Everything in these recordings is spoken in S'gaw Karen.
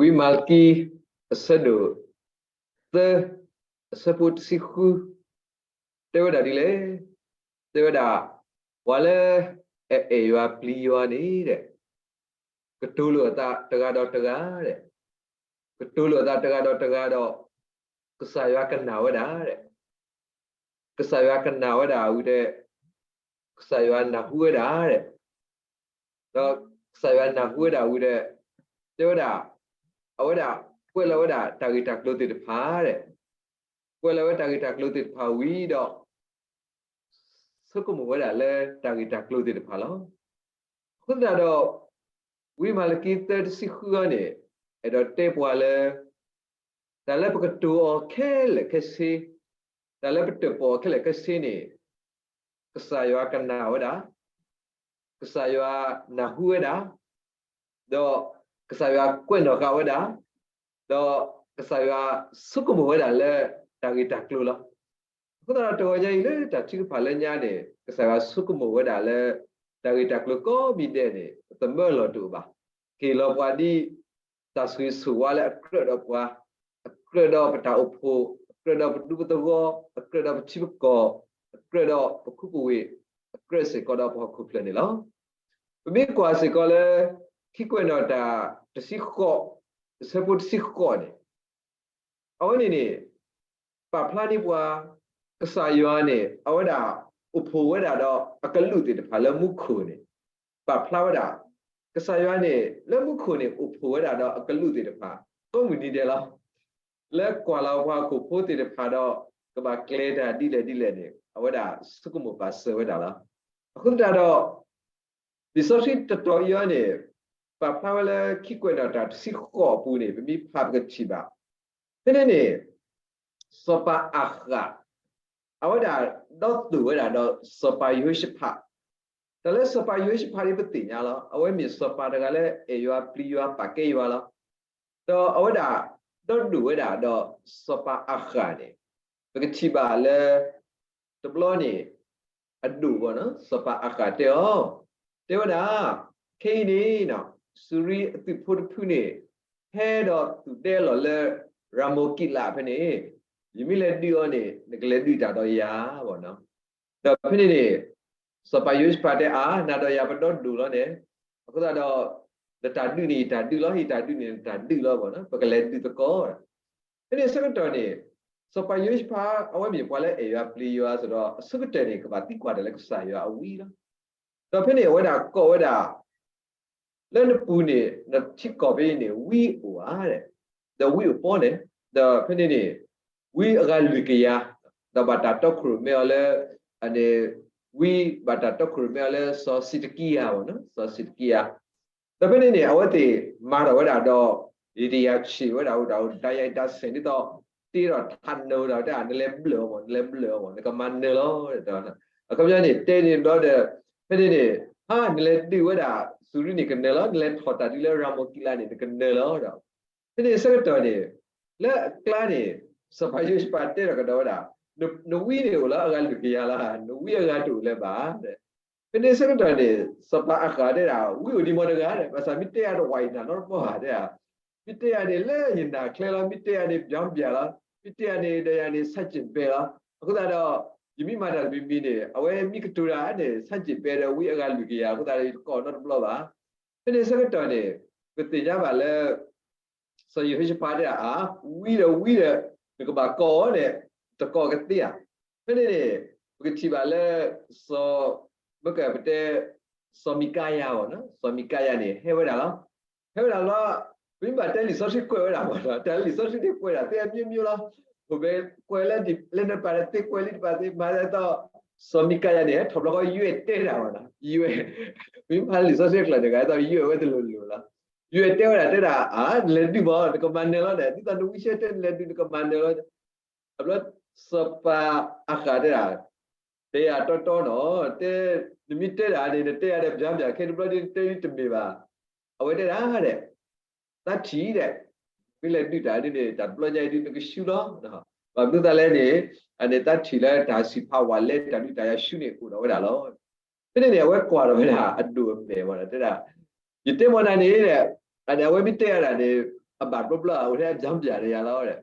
ဝံမၤလကံ အဆၢဒိၣ်သၢ အဆၢဖိတဆံဃု တဲဝဲဒၣ်ဒ်လဲၣ်. တဲဝဲဒၣ် ပှၤလၢ အအဲၣ်ယွၤပျံၤယွၤန့ၣ် ကတိၤလိာ်အသးတဂၤဒီးတဂၤ ကတိၤလိာ်အသးတဂၤဒီးတဂၤဒီး ကစၢ်ယွၤကနၣ်ဝဲဒၣ် ကစၢ်ယွၤကနၣ်ဝဲဒၣ်ဝံၤဒီး ကစၢ်ယွၤနၢ်ဟူဝဲဒၣ် ဒီးကစၢ်ယွၤနၢ်ဟူဝဲဒၣ်ဝံၤဒီး တဲဝဲဒၣ် အဝဲဒၣ်ကွဲးလီၤဝဲဒၣ်တၢ်ဂ့ၢ်တၢ်ကျိၤသ့ၣ်တဖၣ် ကွဲးလီၤဝဲတၢ်ဂ့ၢ်တၢ်ကျိၤသ့ၣ်တဖၣ်ဝံၤဒီး ဆိကမိၣ်ဝဲဒၣ်လၢတၢ်ဂ့ၢ်တၢ်ကျိၤသ့ၣ်တဖၣ်လီၤ. အဃိသတးဒီး ဝံမၤလကံသၢတဆံဃုအံၤန့ၣ် အဲၣ်ဒိးတဲပှၤလၢ တၢ်လၢပကတိၤအီၤခဲလၢာ်ခဲဆ့, တၢ်လၢပတၢၣ်ပီၣ်အီၤခဲလၢာ်ခဲဆ့န့ၣ် ကစၢ်ယွၤကနၣ်ဝဲဒၣ်, ကစၢ်ယွၤနၢ်ဟူဝဲဒၣ်, ဒီးကစၢ်ယွၤကွဲးနီၣ်ဃာ်ဝဲဒၣ်, ဒီးကစၢ်ယွၤဆိကမိၣ်ဝဲဒၣ်လၢတၢ်ဂ့ၢ်တၢ်ကျိၤလီၤ. အဃိသတးဒီးတဂီၤညါအံၤလၢတၢ်ထုကဖၣ်လၢညါန့ၣ် ကစၢ်ယွၤဆိကမိၣ်ဝဲဒၣ်လၢ တၢ်ဂ့ၢ်တၢ်ကျိၤကိးမံၤဒဲးန့ၣ် ပသမၢလီၤတအိၣ်ဘၣ်. ကဟ့ၣ်လီၤပှၤဒ် တၢ်ဆိၣ်ဂ့ၤဆိၣ်ဝါလၢအကြၢးဒီးပှၤ, အကြၢးဒီးပတၢ်အိၣ်ဖှိၣ်, အကြၢးဒီးပဒူပသဝီ, အကြၢးဒီးပထံပကီၢ်, အကြၢးဒီးပခူပဝ့ၢ်, အကြၢးစ့ၢ်ကီးဒီးပဟီၣ်ခိၣ်ဖျၢၣ်န့ၣ်လီၤ. ပမ့ၢ်ကွၢ်စ့ၢ်ကီးလၢ ခံကွဲးနီၣ်တၢ်တဆံဃိး အဆၢဖိတဆံဃိးန့ၣ် အဝဲန့ၣ်န့ၣ် ပာ်ဖျါန့ၢ်ပှၤ ကစၢ်ယွၤန့ၣ် အဝဲဒၣ်အိၣ်ဖှိၣ်ဝဲဒၣ်ဒီးအကလူးသ့ၣ်တဖၣ်လၢမူခိၣ်န့ၣ် ပာ်ဖျါဝဲဒၣ် ကစၢ်ယွၤန့ၣ် လၢမူခိၣ်န့ၣ် အိၣ်ဖှိၣ်ဝဲဒၣ်ဒီးအကလူးသ့ၣ်တဖၣ် ကိးမုၢ်နံၤဒဲးလီၤ. လၢကွၢ်လီၤပှၤဟီၣ်ခိၣ်ဖိသ့ၣ်တဖၣ်ဒီး ကဘၣ်ကျဲၤတၢ်ဒ်လဲၣ်ဒ်လဲၣ်န့ၣ် အဝဲဒၣ်ဆိကမိၣ်ပာ်စၢၤဝဲဒၣ်လီၤ. အဃိသတးဒီး လံာ်စီဆှံတတီၤအံၤအံၤန့ၣ် ပာ်ဖျါဝဲလၢခံကွဲးနီၣ်တၢ်တဆံဃိးအပူၤန့ၣ် ပမ့ၢ်ဖးပကထံၣ်ဘၣ်. ဖဲန့ၣ်န့ၣ် စီၤပၤအၤဃး အဝဲဒၣ်ဒီးသိၣ်ဝဲဒၣ်ဒီးစီၤပၤယဟိၤၡဖး, တၢ်လၢစီၤပၤယဟိၤၡဖးန့ၣ် ပသ့ၣ်ညါလီၤ. အဝဲမ့ၢ်စီၤပၤတဂၤလၢအဲၣ်ယွၤပျံၤယွၤပာ်ကဲယွၤလီၤ. ဒီးအဝဲဒၣ်ဒီးဒိၣ်ဝဲဒၣ်ဒီးစီၤပၤအၤဃးန့ၣ် ပကထံၣ်ဘၣ်လၢ တဘျီန့ၣ် အဒိၣ်ဘၣ်နီၤ စီၤပၤအၤဃးတဲအီၤ, တဲဝဲဒၣ်, ခဲအံၤန့ၣ် စူၤရံအသုးဖိတဖုန့ၣ် ဟဲဒီးသုးဒဲလီၤလၢရၤမိၤကံးလးဖဲန့ၣ်, ယမ့ၢ်လဲၤဒုးအီၤန့ၣ် နကလဲၤဒုးတၢ်ဒီးယၤဘၣ်နီၤ. ဒီးဖဲန့ၣ်န့ၣ် စီၤပၤယဟိၤၡဖးတဲအီၤ, နၤဒီးယၤပဒီဒိၣ်လီၤန့ၣ်, အဃိသတးဒီး နတၢ်ဒုးန့ၣ်ယတၢ်ဒုးလီၤ, ယတၢ်ဒုးန့ၣ်နတၢ်ဒုးလီၤဘၣ်နီၤ, ပကလဲၤဒုးသကိး ဖဲန့ၣ်ဆၢကတီၢ်န့ၣ် စီၤပၤယဟိၤၡဖး အဝဲမ့ၢ်ပှၤလၢအဲၣ်ယွၤပျံၤယွၤစ့ၢ်ဒီး အဆိကတၢၢ်န့ၣ် ကဘၣ်သံကွၢ်တၢ်လၢကစၢ်ယွၤအဝံလီၤ. ဒီးဖဲန့ၣ်အဝဲဒၣ်ကိးဝဲဒၣ် လၢနပူၤန့ၣ် နထံကီၢ်ဖဲအံၤန့ၣ် ဝံအိၣ်ဧါ, ဒီးဝံအိၣ်ပီန့ၣ်, ဒီးဖဲန့ၣ်န့ၣ် ဝံအဂၤလွံၢ်ကယၤ, ဒီးဘၣ်တၢ်တီခိၣ်ရိၣ်မဲအီၤလၢ န့ၣ် ဝံဘၣ်တၢ်တီခိၣ်ရိၣ်မဲအီၤလၢစီၤစံးတကံယၤဘၣ်နီၤ, စီၤစံးတကံယၤ ဒီးဖဲန့ၣ်န့ၣ် အဝဲသ့ၣ်မၤထီၣ်ဝဲဒၣ်ဒီး ယတယၤဆံးဝဲဒၣ်အိၣ်ဒၣ်အိၣ်ဒၣ်ယၤအံၤတၢ်ဆဲးဒ်သိး တ့ဒီးထးနၢၤဝဲဒၣ်တဲ နလဲၤဘျၢၣ်အီၤမး နလဲၤဘျၢၣ်အီၤမး နကမၤနၢၤလီၤ. အခီပညီန့ၣ် တဲန့ၣ်ဘျီဒီး ဖဲန့ၣ်န့ၣ် ဟါ နလဲၤဒုးဝဲဒၣ် စူၤရံန့ၣ်ကနၢၤလီၤ, နလဲၤထီၣ်တၢ်ဒုးလၢရၤမိၤကံးလးန့ၣ် နကနၢၤလီၤဒီး ဖဲန့ၣ်ဆၢကတီၢ်န့ၣ် လၢအကျါန့ၣ် စီၤပၤယဟိၤၡဖးတဲထီၣ်ကဒီးဝဲဒၣ်, နဝံန့ၣ်အိၣ်လၢအဂၤလွံၢ်ကယၤလီၤ, နဝံအဂၤတအိၣ်လၢၤဘၣ်. ဖဲန့ၣ်ဆၢကတီၢ်န့ၣ် စီၤပၤအၤဃးတဲဒၣ် ဝံအိၣ်ဒံးမးတဂၤဒီး ဘၣ်ဆၣ်မ့ၢ်တဲယၤတဝံၤအံၤနၤနီတဘျီဧါတဲဒၣ်, မ့ၢ်တဲယၤန့ၣ်လၢယနၢ်ချ့လီၤ, မ့ၢ်တဲယၤန့ၣ် ပျီပျီလီၤ, မ့ၢ်တဲယၤန့ၣ်ဒီးယၤန့ၣ် ဆၣ်စ့ၣ်ပဲလီၤ. အဃိသတးဒီး ယမ့ၢ်မၤတၢ်တမံၤမံၤန့ၣ် အဝဲမ့ၢ်ကတိၤတၢ်န့ၣ် ဆၣ်စ့ၣ်ပဲဒီးဝံအဂၤလွံၢ်ကယၤ အဃိသတးဒီးယတကိးနီတဘျီဘၣ်. ဖဲန့ၣ်ဆၢကတီၢ်န့ၣ် ပသ့ၣ်ညါဘၣ်လၢ စီၤယဟိၤၡဖးတဲဒၣ်ဧါ, ဝံဒီးဝံဒီး နကဘၣ်ကိးအီၤန့ၣ် တကိးကသ့ဧါ. ဖဲန့ၣ်န့ၣ် ပကထံၣ်ဘၣ်လၢ စီၤ မ့ၢ်ကပတဲ စီၤမံၤကၤယၤဘၣ်နီၤ, စီၤမံၤကၤယၤန့ၣ် ဟဲဝဲဒၣ်လီၤ. ဟဲဝဲဒၣ်လီၤ, ပမ့ၢ်ဘၣ်တဲလံာ်စီဆှံကွဲးဝဲဒၣ်မးနီၤ, တၢ်လၢလံာ်စီဆှံန့ၣ်ကွဲးဒၣ်သ့အမျိုးမျိုးလီၤ. ဟိၣ်ဘဲကွဲးလၢ လၢနပာ်တသ့ကွဲးလံတပာ်သ့ မၤဒ်သိး စီၤမံၤကၤယၤန့ၣ် ဟဲထီၣ်ဘျီဃီ ယွဲၢ်တဲဒၣ်မးနီၤ, ယွဲၢ် ပမ့ၢ်ဖးလံာ်စီဆှံအကျါန့ၣ် ဒ်သိးယွဲၢ်ဝဲတလိၤလိၤလီၤ. ယွဲၢ်တဲဝဲဒၣ်တဲဒၣ် အါ နလဲၤဒုးမး နကမၤနၢၤလီၤန့ၣ် ဒ်သိးနဝံဆၢတဲနလဲၤဒုး နကမၤနၢၤလီၤ. အဘျီ စီၤပၤအၤဃးတဲဒၣ် တဲယၤတီတီနီၤ, တဲ နမ့ၢ်တဲဒၣ်န့ၣ် နတဲယၤဒီး ပျီပျီ ခဲအံၤတဘျီဒ်နတဲဒ်တမ့ၢ်ဘၣ်. အဝဲတဲဒၣ်ဒီး သးထံၣ်ဒီး မ့ၢ်လဲၤဒုးတၢ်ဒ်န့ၣ် တၢ်တဘျီညါအံၤဒ်နကဆူလီၤ. ဘၣ်မနုၤသးလဲၣ်န့ၣ် အန့ၣ်သးထံၣ်လၢတၢ်စံးဖးဝဲလဲၣ် တၢ်ဒုးတၢ်ယၤဆူန့ၣ်အိၣ်ဒီးဝဲဒၣ်လီၤ. ဖဲန့ၣ်န့ၣ် အဝဲကွၢ်ဒီးဝဲဒၣ်အဒိၣ်အမဲာ်ဝဲဒၣ် တဲဒၣ် ယတဲမနၤန့ၣ်ဒီး အန့ၣ်အဝဲမ့ၢ်တဲယၤဒၣ်န့ၣ် အဘၣ်တဘျီဘျီ အအိၣ်ထဲအဘျီဘျီတယၤလီၤဒီး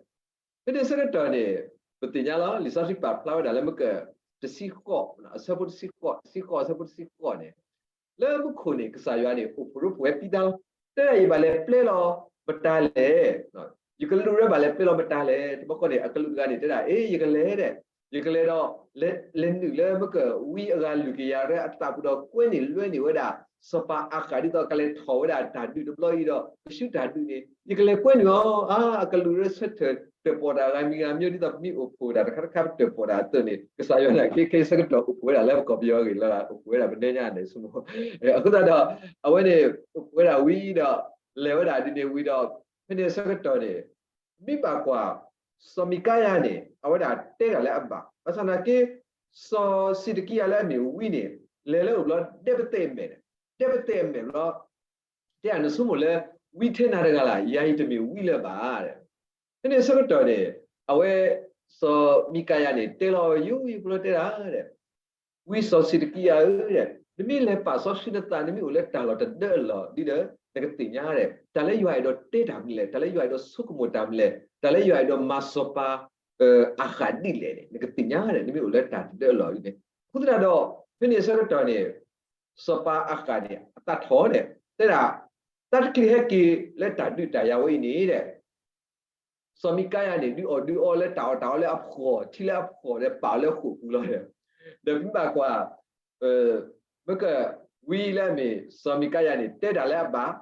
ဖဲန့ၣ်ဆၢကတီၢ်န့ၣ် ပသ့ၣ်ညါလီၤ လံာ်စီဆှံပာ်ဖျါဝဲဒၣ်လၢမကၢၢ် တဆံဃိး အဆၢဖိတဆံဃိး တဆံဃိးအဆၢဖိတဆံဃိးန့ၣ် လၢမူခိၣ်န့ၣ် ကစၢ်ယွၤန့ၣ် အိၣ်ဖှိၣ်ရိဖှိၣ်ဝဲပံသါလီၤ. တဲဒၣ်ယဘၣ်လဲၤပျဲလီၤမတၤလဲၣ် ယကလူးရၢဘၣ်လဲၤပျဲလီၤမတၤလဲၣ်. တဘျီဃီန့ၣ် အကလူးတဂၤန့ၣ် တဲဒၣ် အ့ ယကလဲၤဒီး ယကလဲၤဒီး လဲၤနုာ်လၢမကၢၢ်ဝံအဂၤလွံၢ်ကယၤရဲအသးပူၤဒီး ကွဲန့ၢ်လွဲန့ၢ်ဝဲဒၣ် စီၤပၤအၤဃးဒ်သိးကလဲၤထီၣ်ဝဲဒၣ်တၢ်ဒုးတဘျီအံၤဒီး ကဆူတၢ်ဒုးန့ၣ် ယကလဲၤကွဲနုာ်အီၤ. အါ အကလူးရၢဆၢထၢၣ်တၢၣ်ပီၣ်တၢ်ဂၤမံၤဂၤမံၤဒ်သိးပမ့ၢ်အိၣ်ဖှိၣ်တၢ်တခါတခါပတၢၣ်ပီၣ်တၢ်အသိးန့ၣ် ကစၢ်ယွၤန့ၣ် ခဲခဲဆၢကတီၢ်အိၣ်ဖှိၣ်ဝဲဒၣ်လၢပကီၢ်ပယီၤအဂ့ၢ်လၢ အိၣ်ဖှိၣ်ဝဲဒၣ်ပနဲညါန့ၣ် ဆိကမိၣ် အဃိသတးဒီး အဝဲန့ၣ် အိၣ်ဖှိၣ်ဝဲဒၣ်ဝံၤဒီး လဲၤဝဲဒၣ်ဒ်န့ၣ်ဝံၤဒီး ဖဲန့ၣ်ဆၢကတီၢ်န့ၣ် မ့ၢ်ဘၣ်ကွၢ် စီၤမံကၤယၤန့ၣ် အဝဲဒၣ်တဲတၢ်လၢအဘၣ် ဘၣ်ဆၣ်သနာ်က့ စီၤစံးတကံယၤလၢအမ့ၢ်ဝံန့ၣ် လဲၤလၢအိၣ်ဘျီဒဲပသဲးအမဲာ်န့ၣ် ဒဲပသဲးအမဲာ်ဘျီ တဲအနဆိကမိၣ်လၢ ဝံထဲနၤတဂၤလၢ် ယၤအံၤတမ့ၢ်ဝံလၢၤဘၣ် ဖဲန့ၣ်ဆၢကတီၢ်န့ၣ် အဝဲ စီၤမံကၤယၤန့ၣ် တဲလီၤဝဲယိယိဖိလၢတဲဒၣ် ဝံစီၤစံးတကံယၤဧၢ, နမ့ၢ်လဲၤပာ်စီဆှံနသး နမ့ၢ်အိၣ်လၢတၢ်လီၢ်တဒၢအလီၢ်ဒ်ဒီး နကသ့ၣ်ညါဒီး တၢ်လၢယွၤအဲၣ်ဒိးတဲတၢ်မနုၤလဲၣ်, တၢ်လၢယွၤအဲၣ်ဒိးဆိကမိၣ်တၢ်မနုၤလဲၣ်, တၢ်လၢယွၤအဲၣ်ဒိးမၤစီၤပၤ အၤဃးဒ်လဲၣ်န့ၣ် နကသ့ၣ်ညါဒီး နမ့ၢ်အိၣ်လၢတၢ်တဒၢအလီၢ်ဒ်န့ၣ်. အဃိသတးဒီး ဖဲန့ၣ်အဆၢကတီၢ်န့ၣ် စီၤပၤအၤဃးန့ၣ် အသးထီၣ်န့ၣ် တဲဒၣ် တၢ်တချုးဟဲက့ၤလၢတၢ်ဒုးတၢ်ယၤဝဲအံၤန့ၣ်ဒီး စီၤမံကၤယၤန့ၣ် ဒုးအီၣ်ဒုးအီလၢတၢ်အီၣ်တၢ်အီလၢအဖှီၣ် ထံလၢအဖှီၣ်ဒီးပာ်အီၤလၢဃိာ်ပူၤလီၤ. ဒီးမ့ၢ်ဘၣ်ကွၢ် မ့ၢ်က ဝံလၢအမ့ၢ် စီၤမံကၤယၤန့ၣ် တဲတၢ်လၢအဘၣ်,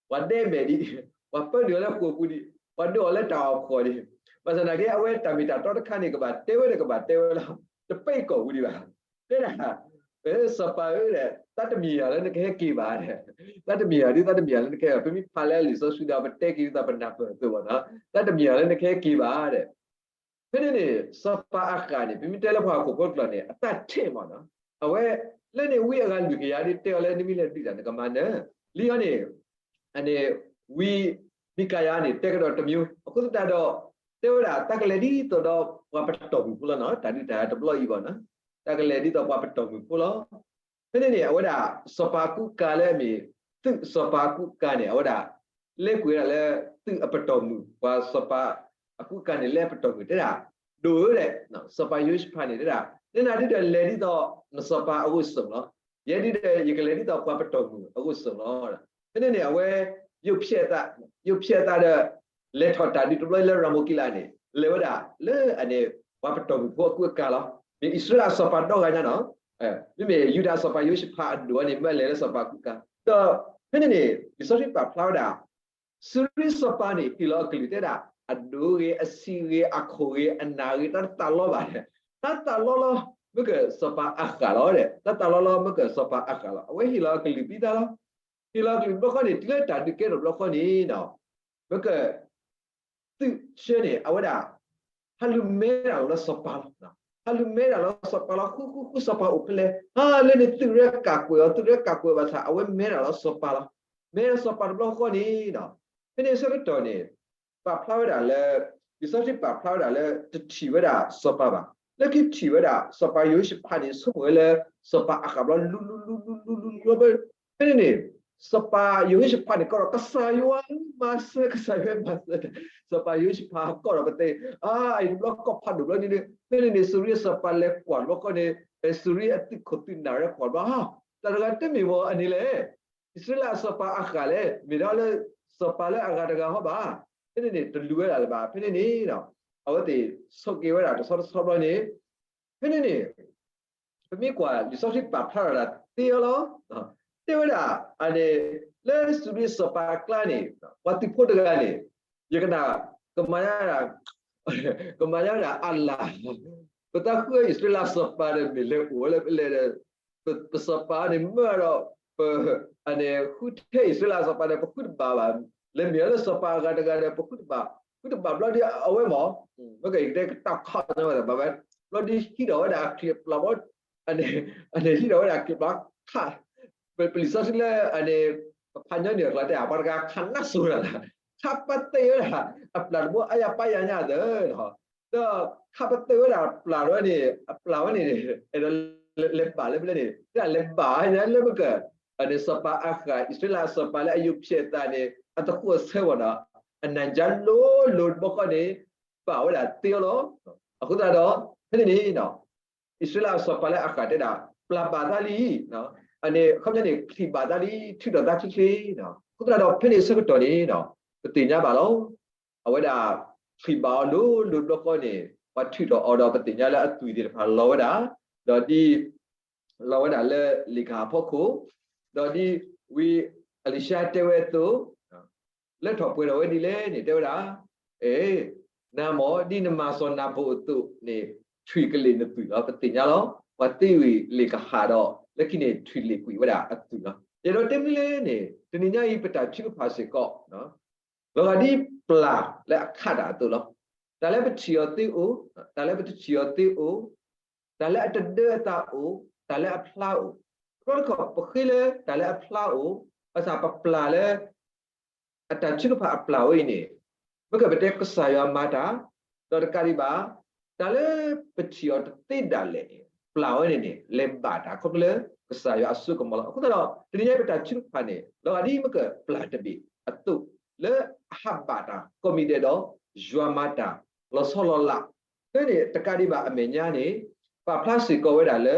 ပှၤဒဲမဲာ်ဒံး, ပှၤပၢနုာ်အီၤလၢဃိာ်ပူၤဒံး, ပှၤဒုးအီၣ်လၢတၢ်အီၣ်ဖှီၣ်ဒံး, ဘၣ်ဆၣ်သနာ်က့ အဝဲတၢ်မ့ၢ်တၢ်တီတခါန့ၣ် ကဘၣ်တဲဝဲဒီးကဘၣ်တဲဝဲလီၤ, တပဲကီၢ်ပူၤဒံးဘၣ်. တဲဒၣ် စီၤပၤဧၢ, သးတမ့ၢ်ယၤလၢနကဟဲက့ၤဘၣ်, သးတမ့ၢ်ယၤဒ် သးတမ့ၢ်ယၤလၢနကဟဲဘၣ်, ပမ့ၢ်ဖးလၢလံာ်စီဆှံဒီး ပတဲက့ၤဒ်သိးပနၢ်ပၢၢ်အသိးဘၣ်နီၤ, သးတမ့ၢ်ယၤလၢနကဟဲက့ၤဘၣ်ဒီး ဖဲန့ၣ်န့ၣ် စီၤပၤအၤဃးန့ၣ် ပမ့ၢ်တဲလၢပှၤဟီၣ်ခိၣ်ဖိကျိာ်န့ၣ် အသးထဲးမးနီၤ, အဝဲ လၢန့ၣ်ဝံအဂၤလွံၢ်ကယၤဒ်တဲအီၤလၢ နမ့ၢ်လဲၤဒုးတၢ် နကမၤနၢၤ, လံအီၤန့ၣ် အန့ၣ် ဝံမံကၤယၤန့ၣ် တဲကဒီးတမံၤ, အဃိသတးဒီး တဲဝဲဒၣ် တၢ်ကလဲၤဒ်သိးဒီးပှၤပတီၢ်မုၢ်ဖိလီၤနီၤ, တၢ်ဒုးတၢ်ယၤတဘျီအံၤဘၣ်နီၤ, တၢ်ကလဲၤဒ်သိးပှၤပတီၢ်မုၢ်ဖိလီၤ. ဖဲန့ၣ်န့ၣ် အဝဲဒၣ် စီၤပၤအကူအကၤလၢအမ့ၢ် သုးစီၤပၤအကူအကၤန့ၣ် အဝဲဒၣ် လဲၤကွံာ်ဝဲဒၣ်လၢ သုးအပတီၢ်မုၢ်, ပှၤစီၤပၤအကူအကၤန့ၣ် လဲၤအပတီၢ်မုၢ်တဲဒၣ်, ဒိၣ်ဧၢဒီး စီၤပၤယဟိၤၡဖးန့ၣ်တဲဒၣ်, နနၤဒ်ဒီးလဲၤဒ်သိး နစီၤပၤအဂီၢ်စ့ၢ်ကီးလီၤ, ယဲဒ်ဒီး ယကလဲၤဒ်သိးပှၤပတီၢ်မုၢ်အဂီၢ်စ့ၢ်ကီးလီၤ. ဖဲန့ၣ်န့ၣ် အဝဲ ယိာ်ဖျဲးအသး, ယိာ်ဖျဲးအသးဒီး လဲၤထီၣ်တၢ်ဒုးတဘျီလၢရၤမူးကံလးန့ၣ် လဲၤဝဲဒၣ်လၢအန့ၣ် ပှၤပတီၢ်မုၢ်ဖိအကူအကၤလီၤ. မ့ၢ်အံၣ်စရ့လးအစီၤပၤဒီဂၤညါနီၤ, မ့မ့ၢ်ယူဒၤအစီၤပၤယဟိၤၡဖးအဒိၣ်န့ၣ် မၢလဲၤလၢစီၤပၤအကူအကၤ, ဒီးဖဲန့ၣ်န့ၣ် လံာ်စီဆှံပာ်ဖျါဝဲဒၣ် စူၤရံစီၤပၤန့ၣ် ဟ့ၣ်လီၤအကလုၢ်တဲဒၣ် အဒိၣ်ဂ့ၤ အဆံးဂ့ၤ အခိၣ်ဂ့ၤ အနၢ်ဂ့ၤ တၢ်တသးလီဘၣ်, တၢ်သးလီလီၤ မ့ၢ်ကစီၤပၤအၤဃးလီၤ, တၢ်သးလီလီၤ မ့ၢ်ကစီၤပၤအၤဃးလီၤ. အဝဲဟ့ၣ်လီၤအကလုၢ်ဖံသးလီၤ, ဟ့ၣ်လီၤအကလုၢ်တဘျီဃီန့ၣ် တုၤလၢတၢ်ဒုးကဲထီၣ်တဘျီဃီန့ၣ် မ့ၢ်က သုးဆၢန့ၣ် အဝဲဒၣ် ဟးလူၤမဲတၢ်လီၤစီၤပၤလီၤ, ဟးလူၤမဲတၢ်လီၤစီၤပၤလီၤ, ဃူဃူဃူစီၤပၤအိၣ်ဖဲလဲၣ်, ဟးလၢန့ၣ်သုးရဲၣ်ကၢ်ကွဲးအီၤ, သုးရဲၣ်ကၢ်ကွဲးဘၣ်ဆၣ် အဝဲမဲတၢ်လီၤစီၤပၤလီၤ, မဲလီၤစီၤပၤတဘျီဃီန့ၣ် ဖဲန့ၣ်ဆၢကတီၢ်န့ၣ် ပာ်ဖျါဝဲဒၣ်လၢ လံာ်စီဆှံပာ်ဖျါဝဲဒၣ်လၢ တထံၣ်ဝဲဒၣ်စီၤပၤဘၣ်. လၢခံထံၣ်ဝဲဒၣ် စီၤပၤယဟိၤၡဖးန့ၣ် ဆိကမိၣ်ဝဲလၢ စီၤပၤအၤဃးဘျီ လူလူလူလူလူလူ ဖဲန့ၣ်န့ၣ် စီၤပၤယဟိၤၡဖးန့ၣ် ကိးဒီး ကစၢ်ယွၤမၤစၢၤ ကစၢ်ယွၤမၤစၢၤ, စီၤပၤယဟိၤၡဖးကိးဒီးပသ့ၣ်, အအံၤတဘျီကီၢ်ဖးဒိၣ်ဘျီန့ၣ်, ဖဲန့ၣ်န့ၣ် စူၤရံအစီၤပၤလဲၤကွၢ်တဘျီဃီန့ၣ်, စူၤရံအသုးခိၣ်သုးနၢ်ရဲၣ်ကွၢ်ဘျီ, တၢ်တဂၤတမ့ၢ်ဝဲအန့ၣ်လဲၣ်, အံၣ်စရ့လးအစီၤပၤအၤဃးလဲၣ်, မ့ၢ်ဒၣ်လၢ စီၤပၤလၢအဂၤတဂၤဟီဘၣ်. ဖဲန့ၣ်န့ၣ် တလူၤဝဲဒၣ်လၢၤဘၣ်. ဖဲန့ၣ်န့ၣ် အဝဲသ့ၣ်ဆိးက့ၤဝဲဒၣ်တဆီတဆီဘျီန့ၣ်, ဖဲန့ၣ်န့ၣ် ပမ့ၢ်ကွၢ်လံာ်စီဆှံပာ်ဖျါထီၣ်ဒၣ်သ့အီၤလီၤ. တဲဝဲဒၣ် အန့ၣ် လၢစူၤရံစီၤပၤအကျါန့ၣ် ပှၤသုးဖိတဂၤန့ၣ် ယကနၣ် ကမၤညါဒၣ် ကမၤညါဒၣ်အလၣ်, ပသးဃုအံၣ်စရ့လးစီၤပၤဒီး မ့ၢ်လဲၤအိၣ်ဝဲလၢပလဲၣ်ဒီး ပစီၤပၤန့ၣ်မၢဒီး ပ အန့ၣ် ဃုထဲအံၣ်စရ့လးစီၤပၤန့ၣ် ပဃုတဘၣ်ဘၣ်. လဲၤမ့ၢ်အီၤလၢစီၤပၤအဂၤတဂၤဒီး ပဃုတဘၣ်, ဃုတဘၣ်ဘျီဒီး အဝဲမ့ၢ် မ့ၢ်ကတဲကတၢ်ခီၣ်ဘၣ် ဘျီဒီးဟံးထီၣ်ဝဲဒၣ်အချံးအပျၢ်ဘျီ, အန့ၣ် ဟံးထီၣ်ဝဲဒၣ်အချံးအပျၢ်ခး, ပလံာ်စီဆှံလၢအန့ၣ် ပဖးညီနုၢ်အကျါတဲ ပှၤတဂၤခးနါစိၤဒၣ်လၢ ခးပသ့ၣ်ဝဲဒၣ် အပျၢ်တဘိအါယၤပၢ်ယၤညါသၢ ဒီးခးပသ့ၣ်ဝဲဒၣ်ပျၢ်ဝဲန့ၣ် အပျၢ်ဝဲန့ၣ် အဲၣ်ဒိးလဲၤဘၣ်လၢပလဲၣ်န့ၣ် တၢ်လဲၤဘၣ်ညါလၢမ့ၢ်က အန့ၣ်စီၤပၤအၤဃး အံၣ်စရ့လးစီၤပၤလၢအယိာ်ဖျဲးအသးန့ၣ် အသဃိၣ်အဆၢဝဲဒီး အနံၤကၠါလိၤလိၤတဘျီဃီန့ၣ် ဘၣ်ဝဲဒၣ်သ့အီၤလီၤ. အဃိသတးဒီး ဖဲန့ၣ်န့ၣ် အံၣ်စရ့လးအစီၤပၤလၢအဃၣ်တဲဒၣ် ပျၢ်ဘၣ်သးလံ, အန့ၣ် အခီပညီန့ၣ် ချံးဘၣ်သးလံ, ထုးထီၣ်သးချ့ချ့, အဃိသတးဒီး ဖဲန့ၣ်အဆၢကတီၢ်န့ၣ် ပသ့ၣ်ညါဘၣ်လီၤ. အဝဲဒၣ် ချံးဘၣ်အီၤလိၤလိၤတဘျီဃီန့ၣ် ပှၤထုးထီၣ်အီၤဒီး ပသ့ၣ်ညါလၢအသွံၣ်သ့ၣ်တဖၣ်လီၤဝဲဒၣ်, ဒီးဒ် လီၤဝဲဒၣ်လၢလ့ၣ်ကဟၣ်ဖီခိၣ်, ဒီးဒ်ဝံအလံၤၡါတဲဝဲအသိး လၢထီၣ်ပှဲၤထီၣ်ဝဲဒ်လဲၣ်န့ၣ် တဲဝဲဒၣ်, အဲ, နၤမ့ၢ်ဒ်နမၤစီၢ်နၤဘိးအသိးန့ၣ် ထွံၣ်ကလ့ၢ်နသွံၣ်လီၤ. ပသ့ၣ်ညါလီၤ. ပှၤသ့ဝံၤလ့ၣ်ကဟၣ်ဒီး လၢခံန့ၣ် ထွံၣ်လ့ၣ်ကွံာ်ဝဲဒၣ်အသွံၣ်လီၤ. ယအဲၣ်ဒိးတဲမနုၤလဲၣ်န့ၣ် တနံၤညါအံၤ ပတၢ်ထုကဖၣ်စ့ၢ်ကီး လီၤဂာ်ဒ်ပျၢ်လၢအခးတၢ်အသိးလီၤ. တၢ်လၢပထံၣ်အီၤသ့အိၣ်, တၢ်လၢပတထံၣ်အီၤသ့အိၣ်, တၢ်လၢအတဒၢအသးအိၣ်, တၢ်လၢအဖျါအိၣ်, တဘျီတခီၣ် ပဃ့လၢတၢ်လၢအဖျါအိၣ်, ဘၣ်ဆၣ်ပပျၢ်လၢ အတၢ်ထုကဖၣ်အပျၢ်ဝဲအံၤန့ၣ် မ့ၢ်ကပတဲကစၢ်ယွၤမၤတၢ်, ဒီးတကးဒံးဘၣ် တၢ်လၢပထံၣ်အီၤတသ့ဒၣ်လဲာ်န့ၣ် ပျၢ်ဝဲန့ၣ်န့ၣ် လဲၤဘၣ်တၢ် ခီဖျိလၢကစၢ်ယွၤအစိကမီၤလီၤ. အဃိသတးဒီး တနံၤညါပတၢ်ထုကဖၣ်န့ၣ် လီၤဂာ်ဒ်မ့ၢ်ကပျၢ်တဘ့ၣ်အသိး လၢအဟးဘၣ်တၢ်ကိးမံၤဒဲးဒီး ယွၤမၤတၢ်လီၤဆီလီၤလး ဖဲန့ၣ်တကးဒံးဘၣ်အမဲာ်ညါန့ၣ် ပာ်ဖျါစ့ၢ်ကီးဝဲဒၣ်လၢ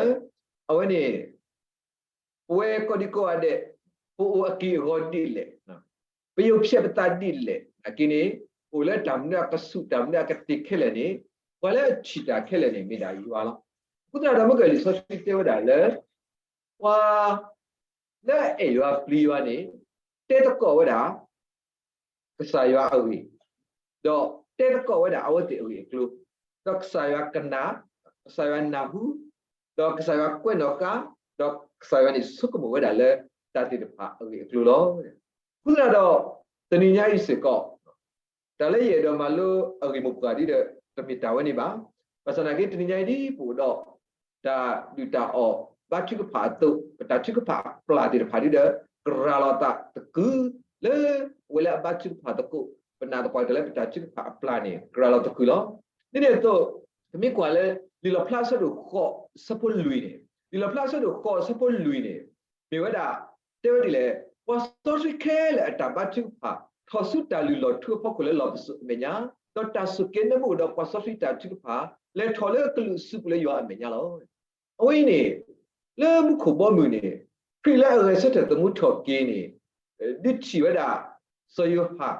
အဝဲန့ၣ် ပဝဲကိးဒံကိးဂၤဒဲး ပအိၣ်အက့ၢ်အဂီၤဒ်လဲၣ်, ပယိာ်ဖျဲးပသးဒ်လဲၣ် နာ်က့န့ၣ် အိၣ်လၢတၢ်မနုၤအကဆူး တၢ်မနုၤအကသ့ၣ်ခဲလၢာ်န့ၣ် ပှၤလၢအထံၣ်တၢ်ခဲလၢာ်န့ၣ် မ့ၢ်ဒၣ်ယွၤလီၤ. အဃိသတးဒီး မ့ၢ်ကလံာ်စီဆှံတဲဝဲဒၣ်လၢ ပှၤလၢအအဲၣ်ယွၤပျံၤယွၤန့ၣ် တဲသကိးဝဲဒၣ် ကစၢ်ယွၤအဂ့ၢ်, ဒီးတဲသကိးဝဲဒၣ်အဝဲသ့ၣ်အဂ့ၢ်အကျိၤ, ဒီးကစၢ်ယွၤကနၣ်, ကစၢ်ယွၤနၢ်ဟူ, ဒီးကစၢ်ယွၤကွဲးနီၣ်ဃာ်, ဒီးကစၢ်ယွၤန့ၣ်ဆိကမိၣ်ဝဲဒၣ်လၢတၢ်သ့ၣ်တဖၣ်အဂ့ၢ်အကျိၤလီၤ. အဃိသတးဒီး တနံၤညါအံၤစ့ၢ်ကီး တၢ်လၢယအဲၣ်ဒိးမၤလိအဂ့ၢ်မိၢ်ပှၢ်ဒ်ဒီး တမ့ၢ်တၢ်ဝဲန့ၣ်ဘၣ်. ဘၣ်ဆၣ်သနာ်က့ တနံၤညါအံၤဒ်ပအိၣ်ဒီး တၢ်ဒုၣ်တၢ်အီၣ်ဘါထုကဖၣ်အသိး ပတၢ်ထုကဖၣ်အပျၢ်သ့ၣ်တဖၣ်ဒ်ဒီး ကရၤလီၤသးသကုၤလၢ ပဝဲလၢအဘါထုကဖၣ်သကိး ပနာ်သပှၢ်တၢၢ်လၢပတၢ်ထုကဖၣ်အပျၢ်န့ၣ် ကရၤလီၤသကုၤလီၤ. ဒ်န့ၣ်အသိး ပမ့ၢ်ကွၢ်လၢ လံာ်လီၣ်ဖျါအဆၢဒိၣ်ဃိးအဆၢဖိလွံၢ်န့ၣ်, လံာ်လီၣ်ဖျါအဆၢဒိၣ်ဃိးအဆၢဖိလွံၢ်န့ၣ် မ့ၢ်ဝဲဒၣ် တဲဝဲဒ်လဲၣ်, ပှၤစီဆှံခဲလၢာ်အတၢ်ဘါထုကဖၣ် ထီၣ်ဆူတၢ်လုၢ်လီၢ်ထူအဖီခိၣ်လၢလီၢ်ပစိာ်အမဲာ်ညါ, ဒီးတၢ်ဆိၣ်ကဲၤနၢမူဒီးပှၤစီဆှံတၢ်ထုကဖၣ် လဲၤထီၣ်လၢကလုာ်အစုပူၤလၢယွၤအမဲာ်ညါလီၤ. အဝဲအံၤန့ၣ် လၢမူခိၣ်ဘီမုၢ်န့ၣ် ခရံာ်လၢအဂဲၤဆၢထၢၣ်သမူထီၣ်က့ၤန့ၣ် ဒုးထံၣ်ဝဲဒၣ် စီၤယိၤဟၣ်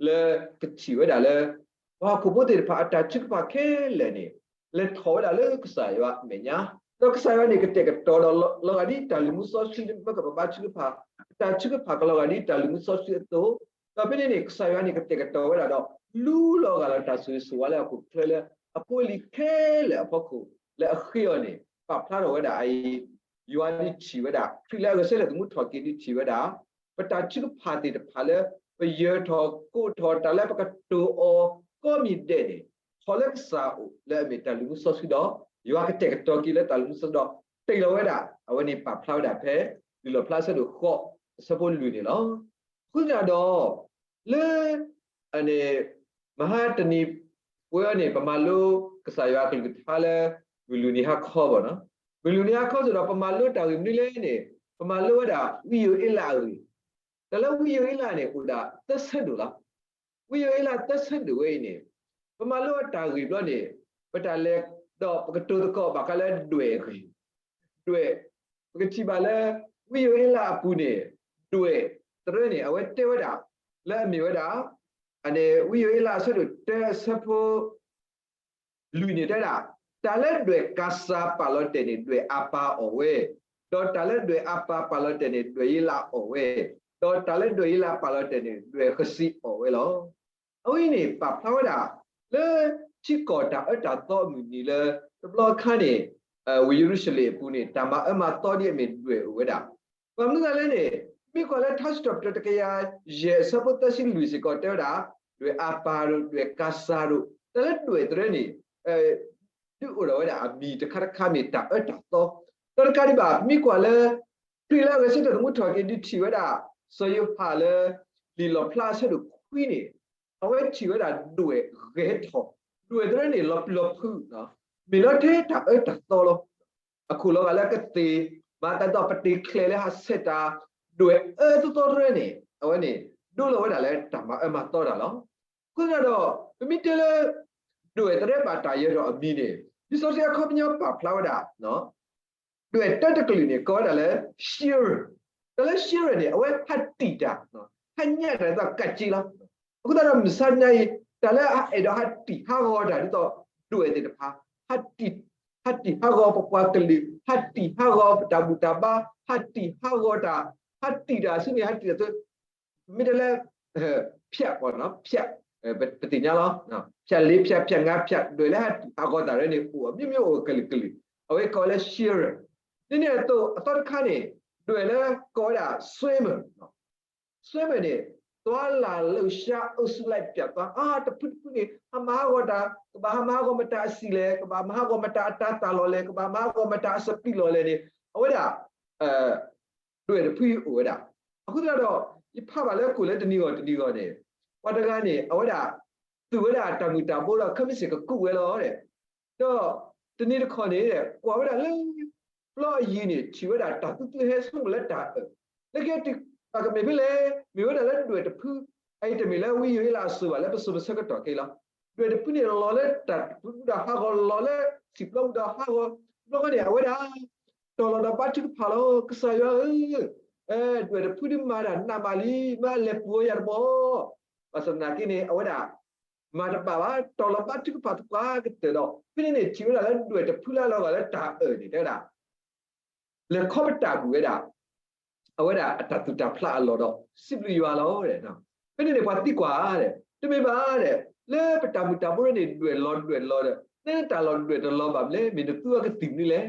လၢကထံၣ်ဝဲဒၣ်လၢ ပှၤဟီၣ်ခိၣ်ဖိသ့ၣ်တဖၣ်အတၢ်ထုကဖၣ်ခဲလၢာ်န့ၣ် လဲၤထီၣ်ဝဲဒၣ်လၢကစၢ်ယွၤအမဲာ်ညါ, ဒီးကစၢ်ယွၤန့ၣ်ကတဲာ်ကတီၤဒီးလီၤဂာ်ဒ်တၢ်လုၢ်မူစီဆှံ မ့ၢ်ကပဘါထုကဖၣ် တၢ်ထုကဖၣ်ကလီၤဂာ်ဒ်တၢ်လုၢ်မူစီဆှံအသိး, ဒီးဖဲန့ၣ်န့ၣ် ကစၢ်ယွၤန့ၣ်ကတဲာ်ကတီၤဝဲဒၣ်ဒီး လူလီၤဂာ်လီၤတၢ်ဆိၣ်ဂ့ၤဆိၣ်ဝါလၢအခိၣ်ချၢလၢ အဖိအလံၤခဲလၢာ်အဖီခိၣ် လၢအဃ့အီၤန့ၣ် ပာ်ဖျါထီၣ်ဝဲဒၣ်အအံၤ ယွၤဒုးထံၣ်ဝဲဒၣ် ခရံာ်လၢအဂဲၤဆၢထၢၣ်သမူထီၣ်က့ၤဒုးထံၣ်ဝဲဒၣ် ပတၢ်ထုကဖၣ်သ့ၣ်တဖၣ်လၢ ပယၢၤထီၣ်ကိးထီၣ်တၢ်လၢပကတိၤအီၤကိးမံၤဒဲးန့ၣ် ထီၣ်လၢကစၢ်အအိၣ်လၢအမ့ၢ်တၢ်လုၢ်မူစီဆှံဒီး ယွၤကတဲာ်ကတီၤက့ၤလၢတၢ်လုၢ်မူစီဆှံဒီး တ့ၢ်လီၤဝဲဒၣ် အဝဲန့ၣ်ပာ်ဖျါဝဲဒၣ်ဖဲ လံာ်လီၣ်ဖျါအဆၢဒိၣ်ဃိး အဆၢဖိလွံၢ်န့ၣ်လီၤ. အဃိသတးဒီး လၢ အန့ၣ် မဟါတနံၤပှဲၤအီၤန့ၣ် ပမၤလိကစၢ်ယွၤအကလုၢ်ကထါလၢ မုၢ်လုၢ်နံၤဟါခီဘၣ်နီၤ, မုၢ်လုၢ်နံၤဟါခီစ့ၢ်ဒီး ပမၤလိတၢ်ဂ့ၢ်မနုၤလဲၣ်န့ၣ် ပမၤလိဝဲဒၣ် ဝံယိၤအ့လးအဂ့ၢ်, တၢ်လၢဝံယိၤအ့လးန့ၣ် အိၣ်ဒၣ်သၢဆၢဒိၣ်လီၤ. ဝံယိၤအ့လးသၢဆၢဒိၣ်ဝဲအံၤန့ၣ် ပမၤလိအတၢ်ဂ့ၢ်ဘျီန့ၣ် ပတၢ်လဲၤဒီးပကတိၤသကိးဘၣ်ဃးလၢဒွဲၣ်အဂ့ၢ်, ဒွဲၣ်, ပကထံၣ်ဘၣ်လၢ ဝံယိၤအ့လးအပူၤန့ၣ် ဒွဲၣ်တရၢန့ၣ် အဝဲတဲဝဲဒၣ် လၢအမ့ၢ်ဝဲဒၣ် အန့ၣ် ဝံယိၤအ့လးအဆၢဒိၣ်တၢအဆၢဖိ လွံၢ်န့ၣ်တဲဒၣ်, တၢ်လၢဒွဲၣ်ကၤစၤပာ်လီၤတဲာ်န့ၣ် ဒွဲၣ်အၤပၤအီၣ်ဝဲ, ဒီးတၢ်လၢဒွဲၣ်အၤပၤပာ်လီၤတဲာ်န့ၣ် ဒွဲၣ်ယ့လးအီၣ်ဝဲ, ဒီးတၢ်လၢဒွဲၣ်ယ့လးပာ်လီၤတဲာ်န့ၣ် ဒွဲၣ်ဃစံးအီၣ်ဝဲလီၤ. အဝဲအံၤန့ၣ် ပာ်ဖျါဝဲဒၣ် လၢထံကီၢ်တၢ်အၢတၢ်သီအမုၢ်နံၤလၢ တဘျီအခါန့ၣ် ဝ့ၢ်ယရူၤၡလ့ၣ်အပူၤန့ၣ် တၢ်မၤအၢမၤသီဒ်အမ့ၢ်ဒွဲၣ်အိၣ်ဝဲဒၣ် ဘၣ်မနုၤလဲၣ်န့ၣ် မ့ၢ်ကွၢ်လၢထါစံးထီၣ်ပတြၢၤတကယၤယဲၢ်အဆၢဖိသၢဆံလွံၢ်စ့ၢ်ကီး တဲဝဲဒၣ် ဒွဲၣ်အၤပၤဒိၣ် ဒွဲၣ်ကၤစၤဒိၣ် တၢ်လၢဒွဲၣ်တရၢန့ၣ် ဒုးအိၣ်ထီၣ်ဝဲဒၣ်အမံၤတခါတခါမ့ၢ်တၢ်အၢတၢ်သီ ဒီးတကးဒံးဘၣ် မ့ၢ်ကွၢ်လၢ ခရံာ်လၢအဂဲၤဆၢထၢၣ်သမူထီၣ်က့ၤဒုးထံၣ်ဝဲဒၣ် စီၤယိၤဟၣ်လၢ လံာ်လီၣ်ဖျါအဆၢဒိၣ်ခွံန့ၣ် အဝဲထံၣ်ဝဲဒၣ်ဒွဲၣ်ဂဲၤထီၣ် ဒွဲၣ်တရၢန့ၣ် လီၤပျံၤလီၤဖုး မ့ၢ်လီၤထဲတၢ်အၢတၢ်သီလီၤ. အခိၣ်လီၤဂာ်လၢကသ့ၣ် မၤသးဒ်သိးပတ့ၢ်ချဲးလၢဟးဆဲးတၢ် ဒွဲၣ်အၢသီသီတရၢန့ၣ် အဝဲန့ၣ် ဒိလီၤဝဲဒၣ်လၢတၢ်မၤအၢမၤသီတၢ်လီၤ. အဃိသတးဒီး ပမ့ၢ်တဲလၢ ဒွဲၣ်သရဲဘၣ်တၢ်ယၢၤထီၣ်အမံၤန့ၣ် လံာ်စီဆှံအခီပညီပာ်ဖျါဝဲဒၣ် ဒွဲၣ်တၢတကလုာ်န့ၣ် ကိးဝဲဒၣ်လၢ shearer, တၢ်လၢ shearer န့ၣ် အဝဲဟးတံာ်တၢ်, ဟးညၣ်တၢ်ဒ်သိးကးက့လီၤ. အဃိသတးဒီးမုၢ်ဆါညါအံၤ တၢ်လၢအအဲၣ်ဒိးဟးတံာ်ဟးဂီၤတၢ်ဒ်သိး ဒွဲၣ်သ့ၣ်တဖၣ် ဟးတံာ်, ဟးတံာ်ဟးဂီၤပပှၤကလုာ်, ဟးတံာ်ဟးဂီၤပတၢ်ဘူၣ်တၢ်ဘါ, ဟးတံာ်ဟးဂီၤတၢ်, ဟးတံာ်တၢ်ဆူန့ၣ် ဟးတံာ်တၢ်ဆူ မ့ၢ်တဲလၢ ဖၠးပီၤနီၤ ဖၠး, ပသ့ၣ်ညါလီၤ, ဖၠးလ့ ဖၠး ဖၠးငါး ဖၠးဒွဲၣ်လၢဟးတံာ်ဟးဂီၤတၢ်ရဲန့ၣ် အိၣ်အမျိုးမျိုး အိၣ်ကလုာ်ကလုာ်, အဝဲကိးလၢ shearer. ဒ်န့ၣ်အသိး အသီတခါန့ၣ် ဒွဲၣ်လၢကိးဝဲဒၣ် swimmer, swimmer န့ၣ် သွားလာလှုပ်ရှား အုပ်စုလိုက်ပြန့်သွား, အါ တဖုတဖုန့ၣ် ဟးမၤဟးဂီၤတၢ်, ကဘၣ်ဟးမၤဟးဂီၤမတၤအစံာ်လဲၣ်, ကဘၣ်မၤဟးဂီၤမတၤအတၤသၣ်လီၤလဲၣ်, ကဘၣ်မၤဟးဂီၤမတၤအစပံးလီၤလဲၣ်န့ၣ် အဝဲဒၣ် ဒွဲၣ်တဖုအံၤအိၣ်ဝဲဒၣ်. အဃိသတးဒီး ယဖးဘၣ်လၢကိၣ်လၢတနံၤဂီၢ်တနံၤဂီၢ်န့ၣ် ပှၤတဂၤန့ၣ် အဝဲဒၣ် သူၣ်ဝဲဒၣ်တၢ်မုၢ်တၢ်ဘိဒီး ခဲမုၢ်ဆ့ၣ်ကကူးဝဲလီၤ. ဒီးတနံၤတခီန့ၣ် ကွၢ်ဝဲဒၣ်လၢ ပျီအယံၤန့ၣ် ထံၣ်ဝဲဒၣ်တၢ်သူသူဟဲဆိကမိၣ်လၢတၢ်အၢၣ်, လၢကဲတုၤ ဘၣ်ကမ့ၢ်ဖဲလဲၣ်, မ့ၢ်ဝဲဒၣ်လၢဒွဲၣ်တဖု, အအံၤတမ့ၢ်လၢဝံယိၤအ့လးအစိၤဘၣ် လၢပစိၤပဆၢကတီၢ်ခဲအံၤလီၤ. ဒွဲၣ်တဖုန့ၣ် လီၤလၢတၢ်တဖုဒီးဟးဂီၤ လီၤလၢထံၣ်ပျီပူၤဒီးဟးဂီၤ, တဘျီဃီန့ၣ် အဝဲဒၣ် တီၤလီၤဒီးဘါထုကဖၣ်လီၤ, ကစၢ်ယွၤဧၢ, ဒွဲၣ်တဖုဒ်မၤတၢ်နးမးလံ, မ့ၢ်အလဲၤပူၤဝဲယၤတဘျီ, ဘၣ်ဆၣ်သနာ်က့န့ၣ် အဝဲဒၣ် မၤတဘၣ်ဘၣ်, တီၤလီၤဘါထုကဖၣ်သပှၢ်ကတၢၢ်ဒီး ဖဲန့ၣ်န့ၣ် ထံၣ်ဝဲဒၣ်လၢဒွဲၣ်တဖုလၢအလီၤဂာ်လၢတၢ်အၢၣ်န့ၣ် တဲဝဲဒၣ် လဲၤခီပတာ်ကွံာ်ဝဲဒၣ် အဝဲဒၣ်အတၢ်သူၣ်တၢ်ဖျးအလီၢ်ဒီး စံးဘျုးယွၤလီၤ. ဖဲန့ၣ်န့ၣ် ပှၤသံကွၢ်, တမ့ၢ်ဘၣ်, လၢပတၢ်မုၢ်တၢ်ဘိန့ၣ် ဒွဲၣ်လီၤဒွဲၣ်လီၤဒီး နတၢ်လီၢ်ဒွဲၣ်တလီၤဘၣ်မနုၤလဲၣ်, မ့ၢ်နသူအကသံၣ်မနုၤလဲၣ်.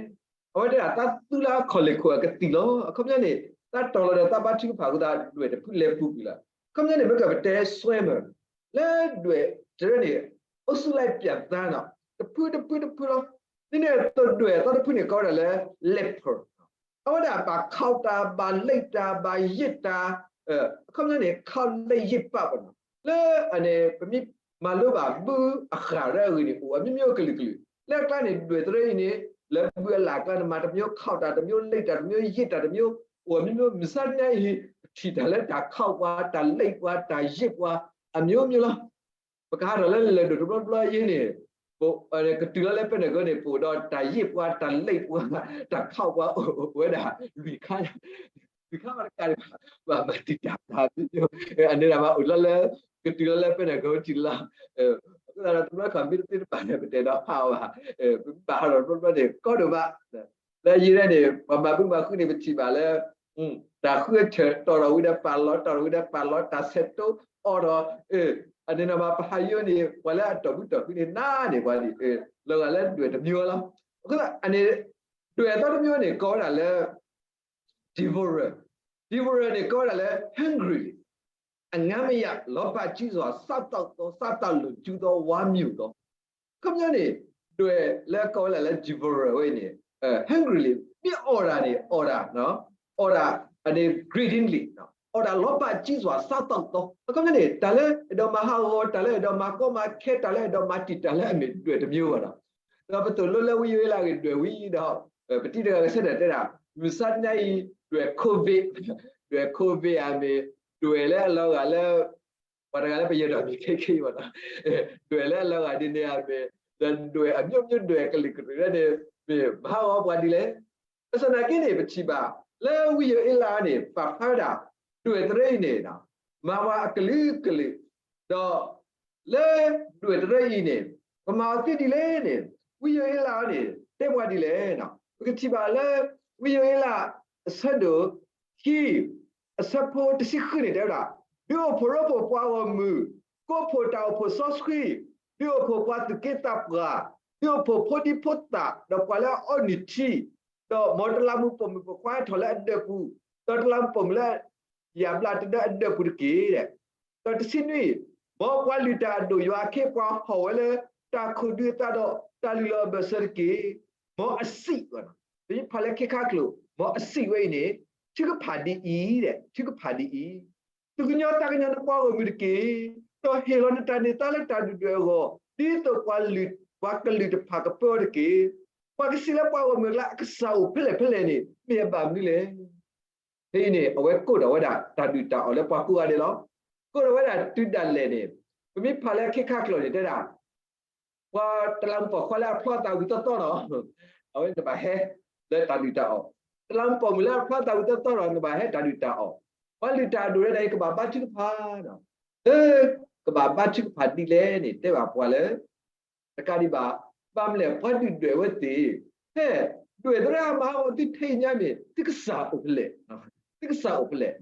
အဝဲတဲဒၣ် သးသူလၢအခီၣ်လဲၢ်ခိၣ်အကသံၣ်လီၤ. အခီပညီန့ၣ် သးတီၤလီၤဒီးသးဘါထုကဖၣ်အဃိသတး ဒွဲၣ်တဖုလဲၤပူၤကွံာ်လီၤ. အခီပညီန့ၣ် မ့ၢ်ကပတဲ swimmer လၢဒွဲၣ်တဖုန့ၣ် အိၣ်ဆူၣ်လၢပျၢ်သါနီၤ တဖုတဖုတဖုလီၤ. ဒ်န့ၣ်အသိးဒွဲၣ်အသီတဖုန့ၣ် ကိးဝဲဒၣ်လၢ leper, အဝဲဒၣ်ဘၣ်ခီၣ်တၢ် ဘၣ်လ့ၣ်တၢ် ဘၣ်ယ့ၣ်တၢ်, အခီပညီန့ၣ် ခီၣ်လ့ၣ်ယ့ၣ်ပာ်ပနီၤ လၢအန့ၣ် ပမ့ၢ်မၤလိဘၣ်ဘုအဃၣ်ရၢအဂ့ၢ်န့ၣ် အိၣ်အမျိုးမျိုးကလုာ်ကလုာ်, လၢအကျါန့ၣ် ဒွဲၣ်တဖုအံၤန့ၣ် လၢဘုအလၢ်ကျါန့ၣ် မၤတမျိုး ခီၣ်တၢ်တမျိုး လ့ၣ်တၢ်တမျိုး ယ့ၣ်တၢ်တမျိုး အိၣ်အမျိုးမျိုး မုၢ်ဆါညါအံၤ ပထံၣ်တၢ်လၢတၢ်ခီၣ်ပှၤ တၢ်လ့ၣ်ပှၤ တၢ်ယ့ၣ်ပှၤ အမျိုးမျိုးလီၤ. ပကဟးထီၣ်လၢလၢၢ်ဒိၣ်တဘျီဘျီအံၤန့ၣ် ပကတုၤလီၤလၢပဲနဂီၤန့ၣ် ပအိၣ်ဒီးတၢ်ယ့ၣ်ပှၤ တၢ်လ့ၣ်ပှၤ တၢ်ခီၣ်ပှၤအိၣ်ဝဲဒၣ် လွံၢ်ခါ လွံၢ်ခါမးတကးဒံးဘၣ် ဘၣ်မၤတံာ်တာ်တၢ် အန့ၣ်ဒၣ်မးအိၣ်လီၤလၢ ကတုၤလီၤလၢပဲနဂီၤထံၣ်လီၤ. အဃိသတးဒီးတဘျီခီမ့ၢ်တသ့တဘၣ်န့ၣ် ပတဲဒီးဟးအီၤဘၣ် ပဘၣ်ဟးထီၣ်တဘျီဘျီန့ၣ် ကီဒိၣ်ဘၣ် လၢယံၤဒဲးန့ၣ် ပှၤမၤဘုမၤဃုန့ၣ် ပထံၣ်ဘၣ်လၢ တၢ်ဃုထၢၣ်တီၢ်ထီၣ်ဝံၤဒီးပာ်လီၤ တီၢ်ထီၣ်ဝံၤဒီးပာ်လီၤ တၢ်ဆဲးတိအိၣ်ဒီး အန့ၣ်နီၤမး ပဟးယိန့ၣ် ပှၤလၢအတီၢ်ဘုတီၢ်ဃုန့ၣ် နါန့ၣ်ပှၤဒ် လီၤဂာ်လၢဒွဲၣ်တမျိုးလီၤ. အဃိသတးန့ၣ် ဒွဲၣ်အသီတမျိုးန့ၣ် ကိးဝဲဒၣ်လၢ devourer, devourer န့ၣ် ကိးဝဲဒၣ်လၢ hungry အငါမယၤ လောဘကြီးစွာ စားသောက်သော စားသောက်လို့ ကျူသော ဝါမျိုသော အခီပညီန့ၣ် ဒွဲၣ်လၢကိးဝဲဒၣ်လၢ devourer ဝဲအံၤန့ၣ် hungry လံ မ့ၢ်အီၣ်တၢ်န့ၣ် အီၣ်တၢ် အီၣ်တၢ် အန့ၣ် greedily အီၣ်တၢ် လောဘကြီးစွာ စားသောက်သော အခီပညီန့ၣ် တၢ်လၢအဲၣ်ဒိးမၤဟးဂီၤ တၢ်လၢအဲၣ်ဒိးမၤကီမၤခဲ တၢ်လၢအဲၣ်ဒိးမၤတံာ်တာ်လၢအမ့ၢ်ဒွဲၣ်တမျိုးဘၣ်ဒီး ဒီးပသိၣ်လိလၢဝံယိၤအ့လးအဂ့ၢ်ဒွဲၣ်ဝံၤဒီး ပတံၤတဂၤကဆၢထၢၣ်တဲဒၣ် မုၢ်ဆါတနံၤအံၤ ဒွဲၣ် COVID, ဒွဲၣ် COVID အမ့ၢ် ဒွဲၣ်လၢအလီၤဂာ်လၢ ပှၤတဂၤလၢပယဲၢ်ဒီးမံၤခဲခဲအံၤဘၣ်ဒီး ဒွဲၣ်လၢအလီၤဂာ်ဒ်န့ၣ်အမ့ၢ် ဒီးဒွဲၣ် အမျိုးမျိုး ဒွဲၣ်ကလုာ်ကလုာ်လၢန့ၣ် မ့ၢ်မၤဟးဂီၤပှၤဒ်လဲၣ်. ဘၣ်ဆၣ်သနာ်က့န့ၣ် ပထံၣ်ဘၣ် လၢဝံယိၤအ့လးန့ၣ် ပာ်ဖျါဝဲဒၣ် ဒွဲၣ်တရၢအံၤန့ၣ် မၤပှၤအကလုာ်ကလုာ် ဒီး လၢဒွဲၣ်တရၢအံၤန့ၣ် ပမၤအီၤသ့ဒ်လဲၣ်န့ၣ် ဝံယိၤအ့လးအံၤန့ၣ် တဲပှၤဒ်လဲၣ်. ပကထံၣ်ဘၣ်လၢ ဝံယိၤအ့လး အဆၢဒိၣ်ခံ အဆၢဖိတဆံဃုန့ၣ် တဲဝဲဒၣ်, ဒုးအိၣ်ဖှိၣ်ရိဖှိၣ်ပှၤဂီၢ်မုၢ်, ကိးဖှိၣ်တၢ်အိၣ်ဖှိၣ်စီဆှံ, ဒုးအိၣ်ဖှိၣ်ပှၤသူၣ်က့သးပှၢ်, ဒုးအိၣ်ဖှိၣ်ဖိဒံဖိသၣ် ဒီးပှၤလၢအအီနုၢ်ထံ, ဒီးမ်တလးမူးပိာ်မုၣ်ပိာ်ခွါဟဲထီၣ်လၢအဒၢးပူၤ, ဒီးတလးမူးပိာ်မုၣ်လၢယၣ်ဘျးတဒၢအဒၢးပူၤတက့ၢ်. ဒီးတဆံနွံ, မ်ပှၤလုၢ်တၢ်အဒိၣ်ယွၤအခ့အပှၤဟီၣ်ဝဲလၢ တၢ်ခိၣ်ဒုအသးဒီးတၢ်လုၢ်လီၤအဘၢၣ်စၢၤတက့ၢ်. မ်အစံး, ပဖးလၢခဲခါကျိာ် မ်အစံးဝဲအံၤန့ၣ် ထုကဖၣ်ဒ်အံၤ, ထုကဖၣ်ဒ်အံၤ, သူၣ်ကညီၤသးကညီၤနပှၤဂီၢ်မုၢ်တက့ၢ်. ဒီးဟ့ၣ်လီၤနတၢ်န့ၢ်သါလၢတၢ်ဒုၣ်ဒွဲၣ်အဂီၢ် ဒ်သိးပှၤကလုာ်တဖၣ်ကပၢအီၤတက့ၢ်. ပှၤကစံးလၢပှၤဂီၢ်မုၢ်အကျါ အကစၢ်အိၣ်ဖဲလဲၣ်ဖဲလဲၣ်န့ၣ် မ့ၢ်အဘၣ်မနုၤလဲၣ်. ဖဲအံၤန့ၣ် အဝဲကိးထီၣ်ဝဲဒၣ် တၢ်ဒုၣ်တၢ်အီၣ်လၢပှၤကိးဂၤဒဲးလီၤ. ကိးထီၣ်ဝဲဒၣ်တုၤဒၣ်လဲာ်န့ၣ်, ပမ့ၢ်ဖးလၢခဲခါကျိာ်န့ၣ်တဲဒၣ် ပှၤတလးမူးပိာ်ခွါလၢအဖျီအသးဝံၤသီသီနီၤ, အဝဲန့ၣ်ဘၣ်ဟဲလၢတၢ်ဒုၣ်တၢ်အီၣ်, တလးမူးပိာ်မုၣ်လၢအဖျီအသးဝံၤသီသီနီၤ နဘၣ်ဟဲတၢ်ဒုၣ်တၢ်အီၣ်, ပှၤလုၢ်တၢ်အဒိၣ်ဝဲဒၣ်အံၤ ကဘၣ်ဘါထုကဖၣ်နီၤ, လၢကဘၣ်ဘါထုကဖၣ်ဒ်လဲၣ်န့ၣ် တဲဘၣ်ပှၤလၢ တကးဒံးဘၣ်, ဘၣ်မနုၤလဲၣ် ပှၤဒုၣ်ဒွဲၣ်ဝဲသ့ၣ်, ဖဲဒွဲၣ်သရၣ်မၤဟးဂီၤသုထဲအံၤညါမ့ၢ် သုကစၢ်အိၣ်ဖဲလဲၣ်, သုကစၢ်အိၣ်ဖဲလဲၣ်,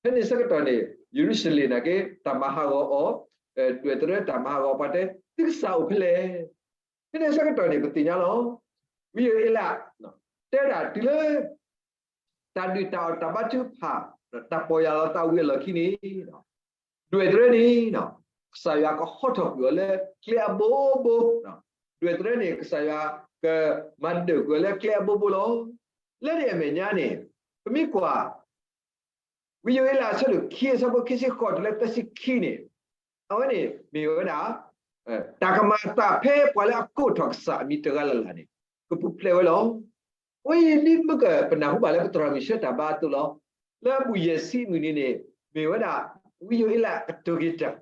ဖဲန့ၣ်ဆၢကတီၢ်န့ၣ် ယရူၤၡလ့ၣ်နာ်က့ တၢ်မၤဟးဂီၤအီၤ, ဒွဲၣ်သရၣ်တၢ်မၤဟးဂီၤပှၤတဲ သုကစၢ်အိၣ်ဖဲလဲၣ်, ဖဲန့ၣ်ဆၢကတီၢ်န့ၣ် ပသ့ၣ်ညါလီၤ, ဝံယိၤအ့လး တဲဒၣ်တုၤလၢ တၢ်ဒုၣ်တၢ်အီၣ်တၢ်ဘါထုကဖၣ် တၢ်ပီၢ်ယၢ်လီၤသးဝံၤအလီၢ်ခံန့ၣ်, ဒွဲၣ်သရၣ်န့ၣ် ကစၢ်ယွၤကဟီထီၣ်ကွံာ်အီၤလၢကျဲအဘိဘိ, ဒွဲၣ်သရၣ်န့ၣ် ကစၢ်ယွၤကမၤဒၢၣ်ကွံာ်အီၤလၢကျဲအဘိဘိလီၤ. လၢန့ၣ်အမဲာ်ညါန့ၣ် ပမ့ၢ်ကွၢ် ဝံယိၤအ့လးအဆၢဒိၣ်ခံ အဆၢဖိခံဆံဃိးတုၤလၢသၢဆံခံန့ၣ်, အဝဲန့ၣ်မ့ၢ်ဝဲဒၣ် တၢ်ကမၤအသးဖဲပှၤလၢအကိးထီၣ်ကစၢ်အမံၤတဂၤလၢ်လၢ်န့ၣ် ကပူၤဖျဲးဝဲလီၤ. အဝဲအံၤဒ်မ့ၢ်ကပနၢ်ဟူဘၣ်လၢပသရၣ်မုၣ်ဆှၢတၢ်ဘါအသိးလီၤ. လၢအပူၤယဲၢ်ဆံအမုၢ်နံၤန့ၣ် မ့ၢ်ဝဲဒၣ် ဝံယိၤအ့လးကတိၤက့ၤတၢ်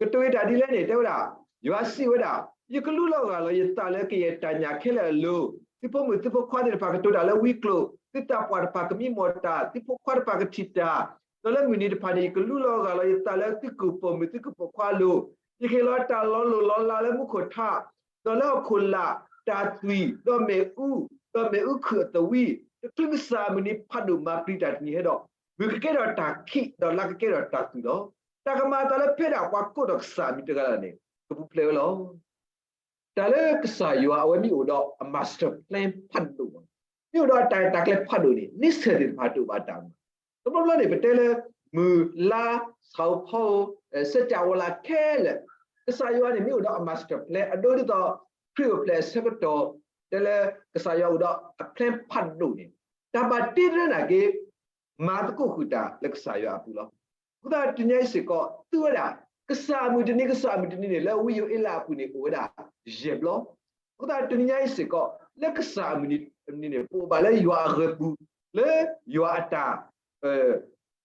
ကတိၤက့ၤတၢ်ဒ်လဲၣ်န့ၣ် တဲဝဲဒၣ်, ယွၤစံးဝဲဒၣ်, ယကလူလီၤဂာ်လီၤယသးလၢကယဲၢ်တၢ်ညၣ်ခဲလၢာ်အလိၤ, သုဖိမုၣ်သုဖိခွါသ့ၣ်တဖၣ်ကတိၤတၢ်လၢဝံကျိာ်, သုသးပှၢ်တဖၣ်ကမံမီၢ်တၢ်, သုဖိခွါတဖၣ်ကထံၣ်တၢ်, ဒီးလၢမုၢ်နံၤတဖၣ်န့ၣ် ယကလူလီၤဂာ်လီၤယသးလၢသုကပိာ်မုၣ်သုကပိာ်ခွါအလိၤ, ယကဟ့ၣ်လီၤတၢ်လီၤလိၢ်လီၤလးလၢမူခိၣ်ထး, ဒီးလၢဟီၣ်ခိၣ်လာ်, တၢ်သွံၣ်, ဒီးမ့ၣ်အူ, ဒီးမ့ၣ်အူခုၣ်အသဝံ, တချုးကစၢ်အမုၢ်နံၤဖးဒိၣ်မၤပျံၤတၢ်တနံၤဟဲဒီး, မုၢ်ကကဲထီၣ်တၢ်ခံး ဒီးလါကကဲထီၣ်တၢ်သွံၣ်လီၤ. တၢ်ကမၤအသးလၢဖဲဒၣ်ပှၤကိးထီၣ်ကစၢ်အမံၤတဂၤလၢ်န့ၣ် ကပူၤဖျဲးဝဲလီၤ. တၢ်လၢကစၢ်ယွၤအဝဲမ့ၢ်အိၣ်ဒီးအ master plan ဖးဒိၣ်, မ့ၢ်အိၣ်ဒီးအတၢ်ရဲၣ်တၢ်ကျဲၤဖးဒိၣ်န့ၣ် န့ဆၢၣ်သ့ၣ်တဖၣ်တအိၣ်ဘၣ်တၢ်မၤ, တဘျီဘျီန့ၣ် ပတဲလၢ မုၢ်လါ ဆၣ်ဧိၤဖီဧိၤ စၢကၠၣ်ဝီၤလၢ်ခဲလၢာ်, ကစၢ်ယွၤန့ၣ် မ့ၢ်အိၣ်ဒီးအ master plan အဒိဒ်သိး ခရံာ်အိၣ်ဖျဲၣ်အဆၢကတီၢ်, တဲလၢကစၢ်ယွၤအိၣ်ဒီးအ plan ဖးဒိၣ်န့ၣ်, တၢ်ဘၣ်တ့တရၢနာ်က့ မၤသကိးဃုာ်တၢ်လၢကစၢ်ယွၤအပူၤလီၤ. အဃိသတးတနံၤညါအံၤစ့ၢ်ကီး သုဝဲဒၣ် ကစၢ်အမုၢ်တနံၤ ကစၢ်အမုၢ်တနံၤန့ၣ် လၢဝံယိၤအ့လးအပူၤန့ၣ် အိၣ်ဝဲဒၣ်ယဲၢ်ဘျီ, အဃိသတးတနံၤညါအံၤစ့ၢ်ကီး လၢကစၢ်အမုၢ်တနံၤန့ၣ် ပအိၣ်ဘၣ်လၢယွၤအဂၢၤပူၤ, လၢယွၤအတၢ်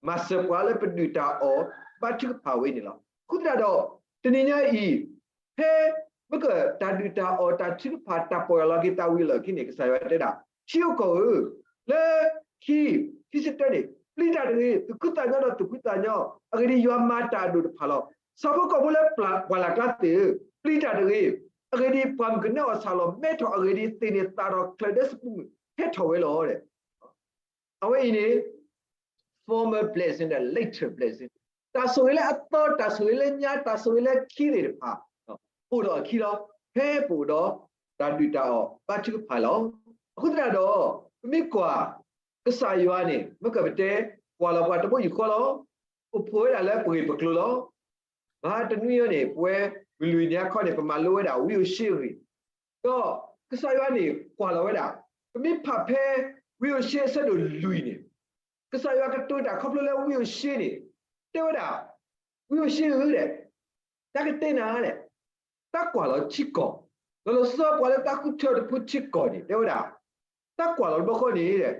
မၤစၢၤပှၤလၢပဒုၣ်တၢ်အီၣ် ဘါထုကဖၣ်ဝဲန့ၣ်လီၤ. အဃိသတးဒီး တနံၤညါအံၤ ဖဲမ့ၢ်ကတၢ်ဒုၣ်တၢ်အီၣ်တၢ်ထုကဖၣ်တၢ်ပီၢ်ယၢ်လီၤက့ၤသးဝံၤအလီၢ်ခံန့ၣ် ကစၢ်ယွၤတဲဒၣ် ထံဧိၤကီၢ်ဧၢ, လၢခံ ခံဆံတၢန့ၣ် ပျံၤတၢ်တဂ့ၤ, သူၣ်ခုသးညီဒီးသူၣ်ဖှံသးညီ, အဂ့ၢ်ဒ်အံၤ ယွၤမၤတၢ်အဒိၣ်တဖၣ်လီၤ. ဆၣ်ဖိကီၢ်ဖိလၢပှၢ်လၢ်ကျါသ့ၣ်ဧၢ, ပျံၤတၢ်တဂ့ၤ, အဂ့ၢ်ဒ်အံၤ ပှၢ်မုၢ်ကနၢအီၣ်ဆၣ်လီၤမဲထီၣ်, အဂ့ၢ်ဒ်အံၤ သ့ၣ်န့ၣ်သၣ်ထီၣ် ချၢၣ်ဒၢစပူၤမုၣ်ဟဲထီၣ်ဝဲလီၤ. အဝဲအံၤန့ၣ် former blessing ဒီး later blessing, တၢ်ဆိၣ်ဂ့ၤလၢအသီ တၢ်ဆိၣ်ဂ့ၤလၢညါ တၢ်ဆိၣ်ဂ့ၤလၢခံသ့ၣ်တဖၣ် အိၣ်ဒီးအခံလီၤ. ဖဲပအိၣ်ဒီးတၢ်ဒုၣ်တၢ်အီၣ်ဘါထုကဖၣ်လီၤ. အဃိသတးဒီး ပမ့ၢ်ကွၢ် ကစၢ်ယွၤန့ၣ် မ့ၢ်ကပတဲ ကွၢ်လီၤပှၤတဘိယူၢ်ဃီလီၤ. အိၣ်ဖှိၣ်ဝဲဒၣ်လၢပဂ့ၢ်ပကျိၤလီၤ. မဟါတနွံအံၤန့ၣ် ပဝဲ ပလွံၢ်နံၤအခီန့ၣ် ပမၤလိဝဲဒၣ်ဝံဧိၤၡ့အဂ့ၢ်, ဒီးကစၢ်ယွၤန့ၣ် ကွၢ်လီၤဝဲဒၣ်, ပမ့ၢ်ဖးဖဲဝံဧိၤၡ့အဆၢဒိၣ်လွံၢ်န့ၣ်, ကစၢ်ယွၤကတိၤတၢ်ခီဖျိလၢဝံဧိၤၡ့န့ၣ်, တဲဝဲဒၣ်, ဝံဧိၤၡ့ဧၢ, တၢ်ကတဲနၤ, တၢ်ကွၢ်လီၤထံကီၢ်, ဒီးလီၤဆီပှၤလၢတၢ်ဃုထၢတဖုထံကီၢ်န့ၣ် တဲဝဲဒၣ်, တၢ်ကွၢ်လီၤတဘျီဃီန့ၣ်,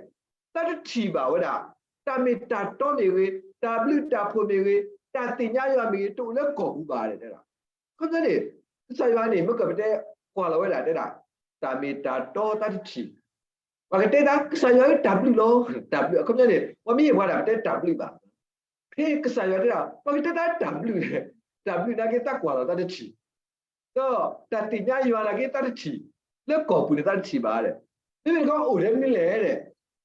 တၢ်တထံၣ်ဘၣ်ဝဲဒၣ်, တၢ်မ့ၢ်တၢ်တီမ့ၢ်ဂ့ၤ, တၢ်ဘျုးတၢ်ဖှိၣ်မ့ၢ်ဂ့ၤ, တၢ်သ့ၣ်ညါယွၤမ့ၢ်ဂ့ၤ တအိၣ်လၢကီၢ်ပူၤဘၣ်. အခီပညီန့ၣ် ကစၢ်ယွၤန့ၣ် မ့ၢ်ကပတဲ ကွၢ်လီၤဝဲဒၣ်တဲဒၣ်, တၢ်မ့ၢ်တၢ်တီတၢ်တထံၣ်, ပှၤကတဲတၢ်ကစၢ်ယွၤတၢ်ဘျုးလီၤ. တၢ်ဘျုးအခီပညီန့ၣ် ပှၤမ့ၢ်ဟ့ၣ်ပှၤဒၣ်ပတဲတၢ်ဘျုးဘၣ်. ဖဲကစၢ်ယွၤတဲဒၣ် ပှၤကတဲတၢ်တၢ်ဘျုး, တၢ်ဘျုးနာ်က့တၢ်ကွၢ်လီၤတၢ်တထံၣ်, ဒီးတၢ်သ့ၣ်ညါယွၤနာ်က့တၢ်တထံၣ်, လၢကီၢ်ပူၤန့ၣ်တၢ်တထံၣ်ဘၣ်. မ့မ့ၢ်တခီအိၣ်ထဲမနုၤလဲၣ်,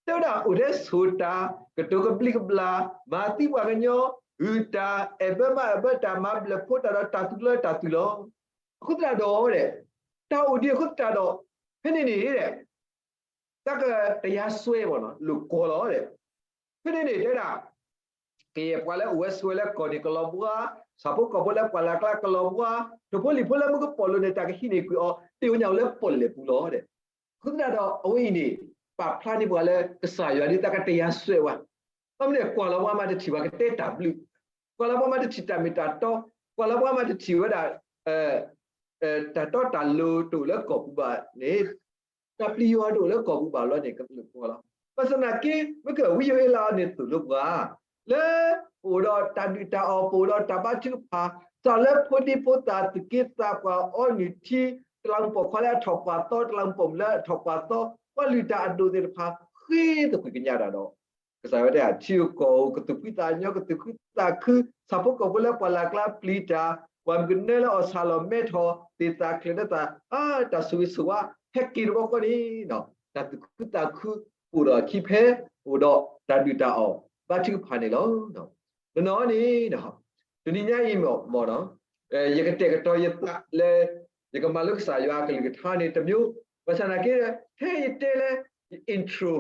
တဲဝဲဒၣ်အိၣ်ထဲဆိၣ်တၢ်, ကတိၤကဘျံးကဘျၣ်, မၤသံပှၤကညီ, ဂုၢ်တၢ်, အဲၣ်ဘၢမါအဲၣ်ဘၢတၢ်, မၤဘျၢၣ်ဖိတၢ်ဒီးတၢ်သူၣ်လၢတၢ်သွံၣ်လီၤ. အဃိသတးဒီး တၢ်အိၣ်ဒံးအဃိသတးဒီး ဖဲန့ၣ်န့ၣ် တၢ်ကတယါစွဲဘၣ်နီၤ လိာ်ကွီၢ်လီၤ. ဖဲန့ၣ်န့ၣ် တဲဒၣ် ကယဲၢ်ပှၤလၢအိၣ်ဝဲဆိးဝဲလၢကီၢ်န့ၣ်ကလီၤဘှါ, ဆၣ်ဖိကီၢ်ဖိလၢပှၢ်လၢ်ကျါကလီၤဘှါ, ထိၣ်ဖိလံၣ်ဖိလၢမူကပီၣ်လိၤန့ၣ် တၢ်ကဟံးန့ၢ်ကွံာ်အီၤ တ့ၢ်ဝဲညါဝဲလၢပီၣ်လဲၣ်ပူၤလီၤ. အဃိသတးဒီး အဝဲအံၤန့ၣ် ပာ်ဖျါန့ၢ်ပှၤလၢ ကစၢ်ယွၤန့ၣ်တၢ်ကတယါစွဲဝဲ, ဘၣ်မနုၤလဲၣ် ကွၢ်လီၤပှၤမၤတထံၣ်ပှၤကတဲတၢ်ဘျုး, ကွၢ်လီၤပှၤမၤတထံၣ်တၢ်မ့ၢ်တၢ်တီ, ကွၢ်လီၤပှၤမၤတထံၣ်ဝဲဒၣ် တၢ်တီတၢ်လိၤတအိၣ်လၢကီၢ်ပူၤဘၣ်န့ၣ်, တၢ်ပျံၤယွၤတအိၣ်လၢကီၢ်ပူၤဘၣ်လီၤန့ၣ် ကလိာ်ကွီၢ်လီၤ. ဘၣ်ဆၣ်သနာ်က့ မ့ၢ်ကဝံယိၤအ့လးန့ၣ်သိၣ်လိပှၤ, လၢပအိၣ်ဒီးတၢ်ဒုၣ်တၢ်အီၣ် ပအိၣ်ဒီးတၢ်ဘါထုကဖၣ်, စးလၢဖိဒံဖိသၣ် သူၣ်က့သးပှၢ် အီနုၢ်ထံ, တလးမူးပိာ်ခွါလၢအထီၣ်ပှၢ်သီ, တလးမူးပိာ်မုၣ်လၢအထီၣ်ပှၢ်သီ, ပှၤလုၢ်တၢ်အဒိၣ်သ့ၣ်တဖၣ် ဃ့သကွံာ်ကညးတၢ်ဒီး ကစၢ်ယွၤတဲ ထံဧိၤကီၢ်ဧိၤ ကသူၣ်ဖှံသးညီ ကသူၣ်ခုသးခု, ဆၣ်ဖိကီၢ်ဖိလၢပှၢ်လၢ်ကျါပျံၤတၢ်, ပှၤမုၣ်ကနၢလၢအီၣ်ဆၣ်လီၤမဲထီၣ် သ့ၣ်သၣ်ချၢၣ်သး, အါ တၢ်ဆိၣ်ဂ့ၤဆိၣ်ဝါ ဟဲက့ၤတဘျီဃီန့ၣ်, တၢ်သူၣ်ခုသးခု အိၣ်ဒီးအခံဖဲ အိၣ်ဒီးတၢ်ဒုၣ်တၢ်အီၣ် ဘါထုကဖၣ်န့ၣ်လီၤ. တနီၤန့ၣ် တနံၤညါအံၤမ့ၢ် ယကတဲာ်ကတီၤယသးလၢ ယကမၤလိကစၢ်ယွၤအကလုၢ်ကထါန့ၣ်တမျိုး, ဘၣ်ဆၣ်သနာ်က့ ထဲယတဲလၢ ယ intro,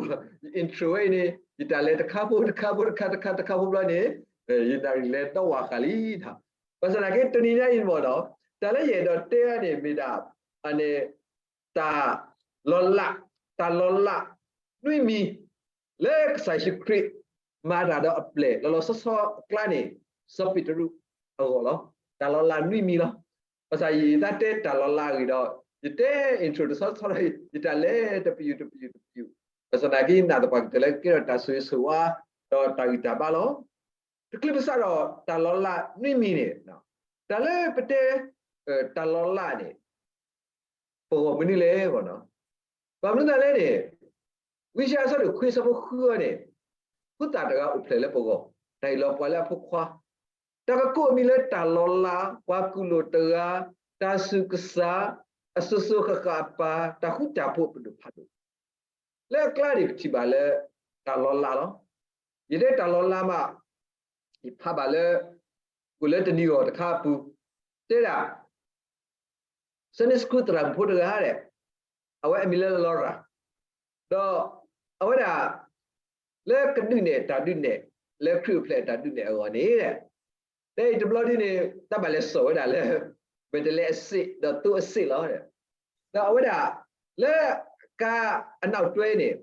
ယ intro ဝဲအံၤန့ၣ် ယတၢ်လဲၤတခါဖိတခါဖိတခါတခါတခါဖိဘျီန့ၣ် ယနၣ်ရံၣ်လဲၤဒီဝၢ်ဃာ်လံ. ဘၣ်ဆၣ်သနာ်က့ တနံၤညါအံၤမ့ၢ်ဒီး တၢ်လၢယအဲၣ်ဒိးတဲန့ၣ်မ့ၢ်ဒၣ် အန့ၣ် တၢ်လီၤလး, တၢ်လီၤလးနွံမံၤ လၢကစၢ်ယ့ၣ်ၡူးခရံာ် မၤတၢ်ဒီးအပျဲၢ်လီၤလီၤဆီဆီအကျါန့ၣ် စီၤပ့းတရူးအဂီၢ်လီၤ. တၢ်လီၤလးနွံမံၤလီၤ. ဘၣ်ဆၣ်ယသးတဲတၢ်လီၤလးအဂ့ၢ်ဒီး ယတဲ intro တဆီဆီဒီး ယတၢ်လဲၤတပယူာ်တပယူာ်တပယူာ်, ဘၣ်ဆၣ်သနာ်က့ ယနာ်သပှၢ်ကတၢၢ်လၢကကဲထီၣ်တၢ်ဆိၣ်ဂ့ၤဆိၣ်ဝါ ဒီးတၢ်ဂံၢ်တၢ်ဘါလီၤ. တချုးပစးထီၣ်တၢ်လီၤလးနွံမံၤန့ၣ်, တၢ်လၢပတဲ တၢ်လီၤလးန့ၣ် ပဂီၢ်မနုၤလဲၣ်. ဘၣ်မနုၤလဲၣ်န့ၣ် ဝံယၡါယၤအဆၢဒိၣ်ခွံအဆၢဖိဃုအံၤန့ၣ် ဖိသၣ်တဂၤအိၣ်ဖျဲၣ်လၢပဂီၢ်, တၢ်အ့ၣ်လိာ်ပှၤလၢအဖိခွါ, တၢ်ကကိးအမံၤလၢတၢ်လီၤလး, ပှၤကူၣ်လိာ်တဂၤ, တၢ်ဆူးကစၢ်, အစိၤစိၤဃၣ်ဃၣ်အပၢ်, တၢ်ဃူတၢ်ဖိးပဒိၣ်ဖးဒိၣ် လၢအကျါန့ၣ် ပထံၣ်ဘၣ်လၢ တၢ်လီၤလးလီၤ. ယတဲတၢ်လီၤလးမး ယဖးဘၣ်လၢ ကိၣ်လၢတနံၤအဂီၢ်တခါအပူၤ တဲဒၣ် Sunday School သရၣ်မုၣ်ဖိတဂၤဒီး အဝဲအမံၤလၢ Laura, ဒီးအဝဲဒၣ် လၢကဒုးနဲၣ်တၢ်ဒုးနဲၣ် လၢခရံာ်အိၣ်ဖျဲၣ်တၢ်ဒုးနဲၣ်အဂီၢ်န့ၣ် တဲအံၤတဘျီဒ်န့ၣ် တၢ်ဘၣ်လဲၤစိာ်ဝဲဒၣ်လၢ မဲာ်တဲးလဲးအစ့း ဒီးသိအစ့းလီၤ. ဒီးအဝဲဒၣ် လၢကါအနီၣ်တွဲန့ၣ်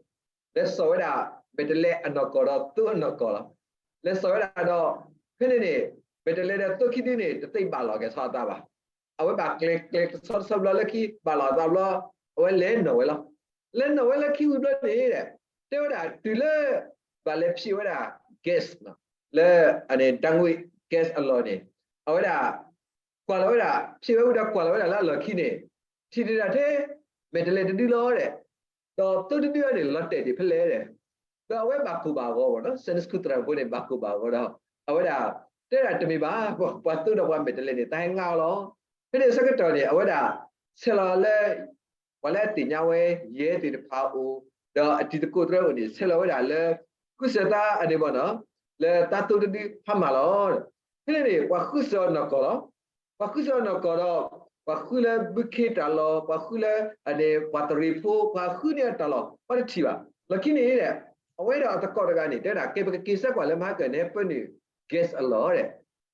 လဲၤစိာ်ဝဲဒၣ် မဲာ်တဲးလဲးအနီၢ်ကီၢ်ဒီးသိအနီၢ်ကီၢ်လီၤ. လဲၤစိာ်ဝဲဒၣ်ဒီး ဖဲန့ၣ်န့ၣ် မဲာ်တဲးလဲးဒီးသိခံဒုန့ၣ် တသ့ဘၣ်လီၤကဲၤဆီအသးဘၣ်. အဝဲဘၣ်ကျဲၤကျဲၤတဆီတဆီဘျီလၢခံ ဘၣ်လီၤအသးဘျီ အဝဲလဲၤနီၣ်ဝဲလီၤ. လဲၤနီၣ်ဝဲလၢခံဝံၤဘျီန့ၣ် တဲဝဲဒၣ်တုၤလၢ ဘၣ်လဲၤဖျ့ဝဲဒၣ် gas လၢ အန့ၣ် ဓာတ်ငွေ့ gas အလီၢ်န့ၣ် အဝဲဒၣ် ကွၢ်လီၤဝဲဒၣ် ဖျ့ဝဲဝံၤဒီးကွၢ်လီၤဝဲဒၣ်လၢအလီၢ်ခံန့ၣ် ထံၣ်ဒၣ်ထဲ မဲာ်တဲးလဲးတဒုလီၤဒီး ဒီးသိတဒုန့ၣ် လီၤတဲာ်ဒံးဖဲလဲၣ်ဒီး ဒီးအဝဲဘၣ်ကိၢ်ဘၣ်ဂီၤဘၣ်နီၤ Sunday School သရၣ်ဖိန့ၣ် ဘၣ်ကိၢ်ဘၣ်ဂီၤဒီး အဝဲဒၣ် တဲဒၣ်တမ့ၢ်ဘၣ် ပှၤသိဒီးပှၤမဲာ်တဲးလဲးန့ၣ် တၢ်ဟဲငါအီၤလီၤ. ဖဲန့ၣ်အဆၢကတီၢ်န့ၣ် အဝဲဒၣ် ဆဲးလီၤလၢ ပှၤလၢအသ့ၣ်ညါဝဲ ယဲၢ်သ့ၣ်တဖၣ်အအိၣ် ဒီးအတံၤသကိးတြဲၤအိၣ်န့ၣ် ဆဲးလီၤဝဲဒၣ်လၢ ဃုစၢၤသးအန့ၣ်ဘၣ်နီၤ လၢတၢ်သိတဒုဖးမၢ်လီၤ. ဖဲန့ၣ်န့ၣ် ပှၤဃုစၢၤအီၤနီၢ်ကီၢ်လီၤ. ပှၤဃုစၢၤအီၤနီၢ်ကီၢ်ဒီး ပှၤဃုလၢဘုခ့တၢ်လီၢ် ပှၤဃုလၢ အန့ၣ် ပှၤတရံးဖိ ပှၤဃုန့ၢ်အတၢ်လီၢ် ပှၤတထံၣ်ဘၣ်. လီၢ်ခံန့ၣ်ဒီး အဝဲဒၣ်အသကိးတဂၤန့ၣ် တဲဝဲဒၣ် ကဲပကက့ၤစဲးကွၢ်လၢမဟါကၢၢ်န့ၣ် ဟဲပၢနုာ် gas အလီၢ်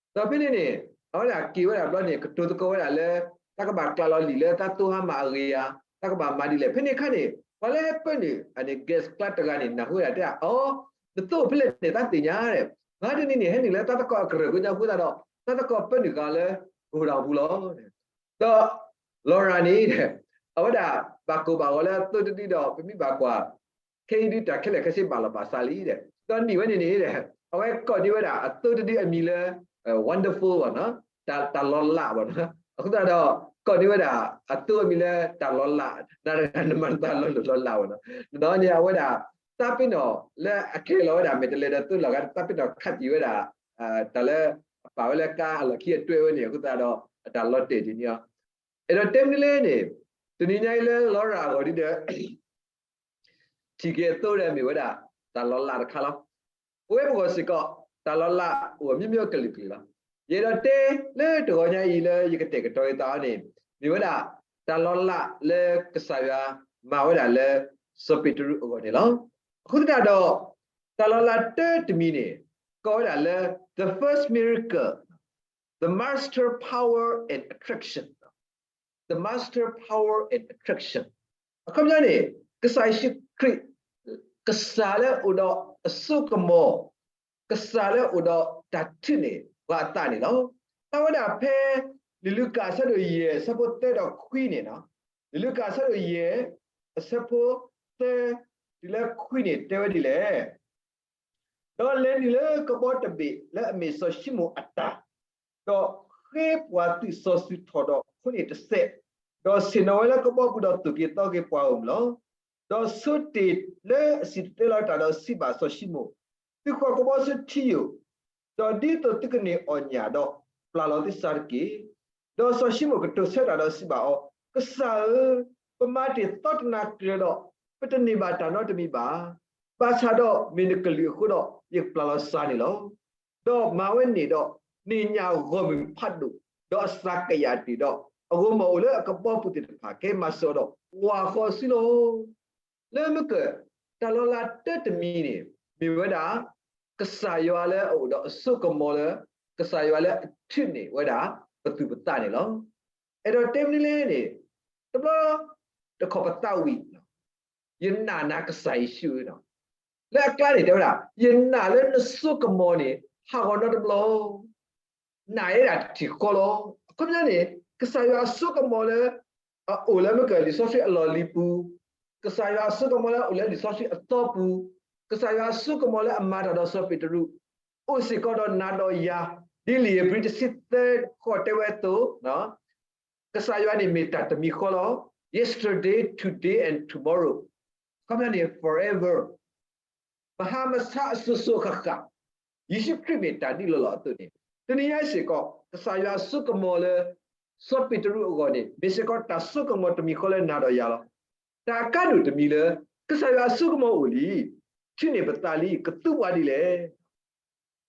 ဒီး ဒီးဖဲန့ၣ်န့ၣ် အဝဲဒၣ်က့ၤဝဲဒၣ်ဘျီန့ၣ် ကတိၤသကိးဝဲဒၣ်လၢ တၢ်ကဘၣ်ကျးလီၤလံာ်လၢတၢ်သိဟါမၢ်အဂ့ၢ်ဧါ, တၢ်ကဘၣ်မၤဒ်လဲၣ်. ဖဲန့ၣ်အခါန့ၣ် ပှၤလၢဟဲပၢနုာ် အန့ၣ် gas ကျါတဂၤန့ၣ် နၢ်ဟူဝဲဒၣ်တဲဒၣ် အီ နသိအိၣ်ဖဲလဲၣ်န့ၣ် တၢ်သ့ၣ်ညါဒီး မဟါတနံၤန့ၣ် ဟဲနုာ်လၢတၢ်သကိးအကရၢၢ်အဃိသတးဒီး တၢ်သကိးပၢနုာ်ဃာ်လၢ ကဟူးတၢ်ဟူးလီၤ. ဒီး Laura န့ၣ် အဝဲဒၣ် ဘၣ်ကိၢ်ဘၣ်ဂီၤလၢအသိတဒုဒီး ပမ့ၢ်ဘၣ်ကွၢ် ခဲအံၤဒုးတၢ်ခဲလၢာ်ခဲဆ့ဘၣ်လီၤဘၣ်စးလံဒီး ဒီးနံၣ်ဝဲန့ၣ်န့ၣ်ဒီး အဝဲကိးန့ၢ်ဝဲဒၣ်အသိတဒုအမံၤလၢ wonderful ဘၣ်နီၤ တၢ်လီၤလးဘၣ်နီၤ အဃိသတးဒီး ကိးန့ၢ်ဝဲဒၣ်အသိအမံၤလၢတၢ်လီၤလး နၤတဂၤနမၤနသးလီၤလိၢ်လီၤလးဘၣ်နီၤ ဒီးန့ၣ်အဝဲဒၣ် တၢ်ပ့ၤနီၣ်လၢအခဲလီၤဝဲဒၣ် မဲာ်တဲးလဲးဒီးသိလီၤဂာ် တၢ်ပ့ၤနီၣ်ခးတံၢ်ဝဲဒၣ် တၢ်လၢ အပာ်ဝဲလၢကါအလီၢ်ခံအတွဲဝဲန့ၣ် အဃိသတးဒီး အတၢ်လီၤတဲာ်ဒ်န့ၣ်လီၤ. အဲၣ်ဒိးတဲမနုၤလဲၣ်န့ၣ် တနံၤညါအံၤလၢ Laura အဂီၢ်ဒ်ဒီး ထံၣ်က့ၤအသိဒီးမ့ၢ်ဝဲဒၣ် တၢ်လီၤလးတခါလီၤ. ပဝဲပဂီၢ်စ့ၢ်ကီး တၢ်လီၤလးအိၣ်အမျိုးမျိုးကလုာ်ကလုာ်လီၤ. ယအဲၣ်ဒိးတဲလၢတဂီၤညါအံၤလၢယကတဲာ်ကတီၤယသးအီၤန့ၣ် မ့ၢ်ဝဲဒၣ် တၢ်လီၤလးလၢကစၢ်ယွၤမၤဝဲဒၣ်လၢ စီၤပ့းတရူးအဂီၢ်န့ၣ်လီၤ. အဃိသတးဒီး တၢ်လီၤလးတၢတမံၤန့ၣ် ကိးဝဲဒၣ်လၢ the first miracle, the master power and attraction the master power and attraction အခီပညီန့ၣ် ကစၢ်ယ့ၣ်ၡူးခရံာ် ကစၢ်လၢအိၣ်ဒီးအစိကမီၤ ကစၢ်လၢအိၣ်ဒီးတၢ်ထုးန့ၢ်ပှၤအသးန့ၣ်လီၤ. တၢ်ဝဲဒၣ်ဖဲ လံာ်လူၤကၣ်အဆၢဒိၣ်ယဲၢ်အဆၢဖိသၢဒီးခွံန့ၣ်, လံာ်လူၤကၣ်အဆၢဒိၣ်ယဲၢ် အဆၢဖိသၢ တုၤလၢခွံန့ၣ် တဲဝဲဒ်လဲၣ်. ဒီးလဲၤနုာ်လၢကဘီတဘ့ၣ်လၢအမ့ၢ်စီၤၡံမိၣ်အတၢ်, ဒီးဃ့ပှၤသုးစီၤစုၤထီၣ်ဒီးခိၣ်န့ၣ်တစဲး, ဒီးဆ့ၣ်နီၤဝဲလၢကဘီပူၤဒီးသိၣ်က့ၤသီက့ၤပှၤဧိၤမ့ၢ်လီၤ. ဒီးဆိတ့ၢ်လၢအစံၣ်တဲၤတဲလီၤတၢ်ဒီးစံးဘၣ်စီၤၡံမိၣ်, သုဃီၤကဘီဆူထံယိာ်, ဒီးဒ်သိးသုကန့ၢ်အီၣ်ညၣ်ဒီး ပျၢ်လီၤသုစၢ်တက့ၢ်. ဒီးစီၤၡံမိၣ်ကတိၤဆၢတၢ်ဒီးစံးဘၣ်အီၤ, ကစၢ်ဧၢ, ပမၤတ့ၢ်သီတနၤကျၢၤဒီး ပတန့ၢ်ဘၣ်တၢ်နီတမံၤဘၣ်. ဘၣ်ဆၣ်ဒီးမ့ၢ်နကလုၢ်အဃိဒီး ယကပျၢ်လီၤစၢ်န့ၣ်လီၤ. ဒီးမၤဝဲန့ၣ်ဒီး န့ၢ်ညၣ်ဂီၢ်မုၢ်ဖးဒိၣ်, ဒီးအစၢ်ကယာ်တ့ၢ်ဒီး အဂီၤမီၢ်အိၣ်လၢအကဘီပူၤသ့ၣ်တဖၣ် ကဟဲမၤစၢၤအီၤဒီး ဝၤဃီအစုလီၤ. လၢမုၢ်ကၢၢ် တၢ်လီၤလးတၢတမံၤန့ၣ် မ့ၢ်ဝဲဒၣ် ကစၢ်ယွၤလၢအအိၣ်ဒီးအစိကမီၤလၢ ကစၢ်ယွၤလၢအထုးန့ၢ်ဝဲဒၣ် ပသူၣ်ပသးန့ၣ်လီၤ. အဲၣ်ဒိးတဲမနုၤလဲၣ်န့ၣ် တဘျီတခီၣ်ပသးဝံၣ် ယနာ်နၤကစၢ်ယ့ၣ်ၡူးဧၢ, လၢအကျါန့ၣ်တဲဝဲဒၣ် ယနာ်လၢနစိကမီၤန့ၣ် ဟးဂီၤနီတဘျီ နာ်ဝဲဒၣ်တထံၣ်ဃီလီၤ. အခီပညီန့ၣ် ကစၢ်ယွၤအစိကမီၤလၢ အအိၣ်လၢမုၢ်ကၢၢ်လံာ်စီဆှံအလီၢ်လံၤပူၤ, ကစၢ်ယွၤအစိကမီၤလၢအအိၣ်လၢလံာ်စီဆှံအသီပူၤ, ကစၢ်ယွၤအစိကမီၤလၢအမၤတၢ်ဒီးစီၤပ့းတရူး အိၣ်စ့ၢ်ကီးဒီးနၤဒီးယၤ, ဒ်လံာ်ဧ့ၤဘြံၤတဆံသၢဃီတဲဝဲအသိး, ကစၢ်ယွၤန့ၣ်မ့ၢ်တၢ်တမံၤဃီလီၤ. Yesterday, today and tomorrow. အခီပညီန့ၣ် forever. မဟါမဆါအစိၤစိၤအဃၣ်ဃၣ်, ယ့ၣ်ၡူးခရံာ်မ့ၢ်တၢ်ဒ်လီၢ်လီၢ်အသိးန့ၣ်, တနံၤညါစ့ၢ်ကီး ကစၢ်ယွၤအစိကမီၤလၢ စီၤပ့းတရူးအဂီၢ်န့ၣ် မ့ၢ်စ့ၢ်ကီးတၢ်စိကမီၤတမံၤဃီလၢနၤဒီးယၤလီၤ. တၢ်အကါဒိၣ်တမံၤလၢ ကစၢ်ယွၤအစိကမီၤအိၣ်လံ, ထုးန့ၢ်ပသးလံ, ကသူပှၤဒ်လဲၣ်.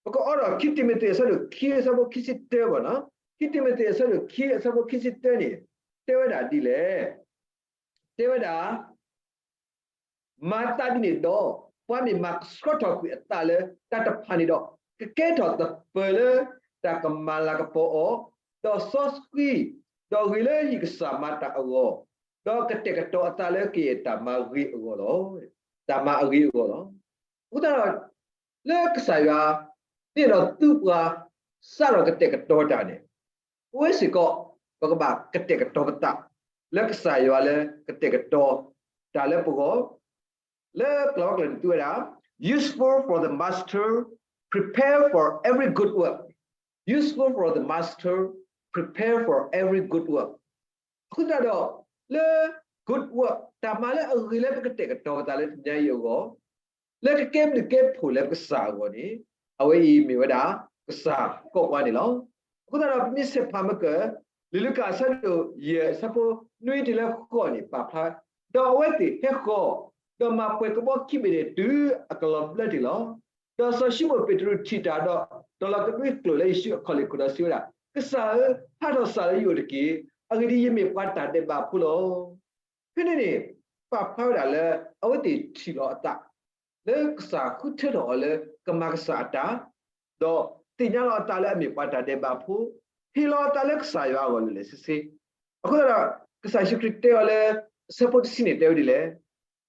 ပကအိးထီၣ်ခံတံၤမသ့းအဆၢဒိၣ်ခံအဆၢဖိခံဆံတၢဘၣ်နီၤ, ခံတံၤမသ့းအဆၢဒိၣ်ခံအဆၢဖိခံဆံတၢန့ၣ် တဲဝဲဒၣ်ဒ်လဲၣ်. တဲဝဲဒၣ် မၤသးဒ်န့ၣ်ဒီး, ပှၤမ့ၢ်မၤဆှၢထီၣ်ကွံာ်အသးလၢတၢ်တဖၣ်န့ၣ်ဒီး, ကကဲထီၣ်သပၢၤလၢတၢ်ကမၤလၤကပီၤအီၤ, ဒီးစီဆှံ, ဒီးဂ့ၤလၢဟံၣ်ကစၢ်မၤတၢ်အဂီၢ်, ဒီးကတဲာ်ကတီၤအသးလၢကယဲၢ်တၢ်မၤဂ့ၤအဂီၢ်လီၤ. တၢ်မၤအဂ့ၤအဂီၢ်လီၤ. အဃိသတးဒီး လၢကစၢ်ယွၤ န့ၣ်ဒီးသူပှၤ စးထီၣ်ကတဲာ်ကတီၤတၢ်န့ၣ်, ပဝဲစ့ၢ်ကီး ပကဘၣ်ကတဲာ်ကတီၤပသး လၢကစၢ်ယွၤလၢကတဲာ်ကတီၤတၢ်လၢပဂီၢ်, လၢကျိာ်ဘၣ်ကျိာ်န့ၣ်သူဝဲဒၣ် useful for the master, prepare for every good work, useful for the master, prepare for every good work. အဃိသတးဒီး လၢ good work တၢ်မၤလၢအဂ့ၤလၢပကတဲာ်ကတီၤပသးလၢတနံၤညါအံၤအဂီၢ်, လၢကကဲဘျုးကဲဖှိၣ်လၢပကစၢ်အဂီၢ်န့ၣ်, အဝဲအံၤမ့ၢ်ဝဲဒၣ် ကစၢ်ကိးပှၤန့ၣ်လီၤ. အဃိသတးဒီး ပမ့ၢ်ဆဲးဖးမုၢ်ကၢၢ် လံာ်လူၤကၣ်အဆၢဒိၣ်ယဲၢ်အဆၢဖိနွံတုၤလၢဃိးန့ၣ် ပာ်ဖျါ, ဒီးအဝဲသ့ၣ်ဟဲဃီၤ, ဒီးမၤပှဲၤကဘီခံဘ့ၣ်န့ၣ်တုၤအကလီၤဘျၢတ့ၢ်လီၤ. ဒီးစီၤၡံမိၣ်ပ့းတရူးထံၣ်တၢ်ဒီး တီၤလီၤကဒွံကျိာ်လၢယ့ၣ်ၡူးအခီၣ်လ့ၣ်ခိၣ်ဒီးစံးဝဲဒၣ်, ကစၢ်ဧၢ, ဟးထီၣ်စၢ်လၢယအိၣ်တက့ၢ်. အဂ့ၢ်ဒ်အံၤ, ယမ့ၢ်ပှၤတၢ်ဒဲးဘးဖိလီၤ. ဖဲန့ၣ်န့ၣ် ပာ်ဖျါဝဲဒၣ်လၢ အဝဲသ့ၣ်ထံၣ်လီၤအသး လၢကစၢ်ဃုထၢထီၣ်အီၤလၢကမၤကစၢ်အတၢ်, ဒီးသ့ၣ်ညါလီၤအသးလၢအမ့ၢ်ပှၤတၢ်ဒဲးဘးဖိ, ဟ့ၣ်လီၤအသးလၢကစၢ်ယွၤအဂီၢ်လၢာ်လၢာ်ဆ့ဆ့. အဃိသတးဒီး ကစၢ်ယ့ၣ်ၡူးခရံာ်တဲအီၤလၢ အဆၢဖိတဆံန့ၣ် တဲဝဲဒ်လဲၣ်,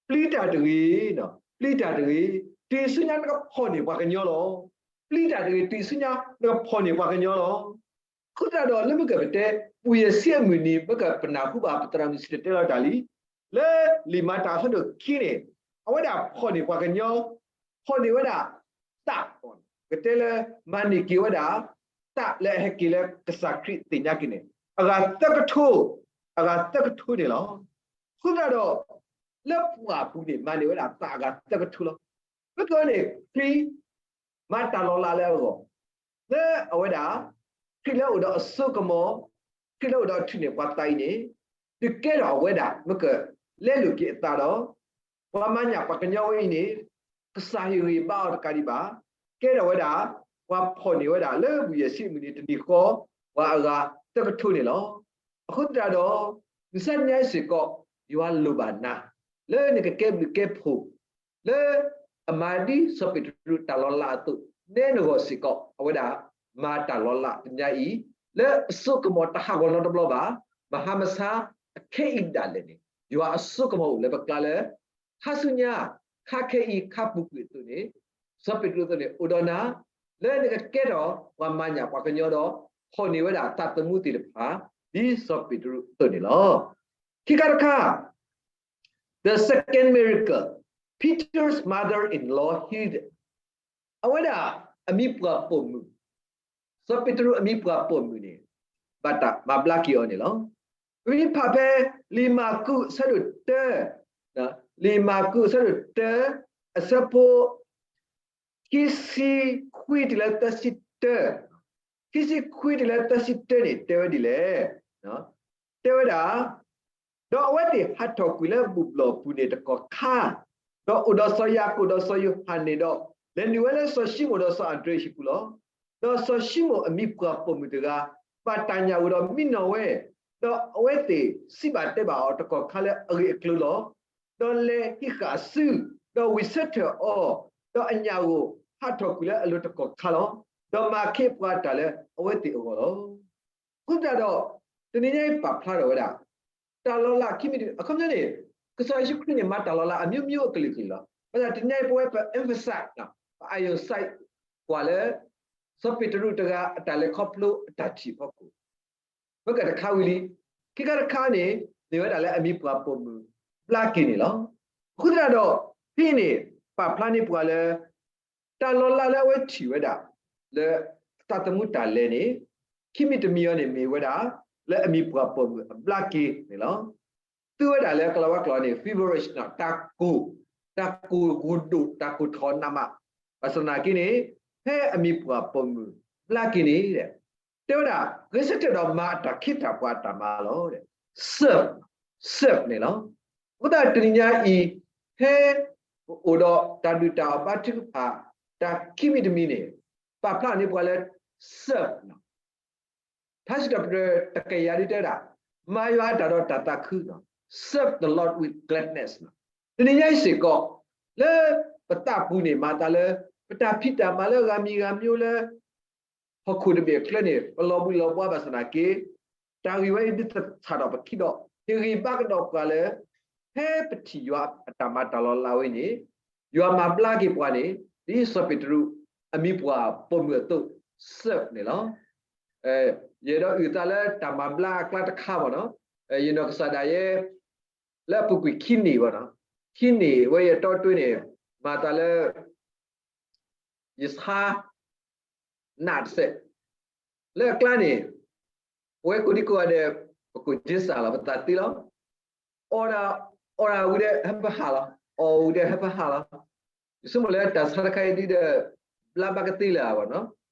ပျံၤတၢ်တဂ့ၤ, ပျံၤတၢ်တဂ့ၤ, တုၤဆူညါနကဖီၣ်န့ၢ်ပှၤကညီလီၤ. ပျံၤတၢ်တဂ့ၤ, တုၤဆူညါနကဖီၣ်န့ၢ်ပှၤကညီလီၤ. အဃိသတးဒီး လၢမုၢ်ကၢၢ်ပတဲ ပူၤယဲၢ်ဆံအမုၢ်နံၤ မ့ၢ်ကပနၢ်ဟူဘၣ် ပသရၣ်မုၣ်စံၣ်တဲၤတဲလီၤတၢ်လံ, လၢလံာ်မၤတၢ်အဆၢဒိၣ်ခံန့ၣ်, အဝဲဒၣ်ဖီၣ်န့ၢ်ပှၤကညီ, ဖီၣ်န့ၢ်ဝဲဒၣ်သး, ကတဲလၢ မၤန့ၢ်က့ၤဝဲဒၣ် သးလၢအဟဲက့ၤလၢကစၢ်ခရံာ်သ့ၣ်ညါက့ၤန့ၣ် အဂၤသၢကထိ, အဂၤသၢကထိန့ၣ်လီၤ. အဃိသတးဒီး လၢပှၤအပူၤန့ၣ် မၤန့ၢ်ဝဲဒၣ်သးအဂၤသၢကထိလီၤ. မ့ၢ်ကန့ၣ် ခရံာ် မၤတၢ်လီၤလးလၢအဂီၢ်, လၢအဝဲဒၣ် ခရံာ်လၢအအိၣ်ဒီးအစိကမီၤ, ခရံာ်လၢအအိၣ်ဒီးအထုးန့ၢ်ပှၤသးအံၤန့ၣ်, ဒုးကဲထီၣ်အဝဲဒၣ် မ့ၢ်က လဲလိာ်က့ၤအသးဒီး ပှၤမၤညၣ်ပှၤကညီဝဲအံၤန့ၣ်, ကစၢ်ဟ့ၣ်ဂံၢ်ဘါအီၤတကးဒံးဘၣ်, ကဲထီၣ်ဝဲဒၣ် ပှၤဖီၣ်န့ၢ်ဝဲဒၣ်လၢပူၤယဲၢ်ဆံအမုၢ်နံၤတနံၤဃီ ပှၤအဂၤသၢကထိန့ၣ်လီၤ. အဃိသတးဒီး မုၢ်ဆါညါအံၤစ့ၢ်ကီး ယွၤလိၣ်ဘၣ်နၤ လၢနကကဲဘျုးကဲဖှိၣ် လၢအမၤဒ်စီၤပ့းတရူးတၢ်လီၤလးအသိး, နဲနဂီၢ်စ့ၢ်ကီး အဝဲဒၣ်မၤတၢ်လီၤလးတနံၤညါအံၤ လၢအစိကမီၤတဟးဂီၤနီတဘျီဘၣ်. မဟါမဆါအခဲအံၤဒၣ်လဲာ်န့ၣ် ယွၤအစိကမီၤအိၣ်လၢပကျါလၢ ခါဆူညါ ခါခဲအံၤခါပူၤကွံာ်အသိးန့ၣ်, စီၤပ့းတရူးအသိးန့ၣ် အိၣ်ဒီးနၤ လၢနကကဲထီၣ်ပှၤမၤညၣ်ပှၤကညီဒီး ဖီၣ်န့ၢ်ဝဲဒၣ်သးသမူသ့ၣ်တဖၣ် ဒ်စီၤပ့းတရူးအသိးန့ၣ်လီၤ. ခံခါတခါ, the second miracle, Peter's mother-in-law healed. အဝဲဒၣ်အမံၤပှၢ်ပိာ်မုၣ်, စီၤပ့းတရူးအမံၤပှၢ်ပိာ်မုၣ်န့ၣ် ဘၣ်တၢ်မၤဘျါက့ၤအီၤန့ၣ်လီၤ. ပမ့ၢ်ဖးဖဲ လံာ်မၢ်ကူး အဆၢဒိၣ်တၢ, လံာ်မၢ်ကူး အဆၢဒိၣ်တၢ, အဆၢဖိ ခံဆံခွံတုၤလၢသၢဆံတၢ, ခံဆံခွံတုၤလၢသၢဆံတၢန့ၣ် တဲဝဲဒ်လဲၣ်. တဲဝဲဒၣ်, ဒီးအဝဲသ့ၣ်ဟးထီၣ်ကွံာ်လၢဘူၣ်ဘျီၣ်ပူၤန့ၣ်တကီၢ်ခါ, ဒီးအိၣ်ဒီးစီၤယၤကိာ်ဒီးစီၤယိၤဟၣ်န့ၣ်ဒီး, လဲၤနုာ်ဝဲလၢစီၤၡံမိၣ်ဒီးစီၤအၤဒြ့ဟံၣ်ပူၤလီၤ. ဒီးစီၤၡံမိၣ်အမံၤပှၢ်ပိာ်မုၣ်တဂၤ ဘၣ်တၢ်ညၣ်ဝဲဒီးမံနီၤဝဲ, ဒီးအဝဲသ့ၣ်စံးဘၣ်တဲဘၣ်အီၤတကီၢ်ခါလၢအဂ့ၢ်အကျိၤလီၤ. ဒီးလဲၤဟံးဃာ်အစု, ဒီးဝံၢ်ဆၢထၢၣ်အီၤ, ဒီးအညၣ်ဧိၤဟးထီၣ်ကွံာ်လၢအလိၤတကီၢ်ခါလီၤ. ဒီးမၤခ့ပှၤတၢ်လၢအဝဲသ့ၣ်အဂီၢ်လီၤ. အဃိသတးဒီး, တနံၤညါအံၤပာ်ဖျါထီၣ်ဝဲဒၣ် တၢ်လီၤလးခံမံၤတမံၤ, အခီပညီန့ၣ် ကစၢ်ယ့ၣ်ၡူးခရံာ်န့ၣ် မၤတၢ်လီၤလးအမျိုးမျိုးအကလုာ်ကလုာ်လီၤ. ဘၣ်ဆၣ်တနံၤညါအံၤ ပဝဲပ emphasize ပ emphasize ကွၢ်လၢ စီၤပ့းတရူးတဂၤအတၢ်လဲၤခီဖျိအတၢ်ထံၣ်အဖီခိၣ်, မ့ၢ်ကတခါဝံၤလံ. ခံခါတခါန့ၣ် မ့ၢ်ဝဲဒၣ်လၢအမံၤပှၢ်ပိာ်မုၣ်ဘျါက့ၤန့ၣ်လီၤ. အဃိသတးဒီး ဖဲန့ၣ် ပာ်ဖျါန့ၢ်ပှၤလၢ တၢ်လီၤလးလၢအဝဲထံၣ်ဝဲဒၣ် လၢအသးသမူတၢ်လဲၤန့ၣ် ခံမံၤတမံၤအံၤန့ၣ်မ့ၢ်ဝဲဒၣ် လၢအမံၤပှၢ်ပိာ်မုၣ်အဘျါက့ၤန့ၣ်လီၤ. သုဝဲဒၣ်လၢကလၤဝါကျိာ်န့ၣ် feverish န့ၣ် တၢ်ကိၢ်, တၢ်ကိၢ်ဂိၢ်ဒိၣ် တၢ်ကိၢ်ထီၣ်နးမး, ဘၣ်ဆၣ်သနာ်က့န့ၣ် ဖဲအမံၤပှၢ်ပိာ်မုၣ်ဘျါက့ၤန့ၣ် တဲဝဲဒၣ် ဂဲၤဆၢထၢၣ်ဒီးမၤအတၢ်ခ့တၢ်ပှၤအတၢ်မၤလီၤ. serve, serve န့ၣ်လီၤ. အဃိသတးတနံၤညါအံၤ ဖဲပအိၣ်ဒီးတၢ်ဒုၣ်တၢ်အီၣ်ဘါထုကဖၣ် တၢ်ခံမံၤတမံၤန့ၣ် ပာ်ဖျါန့ၢ်ပှၤလၢ serve န့ၣ် ထါစံးထီၣ်ပတြၢၤတကယၤဒ်တဲဝဲဒၣ် မၤယွၤအတၢ်ဒီးတၢ်သးခုန့ၣ် serve the Lord with gladness န့ၣ်. တနံၤညါအံၤစ့ၢ်ကီး လၢပသးပူၤန့ၣ် မၤသးလၢ ပတၢ်ဖံးတၢ်မၤလၢဂၤမံၤဂၤမံၤလၢ ဟီၣ်ခိၣ်တဘ့ၣ်အချၢန့ၣ် ပလီၤဘှံးလီၤဘှါဘၣ်ဆၣ်သနာ်က့ တၢ်ဂ့ၢ်ဝဲအံၤဒ်သိးဆၣ်ထီၣ်ပခံဒီး ဟ့ၣ်ဂံၢ်ဘါကဒီးပှၤလၢ ဖဲပထံၣ်ယွၤအတၢ်မၤတၢ်လီၤလးဝဲန့ၣ် ယွၤမၤဘျါက့ၤပှၤန့ၣ် ဒ်စီၤပ့းတရူးအမံၤပှၢ်ပိာ်မုၣ်အသိး serve န့ၣ်လီၤ. ယအဲၣ်ဒိးအုၣ်သးလၢတၢ်မၤဘျါအကျါတခါဘၣ်နီၤ, ယနီၢ်ကစၢ်ဒၣ်ယဲ လၢအပူၤကွံာ်ခံနံၣ်ဘၣ်နီၤ, ခံနံၣ်ဝဲအံၤအတီတ့ၢ်န့ၣ် မၤသးလၢ ယဆါ နးတစဲး, လၢအကျါန့ၣ် ပဝဲကိးဒံကိးဂၤဒဲး ပကိးက့စၢ်လီၤ ပသးသ့လီၤ. အီၣ်ဒၣ် အီၣ်ဒၣ်ဝံၤဒီးဟဲပဟးလီၤ, အီၣ်ဝံၤဒီးဟဲပဟးလီၤ. ယဆိကမိၣ်လၢတၢ်ဆါတခါအံၤဒ်ဒီး ဘျါဘၣ်ကသ့လၢၤဘၣ်နီၤ,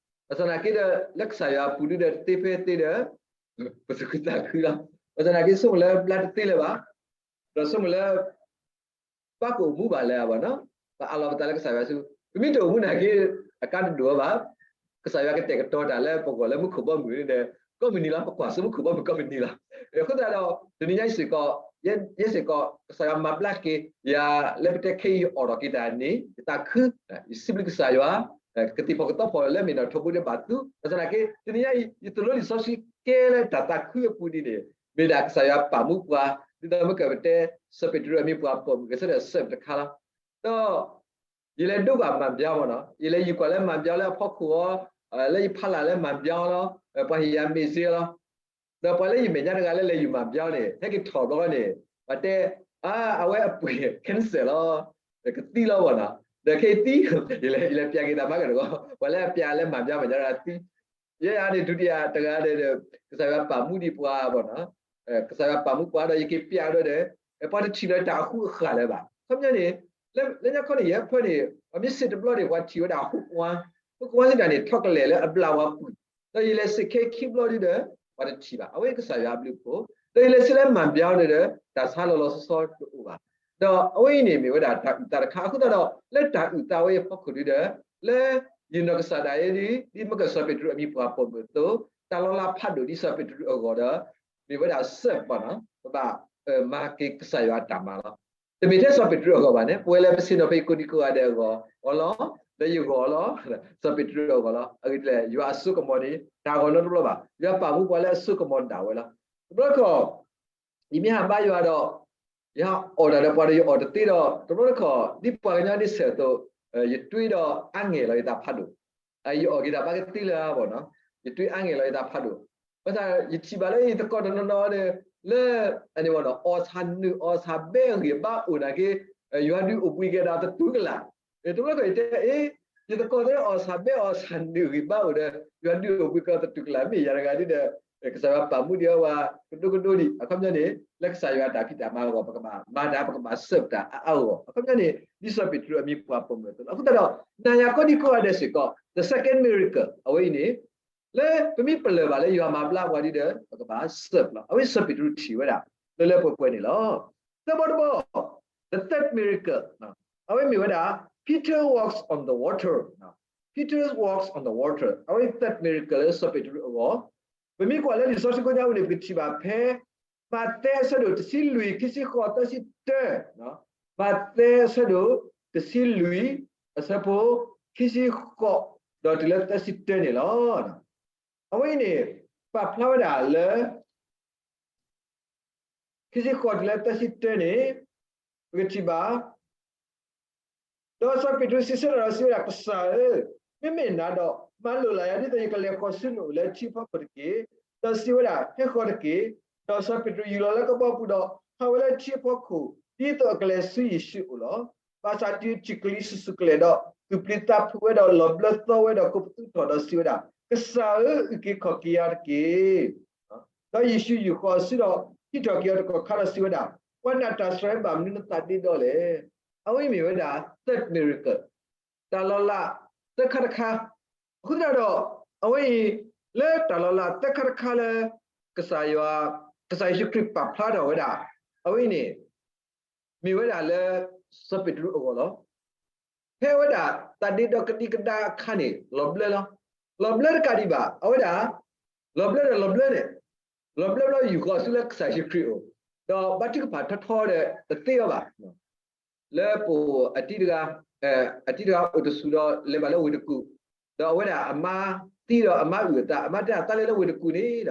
ဘၣ်ဆၣ်သနာ်က့ဒီး လၢကစၢ်ယွၤအပူၤဒ်ဒီးတသ့ဖဲသ့ဒီး ပသူၣ်ခုသးခုလီၤ. ဘၣ်ဆၣ်သနာ်က့ဆိကမိၣ်လၢဘျါတသ့လၢၤဘၣ်, ဒီးဆိကမိၣ်လၢ ဘၣ်ကအိၣ်မူဘၣ်လၢၤဘၣ်နီၤ, ပအးလီၤပသးလၢကစၢ်ယွၤဆူ, ပမ့ၢ်တအိၣ်မူနာ်က့ အကါတဒိၣ်ဘၣ်, ကစၢ်ယွၤကတဲာ်ကတီၤတၢ်လၢပဂီၢ်လၢမူခိၣ်ဘီမုၢ်န့ၣ်ဒီး ကိးမုၢ်နံၤလီၤ, ပကွၢ်ဆူမူခိၣ်ဘီမုၢ်ကိးမုၢ်နံၤလီၤ. အဃိသတးဒီး တနံၤညါအံၤစ့ၢ်ကီး ယဲစ့ၢ်ကီး ကစၢ်ယွၤမၤဘျါက့ၤယၤလၢပတဲခဲအံၤ ယအီၣ်ထီၣ်က့ၤတၢ်န့ၣ် ယသးခု, ယစံးဘျုးကစၢ်ယွၤ, ကသံၣ်ဖီၣ်ကသီဖီၣ်လၢမ့ၢ်နီၣ်ထိးဘိဒီးဘၣ်သူ, ဘၣ်ဆၣ်သနာ်က့ တနံၤညါအံၤ ယသိၣ်လိလံာ်စီဆှံကဲလၢတၢ်သးခုအပူၤဒ်န့ၣ် မ့ၢ်ဒၣ်ကစၢ်ယွၤပာ်မူပှၤ, ဒ်သိးမ့ၢ်ကပတဲ စီၤပ့းတရူးအမံၤပှၢ်ပိာ်မုၣ်ဂဲၤဆၢထၢၣ် serve တခါလီၤ. ဒီး ယလဲၤဒိဘၣ်မၤဘျါမ့ၢ်နီၤ, ယလဲၤယူၤကွၢ်လၢမၤဘျါလၢအဖီခိၣ်အီၤ, လၢယဖီလာ်လၢမၤဘျါလီၤ, ပှၤဟ့ၣ်ယၤမ့ၢ်စ့လီၤ. ဒီးပှၤလၢယမဲာ်ညါတဂၤလၢလဲၤယူၤမၤဘျါန့ၣ် ဟဲက့ၤထီၣ်ဘျီန့ၣ် ပှၤတဲ အါ အဝဲအပှ့ၤ cancer လီၤ, ကသံလီၤမ့ၢ်နီၤ, ဒီးခဲအံၤသံ, ယလဲၤပျးက့ၤတၢ်မၤကတဂီၤ, ပှၤလၢအပျးလၢမၤဘျါမဲာ်ညါတဂၤသံ ယဲယၤန့ၣ် ဒုတိယတဂၤဒီး ကစၢ်ယွၤပာ်မူဒံးပှၤဘၣ်နီၤ, ကစၢ်ယွၤပာ်မူပှၤဒီးယက့ၤပျးဒီးဒီး ပှၤတထံၣ်ဒီးတၢ်အဃူအဃာ်လၢၤဘၣ်. ခီပညီန့ၣ် လၢညါခီန့ၣ် ယဟဲဖၢန့ၣ် ပှၤမ့ၢ်စံးတဘျီန့ၣ် ပှၤထံၣ်ဝဲဒၣ်ဟူးကွၢ်, ဟူးကွၢ်စံးတၢ်န့ၣ် ထီၣ်ကလဲာ်လၢအဘျးဝဲပူၤ, ဒီးယလဲၤစံးခဲခံဘျီဒုဒီး ပှၤတထံၣ်ဘၣ်. အဝဲကစၢ်ယွၤအဘျုးအဖှိၣ်, ဒီးယလဲၤစံးလၢမၤဘျါန့ၣ်ဒီး တၢ်ဆါလီၤလီၤဆီဆီတအိၣ်ဘၣ်. ဒီးအဝဲအံၤန့ၣ်မ့ၢ်ဝဲဒၣ်တၢ်အုၣ်သးတခါ အဃိသတးဒီး လၢတၢ်အုၣ်သးဝဲအံၤအဖီခိၣ်ဒုဒီး လၢယနီၢ်ကစၢ်ဒၣ်ယဲဒ် ဒ်မ့ၢ်ကစီၤပ့းတရူးအမံၤပှၢ်ပိာ်မုၣ်အသိး တၢ်လီၤလးဖးဒိၣ်ဒ်စီၤပ့းတရူးအဂီၢ်ဒီး မ့ၢ်ဝဲဒၣ် serve ဘၣ်နီၤ ပဘၣ်မၤက့ၤကစၢ်ယွၤအတၢ်မၤလီၤ. တမ့ၢ်ထဲစီၤပ့းတရူးအဂီၢ်ဘၣ်န့ၣ် ပဝဲလၢပဆ့ၣ်နီၤဖဲအံၤကိးဒံကိးဂၤဒဲးအဂီၢ်အီၤလီၤ. လၢယဂီၢ်အီၤလီၤ. စီၤပ့းတရူးအဂီၢ်လီၤ. အဂ့ၢ်ဒ်လဲၣ် ယွၤအစိကမီၤန့ၣ် တၢ်ဂီၤနီတဘျီဘၣ်. ယွၤပာ်မူပှၤလၢအစိကမီၤဒၣ်ဝဲလီၤ. တဘျီတခီၣ် ယမ့ၢ်ဟးဘါယွၤဒီး ယဟးအီၣ်တၢ်ဒီးပှၤဒီးယအီၣ်တသ့ဒီး တဘျီတခီၣ် ဒ်ပှၤကညီဒ်ဆၢၣ်အသိး ယတွ့ဒီးအါငဲၢ်လီၤယသးဖးဒိၣ်. ယအီၣ်က့ၤတၢ်ဘၣ်ကသ့လၢၤဘၣ်နီၤ ယတွ့အါငဲၢ်လီၤယသးဖးဒိၣ်. ဘၣ်ဆၣ်ယထံၣ်ဘၣ်လၢယသကိးတနီၤနီၤဒီး လၢ အီၣ်ဆၣ်နုာ်အီၣ်ဆၣ်ဘဲအဂံၢ်အဘါအိၣ်နာ်က့ ယွၤဒုးအိၣ်ဘှံးက့ၤဒၣ်သတူၢ်ကလာ်. တဘျီတခီၣ်ယတဲ အ့ ယသကိးသ့ၣ်အီၣ်ဆၣ်ဘဲအီၣ်ဆၣ်နုာ်ဂံၢ်ဘါအိၣ်ဒီး ယွၤဒုးအိၣ်ဘှံးကီးသတူၢ်ကလာ် မ့ၢ်ယၤတဂၤဒ်ဒီး ကစၢ်ယွၤပာ်မူဒံးအီၤဝဲ ကဒိကဒိဒံး အခီပညီန့ၣ် လၢကစၢ်ယွၤတၢ်ဖံးတၢ်မၤအဂီၢ် ပကဘၣ်မၤတၢ် ပကဘၣ် serve တၢ်အါအါဂီၢ်ဂီၢ် အခီပညီန့ၣ် ဒ်စီၤပ့းတရူးအမံၤပှၢ်ပိာ်မုၣ်အသိးလီၤ. အဃိသတးဒီး နၤယၤကိးဒံကိးဂၤဒဲးစ့ၢ်ကီး the second miracle အဝဲအံၤန့ၣ် လၢပမ့ၢ်ပလၢၢ်ဘၣ်လၢယွၤမၤဘျါပှၤဒ်ဒီး ပကဘၣ် serve လီၤ. အဝဲစီၤပ့းတရူးထံၣ်ဝဲဒၣ် လၢလၢပှဲၤပှဲၤန့ၣ်လီၤ. သၢဘီတဘီ the third miracle အဝဲမ့ၢ်ဝဲဒၣ် Peter walks on the water, Peter walks on the water အဝဲ third miracle လၢစီၤပ့းတရူးအဂီၢ် ပမ့ၢ်ကွၢ်လၢလံာ်စီဆှံကိးညါပူၤန့ၣ် ပကထံၣ်ဘၣ်ဖဲ မးသဲအဆၢဒိၣ်တဆံလွံၢ် ခံဆံဃိး သၢဆံတၢ, မးသဲအဆၢဒိၣ်တဆံလွံၢ် အဆၢဖိ ခံဆံဃိး ဒီးတုၤလၢသၢဆံတၢန့ၣ်လီၤ. အဝဲအံၤန့ၣ် ပာ်ဖျါဝဲဒၣ်လၢ ခံဆံဃိးတုၤလၢသၢဆံတၢန့ၣ် ပကထံၣ်ဘၣ် ဒီးစီၤပ့းတရူးစံးဆၢလီၤဒီးစံးဝဲဒၣ် ကစၢ်ဧၢ, မ့မ့ၢ်နၤဒီး မၤလိာ်လၢယၤဒ်သိးယကလဲၤဃီၤဆူနအိၣ်လၢထံအဖီခိၣ်တက့ၢ်. ဒီးစံးဝဲဒၣ် ဟဲဃီၤတက့ၢ်. ဒီးစီၤပ့းတရူးယူၤလီၤလၢကဘီပူၤဒီး ဟးဝဲလၢထံအဖီခိၣ် ဒ်သိးအကလဲၤဆူယ့ၣ်ၡူးအအိၣ်လီၤ. ဘၣ်ဆၣ်တုၤထံၣ်ကလံၤဆူၣ်ဆူၣ်ကလဲာ်ဒီး သူၣ်ပျံၤသးဖုးဝဲဒီးလီၤဘျၢသီဝဲဒီးကိးပသူထီၣ်ဒီးစံးဝဲဒၣ် ကစၢ်ဧၢ, အုၣ်က့ၤခီၣ်က့ၤယၤတက့ၢ်. ဒီးယ့ၣ်ၡူးယူာ်ဃီၤအစုဒီး ဟံးထီၣ်က့ၤအီၤတကီၢ်ခါဒီးစံးဝဲဒၣ် ပှၤနာ်တၢ်စှၤအံၤဘၣ်မနုၤနသးဒ့ဒီလဲၣ်. အဝဲအံၤမ့ၢ်ဝဲဒၣ် third miracle တၢ်လီၤလးသၢခါတခါ, အဃိသတးဒီး အဝဲအံၤ လၢတၢ်လီၤလးသၢခါတခါလၢ ကစၢ်ယွၤ ကစၢ်ယ့ၣ်ၡူးခရံာ်ပာ်ဖျါထီၣ်ဝဲဒၣ် အဝဲအံၤန့ၣ် မ့ၢ်ဝဲဒၣ်လၢ စီၤပ့းတရူးအဂီၢ်လီၤ. ဖဲဝဲဒၣ် သးဒ့ဒီကဒံကဒါအခါန့ၣ် လီၤဘျၢလီၤ. လီၤဘျၢတကးဒံးဘၣ် အဝဲဒၣ် လီၤဘျၢဒီးလီၤဘျၢန့ၣ် လီၤဘျၢဘျီယူာ်ဃီၤဆူလၢကစၢ်ယ့ၣ်ၡူးခရံာ်အအိၣ်, ဒီးဘါထုကဖၣ်ထီထီဒီးတသ့အီၤဘၣ်. လၢပအိၣ်အတံၤတဂၤ အတံၤတဂၤအိၣ်တဆူၣ်ဒီးလဲၤဘၣ်လၢဝ့ၢ်တကူၣ်, ဒီးအဝဲဒၣ်အမါသံဒီးအမါအုၣ်အသး, အမါတဲဒၣ်သးလဲၤလၢဝ့ၢ်တကူၣ်န့ၣ်ဒီး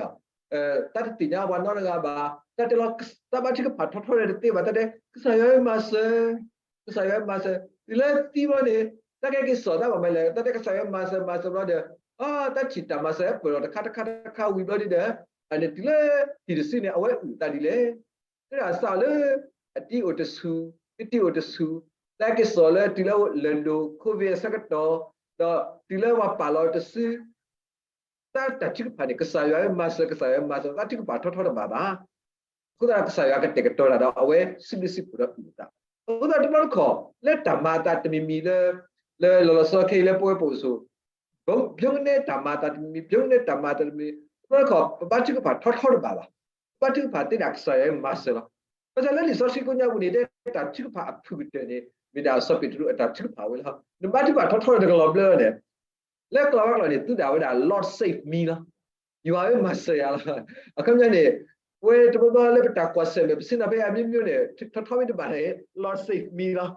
သးတသ့ၣ်ညါပှၤနီတဂၤဘၣ်, တၢ်တဲလီၤ သးဘါထုကဖၣ်ထီထီဒီးတသ့ဘၣ်, တၢ်တဲ ကစၢ်ယွၤမၤစၢၤ, ကစၢ်ယွၤမၤစၢၤ, တုၤလၢသံဘျီန့ၣ် တၢ်ကဲက့ၤစိာ်သးဘၣ်မးလဲၣ်, တၢ်တဲကစၢ်ယွၤမၤစၢၤမၤစၢၤဘျီဒီး တၢ်ထံၣ်တၢ်မၤစၢၤပၢၢ်လီၤတခါတခါတခါဝံၤဘျီဒီး အန့ၣ်တုၤလၢဟံၣ်တစုန့ၣ် အဝဲအုၣ်အသးဒ်လဲၣ်. တဲဒၣ်စးလၢ အတံၤအိၣ်တဆူၣ်, ကတံၤအိၣ်တဆူၣ်, တၢ်က့ၤစိာ်လၢတုၤလၢလၢၢ်ဒိၣ် COVID အဆၢကတီၢ်, ဒီးတုၤလၢပှၤပာ်လီၤတစု တၢ်တၢ်ထုကဖၣ်န့ၣ် ကစၢ်ယွၤမၤစၢၤ ကစၢ်ယွၤမၤစၢၤ တၢ်ထုကဖၣ်ထီထီတဘၣ်ဘၣ်. အဃိသတးဒီးကစၢ်ယွၤကတဲာ်ကတီၤတၢ်ဒီး အဝဲစံးဘျုးစံးဖှိၣ်ဒီးအုၣ်အသး. အဃိသတးဒီးတဘျီတခီၣ် လၢတၢ်မၤအသးတမံၤမံၤလၢ လၢလီၤလီၤဆီဆီခဲအံၤလၢပဝဲပအိၣ်ဆိး ဘၣ်ဘျီန့ၣ်တၢ်မၤအသးတမံၤမံၤ ဘျီန့ၣ်တၢ်မၤအသးတမံၤမံၤ တဘျီတခီၣ် ပဘါထုကဖၣ်ထီထီတဘၣ်ဘၣ်. ပဘါထုကဖၣ်သ့ဒၣ်ကစၢ်ယွၤမၤစၢၤလီၤ. ဘၣ်ဆၣ်လၢလံာ်စီဆှံကိးညါပူၤန့ၣ် တၢ်ထုကဖၣ်အဖုၣ်ကတၢၢ်န့ၣ် မ့ၢ်ဒၣ်စီၤပ့းတရူးအတၢ်ထုကဖၣ်ဝဲလီၤ. နဘါထုကဖၣ်ထီထီန့ၣ် တကလီၤဘျၢလီၤန့ၣ် လၢကျိာ်ဘၣ်ကျိာ်န့ၣ် သူဒၣ်ဝဲဒၣ် Lord save me လီၤ. ယွၤဧၢမၤစၢၤယၤလီၤ. အခီပညီန့ၣ် ပဝဲတဘျီဘျီလၢပတၢ်ကွၢ်ဆၢၣ်မဲာ် ပဆ့ၣ်နီၤဖဲအမျိုးမျိုးန့ၣ် ထီထီမ့ၢ်တဘၣ်န့ၣ် Lord save me လီၤ.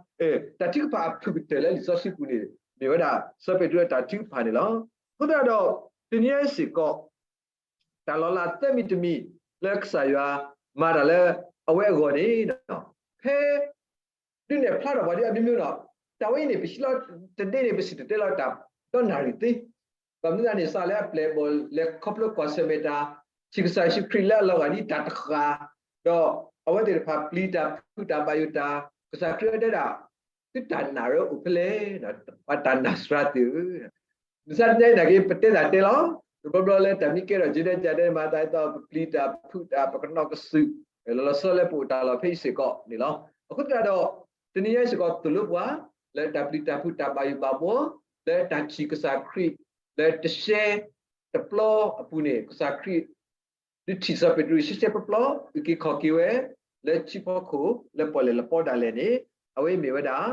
တၢ်ထုကဖၣ်အဖုၣ်ကတၢၢ်လၢလံာ်စီဆှံပူၤန့ၣ် မ့ၢ်ဝဲဒၣ် စီၤပ့းတရူးအတၢ်ထုကဖၣ်န့ၣ်လီၤ. အဃိသတးဒီး တနံၤအံၤစ့ၢ်ကီး တၢ်လီၤလးသၢမံၤတမံၤ လၢကစၢ်ယွၤမၤတၢ်လၢအဝဲအဂီၢ်န့ၣ် ဖဲ ဒုးနဲၣ်ဖျါထီၣ်ပှၤဒ်အမျိုးမျိုးဒီး တၢ်ဝဲအံၤန့ၣ် ပဟံးလီၤတဒ့န့ၣ် ပစံၣ်တဲၤတဲလီၤတၢ်ဒီနၣ်ရံၣ်သ့, ဘၣ်မနုၤသးန့ၣ် စးလၢအပျဲၢ်အဘီၣ်လဲၤခီဖျိကွၢ်ဆၢၣ်မဲာ်တၢ် ထံၣ်ကစၢ်ယ့ၣ်ၡူးခရံာ်လၢအလီၤဂာ်ဒ်တၢ်တဃၣ်, ဒီးအဝဲသ့ၣ်တဖၣ်ပျံၤတၢ်ဖုးတၢ်ဘၣ်ယိၣ်တၢ် ကစၢ်ခရံာ်တဲဒၣ် သုတၢ်နာ်ရၢအိၣ်ဖဲလဲၣ်, ပှၤတၢ်နာ်စှၤသ့ၣ်ဧၢ မုၢ်ဆါတနံၤအံၤနာ်က့ ပတဲတၢ်တဲလီၤ. တဘျီဘျီလၢတၢ်မံကဲထီၣ် ကဲဒဲကဲဒဲ မၤသးဒ်သိး ပပျံၤတၢ်ဖုးတၢ် ပကနိးကစုာ် လီၤလီၤဆီဆီလၢပအိၣ်တၢ်လီၢ်ဖဲအံၤစ့ၢ်ကီးန့ၣ်လီၤ. အဃိသတးဒီး တနံၤအံၤစ့ၢ်ကီး သိၣ်လိပှၤ လၢတၢ်ပျံၤတၢ်ဖုးတၢ်ဘၣ်ယိၣ်ဘၣ်ဘီ လၢတၢ်ထံၣ်ကစၢ်ခရံာ် လၢတရှဲတပျီအပူၤန့ၣ် ကစၢ်ခရံာ် ဒုးထံၣ်စီၤပ့းတရူးရှဲရှဲပျီပျီ အုၣ်က့ၤခီၣ်က့ၤဝဲ လၢထံဖီခိၣ် လၢပီၣ်လဲၣ်လပီဒၣ်လဲာ်န့ၣ် အဝဲအံၤမ့ၢ်ဝဲဒၣ်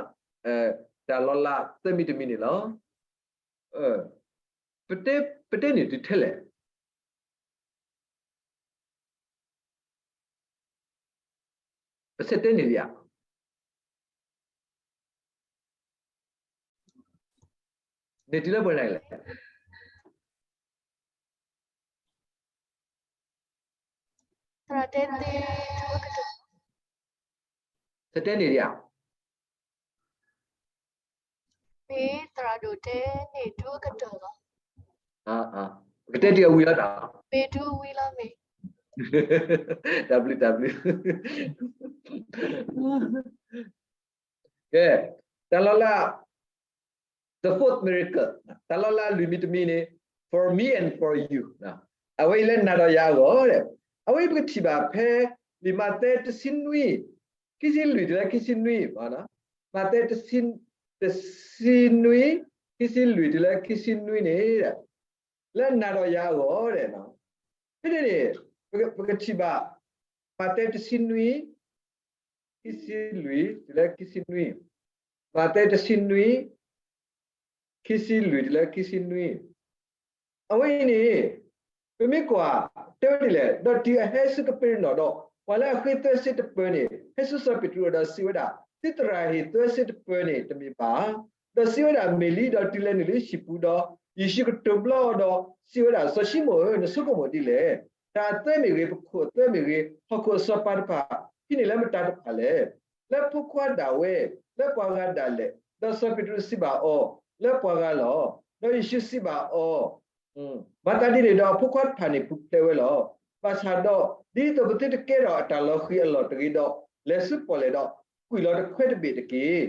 တၢ်လီၤလးသၢမံၤတမံၤန့ၣ်လီၤ. ပတဲန့ၣ်တုၤထဲလဲၣ်. ပဆဲးတဲန့ၣ်ဒံးဧါ. န့ၣ်တုၤလၢပှဲၤနၤလဲၣ်. ဆဲးတဲန့ၣ်ဒံးဧါ. မ့ၢ်သရၣ်ဒိၣ်တဲန့ၣ်ဒုးကတၢၢ်လီၤ. ပကတဲတံၢ်အဝံၤလီၤတၢ်. မ့ၢ်ဒုးဝံၤလီၤမ့ၢ်. တၢ်ဘျုးတၢ်ဘျုး. ကဲ, တၢ်လီၤလး the fourth miracle, တၢ်လီၤလးလွံၢ်မံၤတမံၤန့ၣ် for me and for you, အဝဲအံၤလၢနၤဒီးယၤအဂီၢ်, အဝဲအံၤပကထံၣ်ဘၣ်ဖဲ လံာ်မးသဲတဆံနွံ, ခံဆံလွံၢ်တုၤလၢခံဆံနွံ, မးသဲတဆံ, တဆံနွံ, ခံဆံလွံၢ်တုၤလၢခံဆံနွံန့ၣ် လၢနၤဒီးယၤအဂီၢ်, ဖဲန့ၣ်န့ၣ် ပကထံၣ်ဘၣ် မးသဲတဆံနွံ, ခံဆံလွံၢ်တုၤလၢခံဆံနွံ, မးသဲတဆံနွံ, ခံဆံလွံၢ်တုၤလၢခံဆံနွံ, အဝဲအံၤန့ၣ် ပမ့ၢ်ကွၢ် တဲဝဲဒ်လဲၣ်, ဒီးတုၤအဟဲဆူကပ့းရနီၣ်ဒီး ပှၤလၢအဃ့သွဲစ့တပၢၤန့ၣ် ဟဲဆူစီၤပ့းတရူးအအိၣ်ဒီးစံးဝဲဒၣ်, သုသရၣ်ဟ့ၣ်သွဲစ့တပၢၤန့ၣ်တမ့ၢ်ဘၣ်ဧါ. ဒီးစံးဝဲဒၣ်, မ့ၢ်လံ. ဒီးတုၤလဲၤနုာ်လၢဟံၣ်ပူၤဒီး ယ့ၣ်ၡူးကတိၤဘျီအီၤဒီးစံးဝဲဒၣ်, စီၤၡံမိၣ်ဧၢ, နဆိကမိၣ်ဒ်လဲၣ်. တၢ်အသွဲမ့ၢ်ဂ့ၤ, ပခိၣ်အသွဲမ့ၢ်ဂ့ၤ, ဟီၣ်ခိၣ်အစီၤပၤတဖၣ် ဟံးန့ၢ်လၢမတၤတဖၣ်လဲၣ်. လၢဖိခွါဒၣ်ဝဲ, လၢပှၤဂၤဒၣ်လဲာ်. ဒီးစီၤပ့းတရူးစံးဘၣ်အီၤ, လၢပှၤဂၤလီၤ. ဒီးယ့ၣ်ၡူးစံးဘၣ်အီၤ, မၤသးဒ်န့ၣ်ဒီး အဖိခွါတဖၣ်န့ၣ်ပူၤဖျဲးဝဲလီၤ. ဘၣ်ဆၣ်ဒီး ဒ်သိးပသုတကဲထီၣ်အတၢ်လီၤဃံၤအလီၢ်တဂ့ၤဒီး, လဲၤဆူပီၣ်လဲၣ်ဒီး ကွံာ်လီၤတခွဲတဘ့ၣ်တက့ၢ်.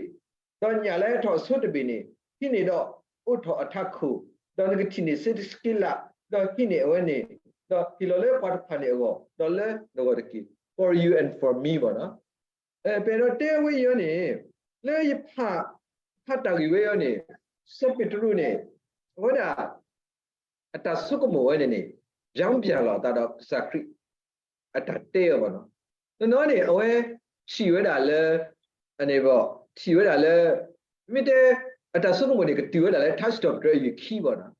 ဒီးညၣ်လၢအထီၣ်အဆိတဘ့ၣ်န့ၣ် ဟံးန့ၢ်ဒီးအိးထီၣ်အထးခိၣ်, ဒီးနကထံၣ်န့ၢ်စ့တစက့လး, ဒီးဟံးန့ၢ်အဝဲန့ၣ်, ဒီးဟ့ၣ်လီၤလၢပှၤတဖၣ်န့ၣ်အဂီၢ်, ဒီးလၢနဂီၢ်တက့ၢ်. For you and for me ဘၣ်နီၤ. ပအဲၣ်ဒိးတဲဝဲအံၤန့ၣ်, လၢယဖး, ဖးတၢ်ဂ့ၢ်ဝဲအံၤန့ၣ်, စီၤပ့းတရူးန့ၣ်, အဝဲဒၣ် အတၢ်ဆိကမိၣ်ဝဲန့ၣ်န့ၣ်, ယါဘၣ်လီၤအသးဒီးကစၢ်ခရံာ် အတၢ်တဲအီၤဘၣ်နီၤ. တနီၤန့ၣ် အဝဲထံၣ်ဝဲဒၣ်လၢ, အန့ၣ်ဘၣ်, ထံၣ်ဝဲဒၣ်လၢ, မ့ၢ်တဲ, အတၢ်ဆိကမိၣ်န့ၣ် ကတုၤဝဲဒၣ်လၢ ထါစံးထီၣ်ပတြၢၤအယုၢ်ခံဘၣ်နီၤ.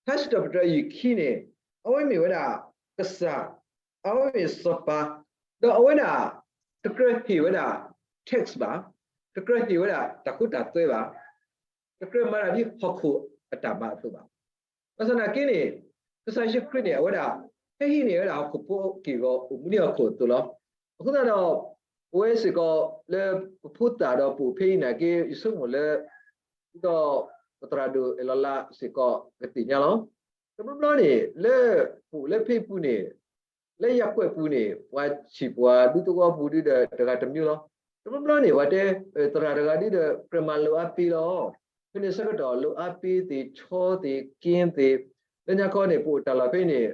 ထါစံးထီၣ်ပတြၢၤအယုၢ်ခံန့ၣ်, အဝဲမ့ၢ်ဝဲဒၣ်ကစၢ်, အဝဲမ့ၢ်စီၤပၤ, ဒီးအဝဲဒၣ် တကြၢးဟ့ၣ်ဝဲဒၣ် tax ဘၣ်, တကြၢးဟ့ၣ်ဝဲဒၣ်တၢ်ဃူတၢ်သွဲဘၣ်, တကြၢးမၤတၢ်ဒ်ဟီၣ်ခိၣ်အတၢ်မၤအသိးဘၣ်. ဘၣ်ဆၣ်သနာ်က့န့ၣ်, ကစၢ်ယ့ၣ်ၡူးခရံာ်န့ၣ် အဝဲဒၣ် ဟဲဟံးန့ၢ်ဝဲဒၣ်ဟီၣ်ခိၣ်ဖိက့ၢ်ဂီၤ အိၣ်မူန့ၢ်ဟီၣ်ခိၣ်အသိးလီၤ. အဃိသတးဒီး, ပဝဲစ့ၢ်ကီးလၢပဖိသၣ်ဒီးပအိၣ်ဖဲအံၤနာ်က့ ယဆိကမိၣ်လၢ ဒီးပသရၣ်ဒိၣ်အဲၣ်လီၤလးစ့ၢ်ကီးကသ့ၣ်ညါလီၤ. တဘျီဘျီန့ၣ် လၢပအိၣ်လၢဖဲအံၤပူၤန့ၣ်, လၢယၢ်ကွဲးပူၤန့ၣ် ပှၤဆံးပှၤဒူသဝီပူၤဒ်ဒီးတဂၤတမံၤလီၤ. တဘျီဘျီန့ၣ် ပှၤတဲ, သရၣ်တဂၤဒ်ဒီးကြၢးမၤလိအါပ့လီၤ. ဖဲန့ၣ်ဆၢကတီၢ်လိၣ်အါပ့သ့ၣ် ဆီသ့ၣ် က့သ့ၣ်, လၢညါခီန့ၣ် ပအိၣ်တၢ်လီၢ်ဖဲအံၤန့ၣ်,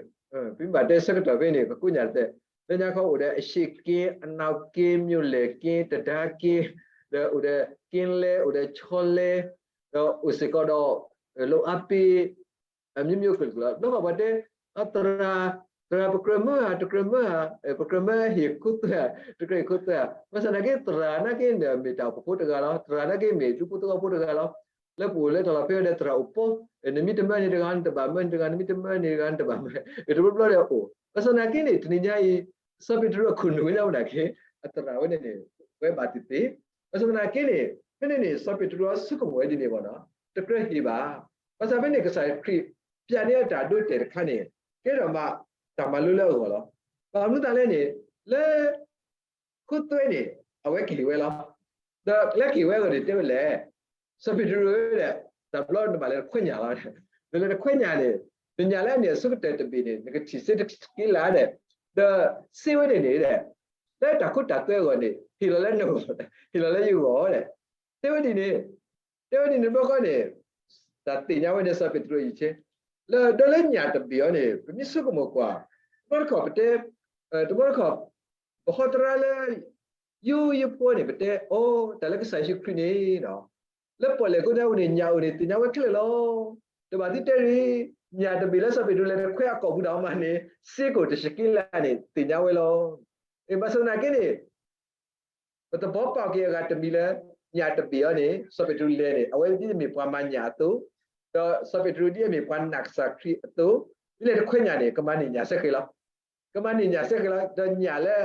ပမ့ၢ်ဘၣ်တဲဆၢကတီၢ်ဖဲအံၤန့ၣ် ပကိးညါတသ့, လၢညါခီအိၣ်ဒီးအရှေ့က့, အနောက်က့, မြို့လယ်က့, တံတားက့, ဒီးအိၣ်ဒီးက့လဲ, အိၣ်ဒီးဆီလဲ, ဒီးအိၣ်စ့ၢ်ကီးဒီး, လိၣ်အါပ့ အမျိုးမျိုးကလုာ်ကလုာ်လီၤ. ဘျီဘၣ်ပှၤတဲ, သရၣ်, သရၣ်ပကြၢးမၢဧါ, တကြၢးမၢဧါ, ပကြၢးမၢဟ့ၣ်ခိသွဲဧါ, တကြၢးဟ့ၣ်ခိသွဲဧါ. ဘၣ်ဆၣ်သနာ်က့သရၣ်နာ်က့န့ၣ်မ့ၢ်တၢ်အိၣ်ဖှိၣ်ဖိတဂၤလီၤ. သရၣ်နာ်က့မ့ၢ်ဒူဖိသဝီဖိတဂၤလီၤ. လၢပအိၣ်လၢတၢ်လီၢ်ဖဲအံၤဒီးသရၣ်အိၣ်ပီ, နမ့ၢ်တမၢန့ၣ်တဂၤနတဘၣ်မၢန့ၣ်တဂၤ, နမ့ၢ်တမၢန့ၣ်တဂၤနတဘၣ်မၢ, တဘျီဘျီဒီးအိၣ်. ဘၣ်ဆၣ်သနာ်က့န့ၣ် တနံၤညါအံၤ, စီၤပ့းတရူးအခိၣ်နူာ်ဝဲဒၣ်နာ်က့, အသရၣ်ဝဲန့ၣ်န့ၣ်, ဝဲဘၣ်သ့ၣ်သ့ၣ်. ဘၣ်ဆၣ်သနာ်က့န့ၣ်, ဖဲန့ၣ်န့ၣ် စီၤပ့းတရူးအဆိကမိၣ်ဝဲဒ်န့ၣ်ဘၣ်နီၤ, တကြၢးဟ့ၣ်ဘၣ်. ဘၣ်ဆၣ်ဖဲန့ၣ် ကစၢ်ခရံာ်ပျးန့ၢ်အတၢ်ဒိတဲာ်တခါန့ၣ်, ကဲထီၣ်မးတၢ်မၤလိလၢအဂီၢ်လီၤ. ဘၣ်မနုၤသးလဲၣ်န့ၣ်, လၢ ခိသွဲန့ၣ် အဝဲကဟ့ၣ်ဝဲလီၤ. ဒီးလၢကဟ့ၣ်ဝဲအဂီၢ်န့ၣ် တဲဝဲလဲၣ်, စီၤပ့းတရူးဧၢ, တဘျီနဘၣ်လဲၤတခွဲညၣ်လီၤ. နလဲၤတခွဲညၣ်န့ၣ်, နညၣ်လၢအန့ၣ်အဆိကတၢၢ်တဘ့ၣ်န့ၣ် နကထံၣ်စ့တစက့လးဒီး, ဒီးစ့ဝဲန့ၣ်န့ၣ်, လၢတၢ်ခိတၢ်သွဲအဂီၢ်န့ၣ် ဟ့ၣ်လီၤလၢနဂီၢ်, ဟ့ၣ်လီၤလၢယဂီၢ်လဲၣ်. တဲဝဲဒ်န့ၣ်, တဲဝဲဒ်န့ၣ်တဘျီဃီန့ၣ်, တၢ်သ့ၣ်ညါဝဲန့ၣ် စီၤပ့းတရူးအံၤဆ့, လၢဒီးလၢညၣ်တဘ့ၣ်အံၤန့ၣ် ပမ့ၢ်ဆိကမိၣ်ကွၢ်, တဘျီတခီၣ်ပတဲ, တဘျီတခီၣ်, ပဟီတရါလၢ ယိယိဖိန့ၣ် ပတဲအီၤ တၢ်လၢကစၢ်ယ့ၣ်ၡူးခရံာ်န့ၣ်, လၢပီၣ်လဲၣ်ကိးညါအံၤန့ၣ် ညၣ်အိၣ်န့ၣ် သ့ၣ်ညါဝဲခဲလၢာ်လီၤ. တဘၣ်သုတဲရ့ၣ်, ညၣ်တဘ့ၣ်လၢစီၤပ့းတရူးလဲၤတခွဲအကိာ်ပူၤဒၣ်အီၤမးန့ၣ် စ့ကိၣ်တစက့လးန့ၣ် သ့ၣ်ညါဝဲလီၤ. ဘၣ်ဆၣ်သနာ်က့န့ၣ် ပသဘီပာ်က့ၤအဂၤတမံၤလၢ ညၣ်တဘ့ၣ်အံၤန့ၣ် စီၤပ့းတရူးလဲၤန့ၣ် အဝဲဒ်အမ့ၢ်ပှၤမၤညၣ်အသိး, ဒီးစီၤပ့းတရူးဒ်အမ့ၢ်ပှၤနာ်ကစၢ်ခရံာ်အသိး, ဒ်လဲၣ်တခွဲညၣ်န့ၣ် ကမၤန့ၢ်ညၣ်စ့ၢ်ကီးလီၤ. ကမၤန့ၢ်ညၣ်စ့ၢ်ကီးလီၤ. ဒီးညၣ်လၢ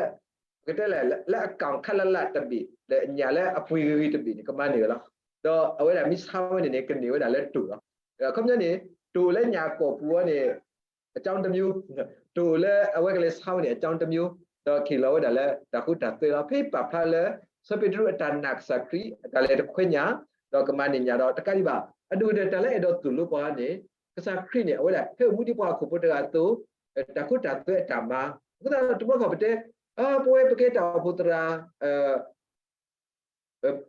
ပကတဲလဲၣ် လၢအကီၢ်ခါလၢ်လၢ်တဘ့ၣ် ဒီးညၣ်လၢအပှ့ၤဂ့ၤဂ့ၤတဘ့ၣ်န့ၣ် ကမၤန့ၢ်ဝဲလီၤ. ဒီးအဝဲဒၣ်မ့ၢ်ဆါဝဲန့ၣ်န့ၣ် ကန့ၢ်ဝဲဒၣ်လၢတိၢ်လီၤ. အခီပညီန့ၣ် တိၢ်လၢညၣ်ကိာ်ပူၤအံၤန့ၣ် အကြောင်းတစ်မျိုး, တိၢ်လၢအဝဲကလဲၤဆါဝဲန့ၣ် အကြောင်းတစ်မျိုး, ဒီးကဟ့ၣ်လီၤဝဲဒၣ်လၢတၢ်ဃူတၢ်သွဲလီၤ. ဖဲပာ်ဖျါလၢ စီၤပ့းတရူးအတၢ်နာ်ကစၢ်ခရံာ် အတၢ်လဲၤတခွဲညၣ်, ဒီးကမၤန့ၢ်ညၣ်ဒီးတကးဒံးဘၣ် အဒိၣ်ကတၢၢ်တၢ်လၢအဲၣ်ဒိးသိၣ်လိပှၤန့ၣ် ကစၢ်ခရံာ်န့ၣ် အဝဲဒၣ်ဟဲအိၣ်မူဒ်ပှၤဟီၣ်ခိၣ်ဖိတဂၤအသိး, တၢ်ဃူတၢ်သွဲအတၢ်မၤ, အဃိသတးဒီးတဘျီဃီပတဲ, ပဝဲပကဲတၢ်အိၣ်ဖှိၣ်သရၣ်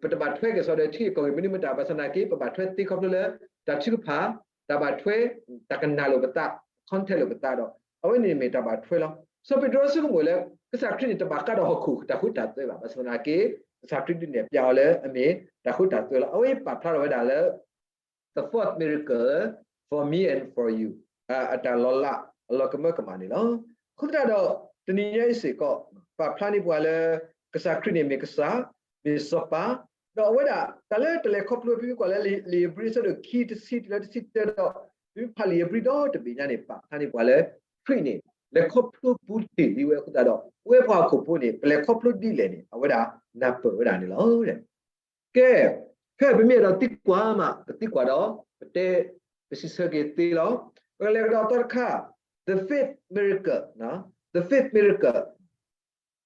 ပတဘၣ်ထွဲက့ၤစီဒီးထံကီၢ်ဂ့ၢ်မနုၤမတၤ ဘၣ်ဆၣ်သနာ်က့ ပဘၣ်ထွဲသ့ခီဖျိလၢ တၢ်ထုကဖၣ်, တၢ်ဘၣ်ထွဲ, တၢ်ကနၣ်လိာ်ပသး, contact လိာ်ပသးဒီး အဝဲန့ၣ်မ့ၢ်တၢ်ဘၣ်ထွဲလီၤ. စီၤပ့းတရူးဆိကမိၣ်လၢ ကစၢ်ခရံာ်န့ၣ် တဘၣ်ဃးဒီးဟီၣ်ခိၣ်တၢ်ဃူတၢ်သွဲဘၣ်. ဘၣ်ဆၣ်သနာ်က့ ကစၢ်ခရံာ်ဒုးနဲၣ်ဖျါအီၤလၢအမ့ၢ်တၢ်ဃူတၢ်သွဲလီၤ. အဝဲပာ်ဖျါထီၣ်ဝဲဒၣ်လၢ the fourth miracle for me and for you အတၢ်လီၤလးအလီၤကမၢကမၣ်န့ၣ်လီၤ. အဃိသတးဒီး တနံၤညါအံၤစ့ၢ်ကီး ပာ်ဖျါန့ၢ်ပှၤလၢ ကစၢ်ခရံာ်န့ၣ်မ့ၢ်ကစၢ်, မ့ၢ်စီၤပၤ, ဒီးအဝဲဒၣ် တၢ်လၢတလဲၤခီဖျိ ပမ့ၢ်ကွၢ်လၢလံာ်ဧ့ၤဘြံၤအဆၢဒိၣ်ခံ တဆံတုၤလၢတဆံတၢဒီး ပမ့ၢ်ဖးလံာ်ဧ့ၤဘြံၤဒီတဘ့ၣ်ညါန့ၣ် ပာ်ဖျါန့ၢ်ပှၤလၢ ခရံာ်န့ၣ် လဲၤခီဖျိပူၤတ့ၢ်ဒံးဝဲအဃိသတးဒီး ပဝဲပှၤဟီၣ်ခိၣ်ဖိန့ၣ် ပလဲၤခီဖျိဒ်လဲၣ်န့ၣ် အဝဲဒၣ်နၢ်ပၢၢ်ဝဲဒၣ်န့ၣ်လီၤ. ကဲ, ဖဲပမ့ၢ်အဲၣ်ဒိးသံကွၢ်မး ပသံကွၢ်ဒီး ပတဲ ပစံးဆၢက့ၤသ့လီၤ. ပကလဲၤကဒီးသီတခါ the fifth miracle, the fifth miracle,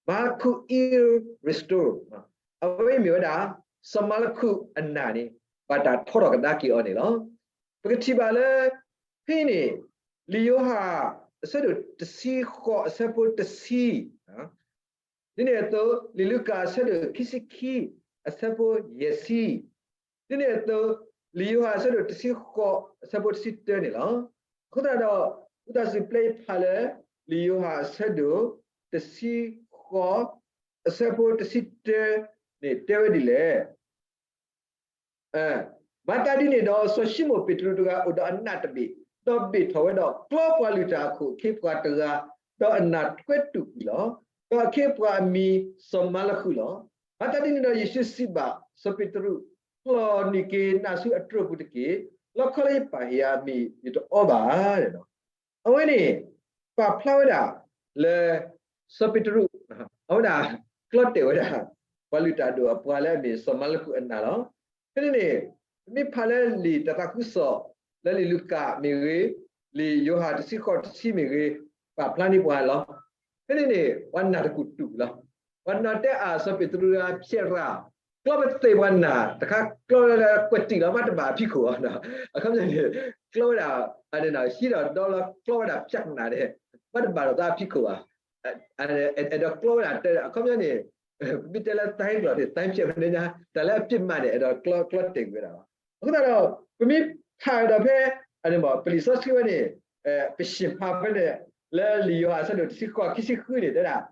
Malakut is restored. အဝဲမ့ၢ်ဝဲဒၣ် စီၤမၤလခုးအနၢ်န့ၣ် ဘၣ်တၢ်ထီထီၣ်ကဒါက့ၤအီၤန့ၣ်လီၤ. ပကထံၣ်ဘၣ်လၢ ဖဲန့ၣ် လံာ်ယိၤဟၣ် အဆၢဒိၣ်တဆံဃိးအဆၢဖိတဆံ ဒ်န့ၣ်အသိး လံာ်လူၤကၣ်အဆၢဒိၣ်ခံဆံခံ အဆၢဖိယဲၢ်ဆံ, ဒ်န့ၣ်အသိး လံာ်ယိၤဟၣ်အဆၢဒိၣ်တဆံဃိး အဆၢဖိတဆံတၢန့ၣ်လီၤ. အဃိသတးဒီး ဝံသးစူၤပျဲယဖးလၢ လံာ်ယိၤဟၣ်အဆၢဒိၣ်တဆံဃိး အဆၢဖိတဆံတၢန့ၣ် တဲဝဲဒ်လဲၣ်. မၤသးဒ်န့ၣ်ဒီး စီၤၡံမိၣ်ပ့းတရူးတဂၤအိၣ်ဒီးအနးတဘ့ၣ်, ဒီးဘ့ၣ်ထီၣ်ဝဲဒီး ကျီပှၤလုၢ်တၢ်အခိၣ်အခ့အပှၤတဂၤ, ဒီးအနးထွဲတူာ်ကွံာ်လီၤ. ဒီးအခ့အပှၤအမံၤစီၤမၤလဃုာ်လီၤ. မၤသးဒ်န့ၣ်ဒီး ယ့ၣ်ၡူးစံးဘၣ်စီၤပ့းတရူး, ကျီၢ်နုာ်က့ၤနးဆူအတြိာ်ပူၤတက့ၢ်. လီခီလၢယပၢ်ဟ့ၣ်ယၤအမံၤ ယတအီဘၣ်. အဝဲန့ၣ် ပာ်ဖျါဝဲဒၣ်လၢ စီၤပ့းတရူး အဝဲဒၣ်ကျီတဲာ်ဝဲဒၣ် ပှၤလုၢ်တၢ်အဒိၣ်အပှၤလၢအမ့ၢ်စီၤမၤလဃုာ်အနးလီၤ. ဖဲန့ၣ်န့ၣ် ပမ့ၢ်ဖးလၢလံာ်တၢ်သးခုကစီၣ် လၢလံာ်လူၤကၣ်မ့ၢ်ဂ့ၤ, လံာ်ယိၤဟၣ်တဆံဃိးတဆံမ့ၢ်ဂ့ၤ, ပာ်ဖျါန့ၢ်ပှၤလီၤ. ဖဲန့ၣ်န့ၣ် ပှၤနးတကူာ်တူာ်လီၤ. ပှၤနီၢ်တဲအါစီၤပ့းတရူး ဖျဲးရၣ်, ကျီပသ့ၣ်ပှၤနးတခါ ကျီလၢကွဲးတံၢ်လီၤ ဘၣ်တဘၣ်အဖံးခိၣ်အီၤ, အခီပညီန့ၣ် ကျီဝဲဒၣ် ဟံးဒီးဒီလီၤ ကျီဝဲဒၣ်ဖျးကနၣ်န့ၣ် ဘၣ်တဘၣ်ဒီးသးအဖံးခိၣ်ဘၣ်. အဲၣ်ဒိးကျီဝဲဒၣ်တဲ အခီပညီန့ၣ် ပမ့ၢ်တဲလၢသဲကျိာ်န့ၣ် သဲဖျဲးဖဲန့ၣ်ညါ တၢ်လၢအပျ့ၤမးန့ၣ် အဲၣ်ဒိးကျီ ကျီတဲာ်ကွံာ်ဝဲဒၣ်လီၤ. အဃိသတးဒီး ပမ့ၢ်ဖးဒီးဖဲ ပလံာ်စီဆှံဝဲန့ၣ် ပရှ့ၣ်ဖးဖဲန့ၣ် လၢလံာ်ယိၤဟၣ်အဆၢဒိၣ်တဆံဃိး ခံဆံဃုန့ၣ် တဲဒၣ်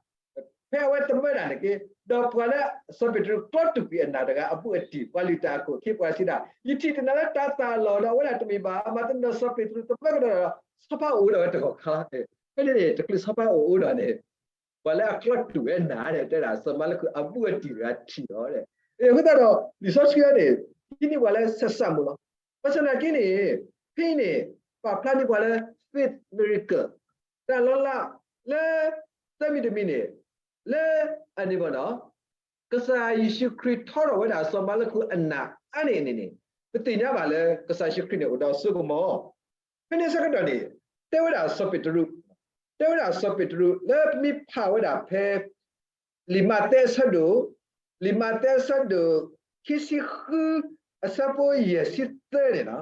ဖဲအဝဲသမၢဒၣ်န့ၣ်က့ ဒီးပှၤလၢစီၤပ့းတရူးကျီတူာ်ကွံာ်အနးတဂၤအဘူးအတံၢ် ပှၤလုၢ်တၢ်အခိၣ်အခ့အပှၤစံးဒၣ်, ယထံၣ်တနၤလၢတၤသၣ်အလီၢ်ဒီး အဝဲဒၣ်တမ့ၢ်ဘၣ်, မၤသးဒ်န့ၣ်ဒီးစီၤပ့းတရူးသမၢကဒီး ဆီဖါအိၣ်ဒီးဝဲတကီၢ်ခါလီၤ. ဖဲန့ၣ်န့ၣ် တချုးဆီဖါအိၣ်အိၣ်ဒီးန့ၣ် ပှၤလၢအကျီတူာ်ဝဲနးန့ၣ် တဲဒၣ် စီၤမၤလခုၣ်အဘူးအတံၢ်တဂၤထံၣ်လီၤ. အဃိသတးဒီး လံာ်စီဆှံန့ၣ် ဟံးန့ၢ်ပှၤလၢဆက်စပ်မှုလီၤ. ဘၣ်ဆၣ်သနာ်က့န့ၣ် ဖဲအံၤန့ၣ် ပာ်ဖျါန့ၢ်ပှၤလၢ fifth miracle တၢ်လီၤလးလၢ သၢမံၤတမံၤန့ၣ် လၢအန့ၣ်ဘၣ်နီၤ ကစၢ်ယ့ၣ်ၡူးခရံာ်ထီထီၣ်ဝဲဒၣ်စီၤမၤလခုၣ်အနးအါန့ၢ်န့ၣ်န့ၣ် ပသ့ၣ်ညါဘၣ်လၢ ကစၢ်ယ့ၣ်ၡူးခရံာ်န့ၣ်အိၣ်ဒီးစိကမီၤ. ဖဲန့ၣ်ဆၢကတီၢ်န့ၣ် တဲဝဲဒၣ်စီၤပ့းတရူး, တဲဝဲဒၣ်စီၤပ့းတရူး လၢပမ့ၢ်ဖးဝဲဒၣ်ဖဲ လံာ်မးသဲအဆၢဒိၣ်, လံာ်မးသဲအဆၢဒိၣ် ခံဆံဃု အဆၢဖိယဲၢ်ဆံသၢန့ၣ်လီၤ.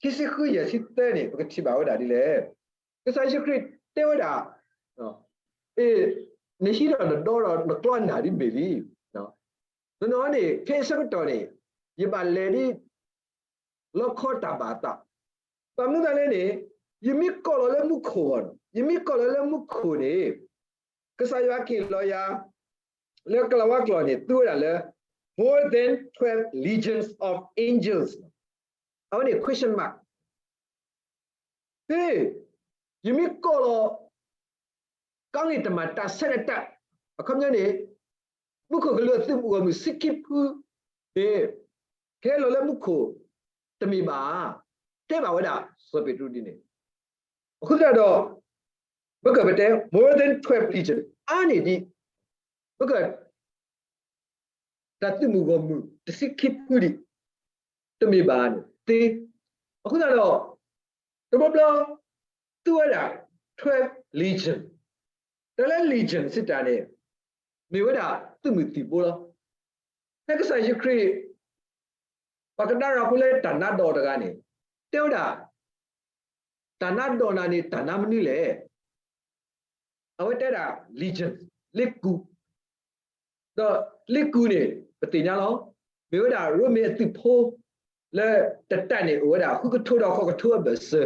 ခံဆံဃု ယဲၢ်ဆံသၢန့ၣ် ပကထံၣ်ဘၣ်ဝဲဒၣ်ဒ်လဲၣ်. ကစၢ်ယ့ၣ်ၡူးခရံာ်တဲဝဲဒၣ်, အ့, နဟံးဒီးနဒီဒီးနကျီနးဒ်မ့ၢ်လံ. တနီၤန့ၣ် ခဲအံၤဆၢကတီၢ်န့ၣ် ယဘၣ်လဲၤဒ် လီခီတၢ်ဘၣ်အသး, ဘၣ်မနုၤသးလဲၣ်န့ၣ် ယမ့ၢ်ကိးလီၤလၢမူခိၣ်အဂီၢ်, ယမ့ၢ်ကိးလီၤလၢမူခိၣ်န့ၣ် ကစၢ်ယွၤကဟ့ၣ်လီၤယၤ လၢကလၤဝါကျိာ်န့ၣ် သူဝဲဒၣ်လၢ more than twelve legions of angels. အဝဲန့ၣ် question mark. ဟ့ၣ်, ယမ့ၢ်ကိးလီၤ ကီၢ်န့ၣ်တမၤတၢ်ဆဲးနတၢ်, အခီပညီန့ၣ် မူခိၣ်ကလူးအသုးမုၢ်ဂီၢ်မုၢ်ဆံခံဖုန့ၣ် ကဟဲလီၤလၢမူခိၣ် တမ့ၢ်ဘၣ်, တဲဘၣ်ဝဲဒၣ်စီၤပ့းတရူးဒ်န့ၣ်. အဃိသတးဒီး ပကပတဲ more than twelve legion အါန့ၢ်ဒံး ပက တၢ်သုးမုၢ်ဂီၢ်မုၢ် တဆံခံဖုဒံး တမ့ၢ်ဘၣ်န့ၣ်သ့. အဃိသတးဒီး တဘျီဘျီ သူဝဲဒၣ် twelve legion တၢ်လၢ legion စံးတၢ်န့ၣ် မ့ၢ်ဝဲဒၣ်သုးမုၢ်သံၣ်ဘိလီၤ. ဖဲကစၢ်ယ့ၣ်ၡူးခရံာ် ပှၤကဒါရၢဖိလၢတၢ်နါဒီးတဂၤန့ၣ် တဲဝဲဒၣ် တၢ်နါဒီးနၤန့ၣ် တၢ်နါမနုၤလဲၣ်. အဝဲတဲဒၣ် legion လ့ကူ, ဒီးလ့ကူန့ၣ် ပသ့ၣ်ညါလီၤ. မ့ၢ်ဝဲဒၣ်ရိမ့ၤအသုးဖိ လၢတတၢ်န့ၣ်အိၣ်ဝဲဒၣ် ဃုကထိဒီးဃိးကထိအဘၢၣ်စၢၤ.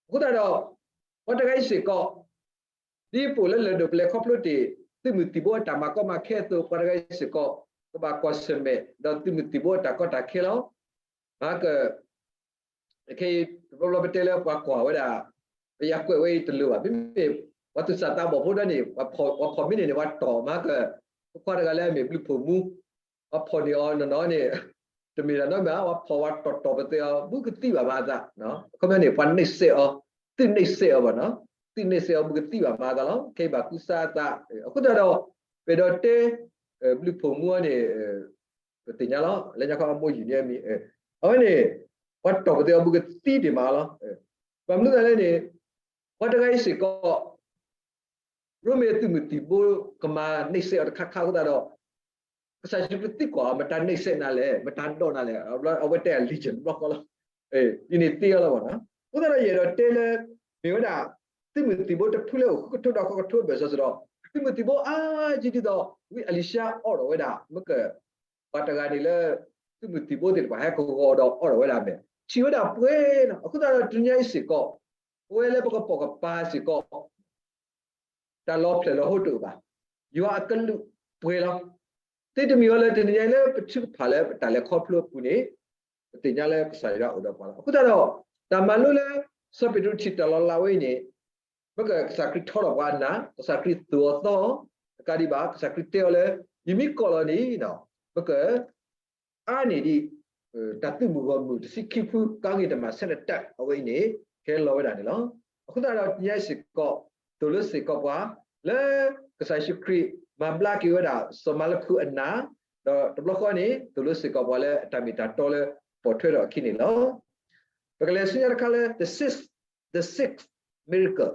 အဃိသတးဒီး ပှၤတဂၤအံၤစ့ၢ်ကီး ဒ်ပအိၣ်လၢလၢၢ်ဒိၣ်ပလဲၤခီဖျိတ့ၢ် သုးမုၢ်သံၣ်ဘိအတၢ်မၤကီမၤခဲအသိး ပှၤတဂၤအံၤစ့ၢ်ကီး ကဘၣ်ကွၢ်ဆၢၣ်မဲာ် ဒီးသုးမုၢ်သံၣ်ဘိအတၢ်ကီတၢ်ခဲလီၤ. မၤက ခဲအံၤ တဘျီဘျီပတဲလၢပှၤကွၢ်ဝဲဒၣ် ပယၤကွဲးဝဲအံၤတလိၤဘၣ်. မ့မ့ၢ် ပှၤသူၣ်စၢ်သးဘီၣ်ဖိဒီးန့ၣ် ပှၤဖီၣ်မ့ၢ်န့ၣ်န့ၣ် ပှၤတီၢ်မၤက ပခွါတဂၤလၢအမ့ၢ်ဘျုးဖှိၣ်မူ ပှၤဖီၣ်န့ၢ်အီၤနီၢ်နီၢ်န့ၣ် တမ့ၢ်တၢ်နီတမံၤဘၣ်, ပှၤဖီၣ်ဝဲတီၢ်တီၢ်ပသဲအီၤ ဘူးကသံၣ်ဘၣ်မၤအသး. အခီပညီန့ၣ် ပှၤန့ၢ်စဲးအီၤ, သုးန့ၢ်စဲးအီၤဘၣ်နီၤ, သုးန့ၢ်စဲးအီၤဘူးကသံၣ်ဘၣ်မၤအသးလီၤ. ခဲအံၤဘၣ်ကူစါအသး, အဃိသတးဒီး ပအဲၣ်ဒိးတဲ ဘျုးဖှိၣ်မူအီၤန့ၣ် ပသ့ၣ်ညါလီၤ, လၢညါခီအမိၢ်ယုၢ်န့ၣ်အမံၤ, အဝဲန့ၣ် ပှၤတီၢ်ပသဲအီၤဘူးကသံဒံးမးလီၤ. ဘၣ်မနုၤလဲၣ်န့ၣ် ပှၤတဂၤအံၤစ့ၢ်ကီး ရိမ့ၤသုးမုၢ်သံၣ်ဘိကမၤန့ၢ်စဲးအီၤတခါခါအဃိသတးဒီး ကစၢ်ယ့ၣ်ၡူးခရံာ်သံကွၢ်အီၤ မတၤန့ၢ်စဲးနၤလဲၣ်, မတၤဒီးနၤလဲၣ်, အဝဲတဲအ legend တဘျီဃီလီၤ. ယန့ၣ်သ့အီၤလီၤဘၣ်နီၤ. အဃိသတးဒီးယအဲၣ်ဒိးတဲလၢ မ့ၢ်ဝဲဒၣ် သုးမုၢ်သံၣ်ဘိတဖုလၢအိၣ်ဃုကထိဒီးဃိးကထိအဘၢၣ်စၢၤစ့ၢ်ဒီး သုးမုၢ်သံၣ်ဘိအါယံၤဒ်သိး ဝံအလံၤၡါအီၣ်ဒီးဝဲဒၣ် မ့ၢ်က ပှၤတဂၤန့ၣ်လၢ သုးမုၢ်သံၣ်ဘိသ့ၣ်တဖၣ်ဟဲကဂီၤဒီးအီၣ်ဒီးဝဲဒၣ်မဲာ် ထံၣ်ဝဲဒၣ်ပှဲၤလီၤ. အဃိသတးဒီးတနံၤညါအံၤစ့ၢ်ကီး ပဝဲလၢပကပိာ်ကပၤစ့ၢ်ကီး တၢ်လီၤဖျဲၣ်လီၤဟိတအိၣ်ဘၣ်. ယွၤအကလူးပှဲၤလီၤ. သုတမ့ၢ်အီၤလၢတနံၤညါအံၤလၢပထုကဖၣ်လၢပတၢ်လဲၤခီဖျိအပူၤန့ၣ် ပသ့ၣ်ညါလၢကစၢ်ယွၤအိၣ်ဒီးပှၤလီၤ. အဃိသတးဒီး တၢ်မၤလိလၢ စီၤပ့းတရူးထံၣ်တၢ်လီၤလးဝဲအံၤန့ၣ် မ့ၢ်ကစၢ်ခရံာ်ထီထီၣ်ပှၤအနၢ်, ကစၢ်ခရံာ်သူၣ်အီၤသီအီၤ, တကးဒံးဘၣ် ကစၢ်ခရံာ်တဲအီၤလၢ ယမ့ၢ်ကိးလီၤန့ၣ် မ့ၢ်က အါန့ၢ်ဒံး တၢ်သုးမုၢ်ဂီၢ်မုၢ်တဆံခံဖု ကါဂ့ၢ်တမံၤဆၢနတၢၢ် အဝဲအံၤန့ၣ် ကဟဲလီၤဝဲဒၣ်န့ၣ်လီၤ. အဃိသတးဒီးတနံၤညါအံၤစ့ၢ်ကီး သိၣ်လိစ့ၢ်ကီးပှၤ လၢကစၢ်ယ့ၣ်ၡူးခရံာ်မၤဘျါက့ၤဝဲဒၣ် စီၤမၤလကူးအနၢ်, ဒီးတဘျီဃီန့ၣ် သိၣ်လိစ့ၢ်ကီးပှၤလၢအတၢ်မ့ၢ်တၢ်တီလၢပိာ်ထွဲထီၣ်အခံန့ၣ်လီၤ. ပကလဲၤဆူညါတခါလၢ the sixth, the sixth miracle,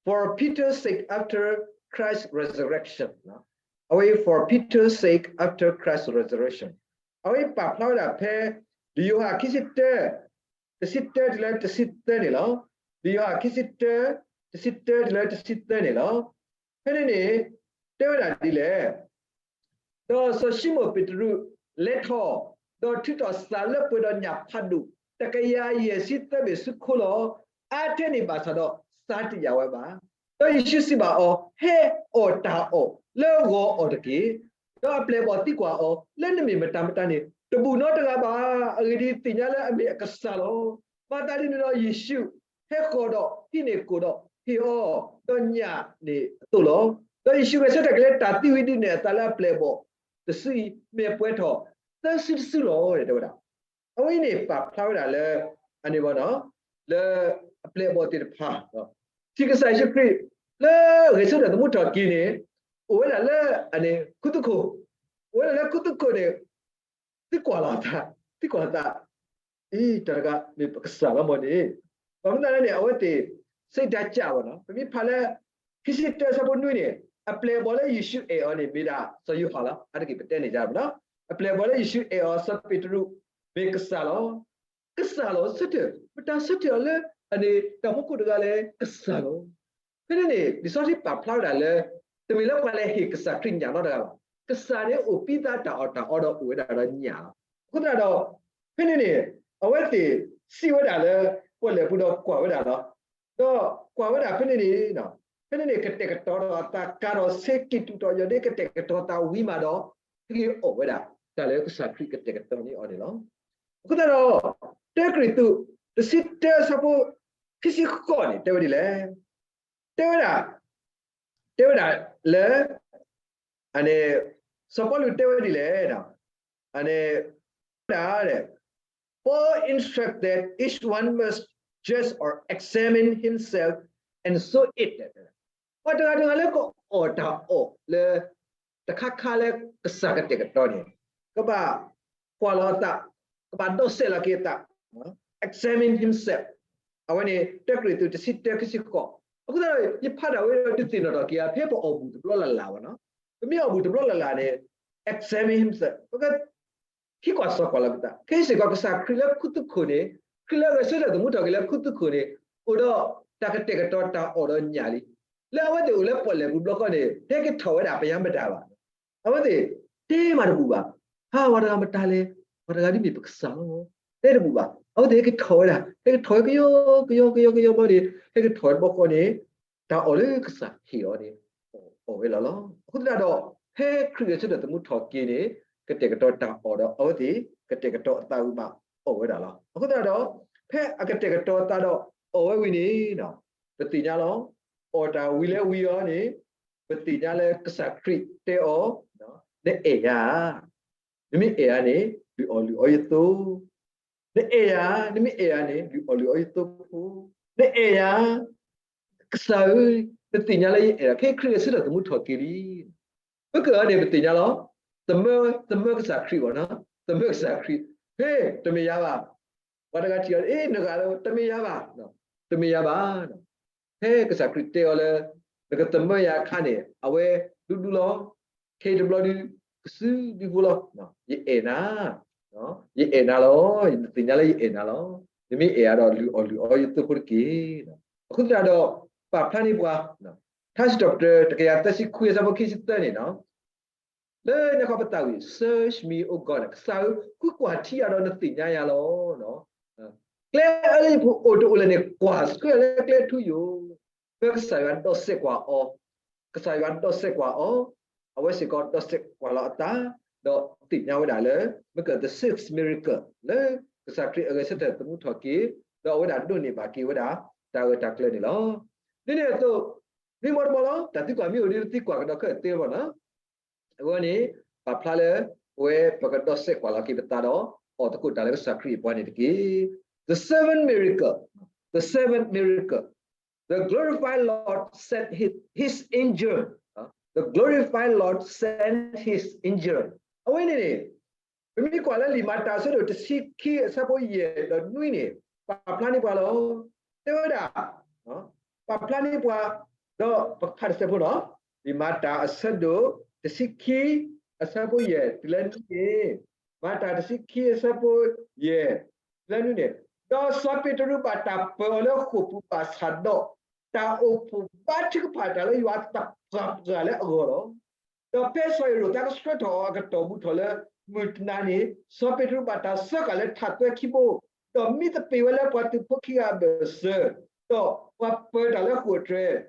for Peter's sake after Christ's resurrection, အဝဲ for Peter's sake after Christ's resurrection, အဝဲပာ်ဖျါဝဲဒၣ်ဖဲ လံာ်ယိၤဟၣ်ခံဆံတၢ တဆံတၢတုၤလၢတဆံသၢန့ၣ်လီၤ. လံာ်ယိၤဟၣ်ခံဆံတၢ တဆံတၢတုၤလၢတဆံသၢန့ၣ်လီၤ. ဖဲန့ၣ်န့ၣ် တဲဝဲဒၣ်ဒ်လဲၣ်, ဒီးစီၤၡံမိၣ်ပ့းတရူးလဲၤထီၣ်, ဒီးထုးထီၣ်သးလၢပှဲၤဒီးညၣ်ဖးဒိၣ် တကယၤယဲၢ်ဆံသၢဘ့ၣ်ဆူခိလီၤ. အါထဲန့ၣ်ဘၣ်ဆၣ်ဒီး သါတယာ်ဝဲဘၣ်. ဒီးယ့ၣ်ၡူးစံးဘၣ်အီၤ, ဟဲအီၣ်တၢ်အီၣ်လၢဂီၤအီၤတက့ၢ်. ဒီးအပျဲၢ်အဘီၣ်သံကွၢ်အီၤ, လၢနမ့ၢ်မတၤမတၤန့ၣ် တဘူၣ်နီတဂၤဘၣ်. အဂ့ၢ်ဒ်အံၤ, သ့ၣ်ညါလၢအမ့ၢ်အကစၢ်လီၤ. မၤသးဒ်န့ၣ်ဒီး ယ့ၣ်ၡူးဟဲဃီၤဒီးဟံးန့ၢ်ကိၣ်ဒီးဟ့ၣ်အီၤ, ဒီးညၣ်န့ၣ်အသိးလီၤ. ဒီးယ့ၣ်ၡူးဂဲၤဆၢထၢၣ်က့ၤလၢတၢ်သံဝံၤဒုးနဲၣ်အသးလၢအပျဲၢ်အဘီၣ် တစုအံၤ မ့ၢ်ပှဲၤထီၣ်သၢစုတစုလီၤ တဲဝဲဒၣ်. အဝဲအံၤန့ၣ်ပာ်ဖျါဝဲဒၣ်လၢ အန့ၣ်ဘၣ်နီၤ, လၢအပျဲၢ်အဘီၣ်သ့ၣ်တဖၣ် ထံၣ်ကစၢ်ယ့ၣ်ၡူးခရံာ် လၢဂဲၤဆၢထၢၣ်သမူထီၣ်က့ၤန့ၣ် အိၣ်ဝဲဒၣ်လၢ အန့ၣ် ခူသူၣ်ခိၣ်, အိၣ်ဝဲဒၣ်လၢခူသူၣ်ခိၣ်န့ၣ် သံကွၢ်လီၤအသး, သံကွၢ်လီၤအသး, အံၤ တၢ်တဂၤမ့ၢ်ပကစၢ်လီၤမၢ်န့ၣ်, ဘၣ်မနုၤလဲၣ်န့ၣ် အဝဲသ့ၣ် စိတ်ဓာတ်ကျဘၣ်နီၤ. ပမ့ၢ်ဖးလၢ ခံဆံတၢဆၢဖိနွံန့ၣ် အပျဲၢ်အဘီၣ်လၢယ့ၣ်ၡူးအဲၣ်အီၤန့ၣ် မ့ၢ်ဒၣ်စီၤယိၤဟၣ်လီၤ. အါတက့ၢ်ပတဲန့ၣ်ဒၣ်ဘၣ်နီၤ, အပျဲၢ်အဘီၣ်လၢယ့ၣ်ၡူးအဲၣ်အီၤ စီၤပ့းတရူး မ့ၢ်ကစၢ်လီၤ. ကစၢ်လီၤ ဆၢထၢၣ် ပတၢ်ဆၢထၢၣ်အီၤလၢ အန့ၣ် တၢ်မူခိၣ်တဂၤလဲၣ် ကစၢ်လီၤ. ဖဲန့ၣ်န့ၣ် လံာ်စီဆှံပာ်ဖျါဝဲဒၣ်လၢ တမ့ၢ်လၢပှၤလဲၤဟ့ၣ်ကစၢ်ခရံာ်ညၣ်နီတဂၤဘၣ်. ကစၢ်န့ၣ်အိၣ်ပံသးတၢ်အီၣ်တၢ်အီဒီးအိၣ်ဝဲဒၣ်ဒီးညၣ်လီၤ. အဃိသတးဒီး ဖဲန့ၣ်န့ၣ် အဝဲသ့ၣ်စံးဝဲဒၣ်လၢ ပီၣ်လဲၣ်ပူၤဒီးကွၢ်ဝဲဒၣ်လီၤ. ဒီးကွၢ်ဝဲဒၣ်ဖဲန့ၣ်န့ၣ် ဖဲန့ၣ်န့ၣ် ကတဲာ်ကတီၤဒီးအသးကါဒီးဆ့က့ၤတူာ်ထီၣ်ယီၢ်ဒ့ ကတဲာ်ကတီၤသးဝံၤမးဒီး ဟ့ၣ်အီၣ်ဝဲဒၣ် တၢ်လၢကစၢ်ခရံာ်ကတဲာ်ကတီၤန့ၢ်အီၤန့ၣ်လီၤ. အဃိသတးဒီး တၢကရံၣ်သူး တဆံတၢဆၢဖိ ခံဆံဃိးန့ၣ် တဲဝဲဒ်လဲၣ်. တဲဝဲဒၣ် တဲဝဲဒၣ်လၢ အန့ၣ် စီၤပီလူးတဲဝဲဒ်လဲၣ်, အန့ၣ် တဲဝဲဒၣ် Paul instructs that each one must judge or examine himself, and so it, ပှၤတဂၤတဂၤလၢကအီၣ်တၢ်အီၣ်လၢ တခါခါလၢကစၢ်ကတဲာ်ကတီၤန့ၣ် ကဘၣ်ကွၢ်လီၤအသး, ကဘၣ်ဒီးစဲးလီၤက့ၤအသး, examine himself, အဝဲန့ၣ် တၢကရံၣ်သူး တဆံတၢ ခံဆံဃိး. အဃိသတးဒီး ယဖးဒၣ်ဝဲဒီးဒုးသ့ၣ်နီၣ်ထီၣ်က့ၤ ဖဲပအီၣ်ဘူၣ်တဘျီလၢ်လၢ်ဘၣ်နီၤ, ပမ့ၢ်အီၣ်ဘူၣ်တဘျီလၢ်လၢ်န့ၣ် examine himself, ပက ဟံးကွၢ်စီၣ်ကွၢ်လီၤပသး, ခဲအံၤစ့ၢ်ကီး ကစၢ်ခရံာ်လၢခူသူၣ်ခိၣ်န့ၣ် ခရံာ်လၢအဂဲၤဆၢထၢၣ်သမူထီၣ်က့ၤလၢခူသူၣ်ခိၣ်န့ၣ် အိၣ်ဒီးတၢ်ကတဲာ်ကတီၤတၢ်အီၣ်ဒီးညၣ်လံ. လၢအဝဲသ့ၣ်အိၣ်လၢပီၣ်လဲၣ်ပူၤတဘျီဃီန့ၣ် ဟဲက့ၤထီၣ်ဝဲဒၣ်ပယါမတၤဘၣ်. အဝဲသ့ၣ် တဲမးတဘူၣ်ဘၣ်. ဟါ ပှၤတဂၤမတၤလဲၣ်, ပှၤတဂၤဒ်မ့ၢ်ပကစၢ်လီၤ. တဲတဘူၣ်ဘၣ်. အဝဲသ့ၣ်ဟဲက့ၤထီၣ်ဝဲဒၣ်, ဟဲက့ၤထီၣ်ဝဲကယီကယီကယီကယီဘျီန့ၣ် ဟဲက့ၤထီၣ်ဝဲတဘျီဃီန့ၣ် တၢ်အီၣ်လၢကစၢ်ဟ့ၣ်အီၤန့ၣ် အီၣ်ဝဲလီၤလီၤ. အဃိသတးဒီး ဖဲခရံာ်ဂဲၤဆၢထၢၣ်သမူထီၣ်က့ၤန့ၣ် ကတဲာ်ကတီၤတၢ်အီၣ်ဒီး အဝဲသ့ၣ် ကတဲာ်ကတီၤအသးဝံၤမးအီၣ်ဝဲဒၣ်လီၤ. အဃိသတးဒီး ဖဲအကတဲာ်ကတီၤအသးဒီးအီၣ်ဝဲဝံၤန့ၣ် ပသ့ၣ်ညါလီၤ. အီၣ်တၢ်ဝံၤလၢဝံၤအီၤန့ၣ် ပသ့ၣ်ညါလၢကစၢ်ခရံာ်တဲအီၤ, နအဲၣ်ယၤဧါ. နမ့ၢ်အဲၣ်ယၤန့ၣ် လုၢ်အီၣ်လုၢ်အီယသိ. နအဲၣ်ယၤ, နမ့ၢ်အဲၣ်ယၤန့ၣ် လုၢ်အီၣ်လုၢ်အီယသိဖိ. နအဲၣ်ယၤ, ကစၢ်ဧၢ, နသ့ၣ်ညါလၢယအဲၣ်ဒီး ခဲအံၤခရံာ်ဂဲၤဆၢထၢၣ်သမူထီၣ်က့ၤလံ. ပကၢၢ်အီၤန့ၣ် ပသ့ၣ်ညါလီၤ. သမၢ, သမၢကစၢ်ခရံာ်ဘၣ်နီၤ, သမၢကစၢ်ခရံာ်. ဟ့ၣ်, တမ့ၢ်ယၤဘၣ်. ပှၤတဂၤထံၣ်အီၤ, အ့ နဂၤလၢ တမ့ၢ်ယၤဘၣ်, တမ့ၢ်ယၤဘၣ်. ဖဲကစၢ်ခရံာ်တဲအီၤလၢ နကသမၢယၤအခါန့ၣ် အဝဲဒူဒူလီၤ. ခဲအံၤတဘျီဒုး ကစုဒုဖိလီၤ. ယအဲၣ်နၤ, ယအဲၣ်နၤလီၤ. နသ့ၣ်ညါလၢယအဲၣ်နၤလီၤ. နမ့ၢ်အဲၣ်ယၤဒီး လုၢ်အီၣ်လုၢ်အီယသိဖိတက့ၢ်. အဃိသတးဒီး ပာ်ဖျါန့ၢ်ပှၤ ထါစံးထီၣ်ပတြၢၤ တကယၤသၢဆံခွံအဆၢဖိခံဆံသၢန့ၣ် လၢနခီပသးဝံၤ search me, O God, ကစၢ်ဧၢ, ဃုကွၢ်ထံယၤဒီးနသ့ၣ်ညါယၤလီၤ. ကျဲအၢလၢယပူၤအိၣ်တအိၣ်လဲၣ်န့ၣ် ကွၢ်ဆှၢလၢကျဲထူယိာ်. ဖဲကစၢ်ယွၤဒီးစဲးကွၢ်အီၤ, ကစၢ်ယွၤဒီးစဲးကွၢ်အီၤ, အဝဲစ့ၢ်ကီးဒီးစဲးကွၢ်လီၤအသး, ဒီးသ့ၣ်ညါဝဲဒၣ်လၢ မ့ၢ်က the sixth miracle လၢကစၢ်ခရံာ်အဂဲၤဆၢထၢၣ်သမူထီၣ်က့ၤ, ဒီးအဝဲဒၣ်ဒိးန့ၢ်ဘၣ်က့ၤဝဲဒၣ် တၢ်ဂၢၢ်တၢ်ကျၢၤန့ၣ်လီၤ. ဒ်န့ၣ်အသိး မ့ၢ်မ့ၢ်တဘျီလီၤ, တၢ်သံကွၢ်မ့ၢ်အိၣ်ဒ်သံကွၢ်ကဒီးခဲအံၤသ့လီၤနီၤ. အဝဲန့ၣ် ပာ်ဖျါလၢ ပဝဲပကဒီးစဲးကွၢ်လီၤက့ၤပသးဒီး အီၣ်သကိးတၢ်လၢကစၢ်ခရံာ်အပူၤန့ၣ်တက့ၢ်. The seventh miracle, the seventh miracle, the glorified Lord sent his, his angel, the glorified Lord sent his angel. အဝဲန့ၣ်န့ၣ် ပမ့ၢ်ကွၢ်လၢလံာ်မၤတၢ်အဆၢဒိၣ်တဆံခံအဆၢဖိယဲၢ်ဒီးနွံန့ၣ် ပာ်ဖျါန့ၢ်ပှၤလီၤ. တဲဝဲဒၣ် ပာ်ဖျါန့ၢ်ပှၤ ဒီးပကဖးတစဲးဖိနီၤ, လံာ်မၤတၢ်အဆၢဒိၣ်တဆံခံ အဆၢဖိယဲၢ်တုၤလၢနွံန့ၣ်, မၤတၢ်တဆံခံအဆၢဖိယဲၢ် တုၤလၢနွံန့ၣ်, ဒီးစီၤပ့းတရူးဘၣ်တၢ်ပၢၤအီၤလၢဃိာ်ပူၤဘၣ်ဆၣ်ဒီး တၢ်အိၣ်ဖှိၣ်ဘါထုကဖၣ်တၢ်လၢယွၤတၢ်ပှၢ်ပှၢ်လၢအဂီၢ်လီၤ. ဒီးဖဲစီၤဟ့ၤရိာ်သးကဆှၢထီၣ်အီၤအကတီၢ်မုၢ်ထီၣ်လၢမုၢ်တနၤန့ၣ်, စီၤပ့းတရူးဘၣ်တၢ်စၢဃာ်လၢထးသွဲခံဘိ, ဒီးမံသပ့ၤဝဲလၢပှၤသုးဖိခံဂၤအဘၢၣ်စၢၤ, ဒီးပှၤပၢၤတၢ်လၢဃိာ်အတြဲၤ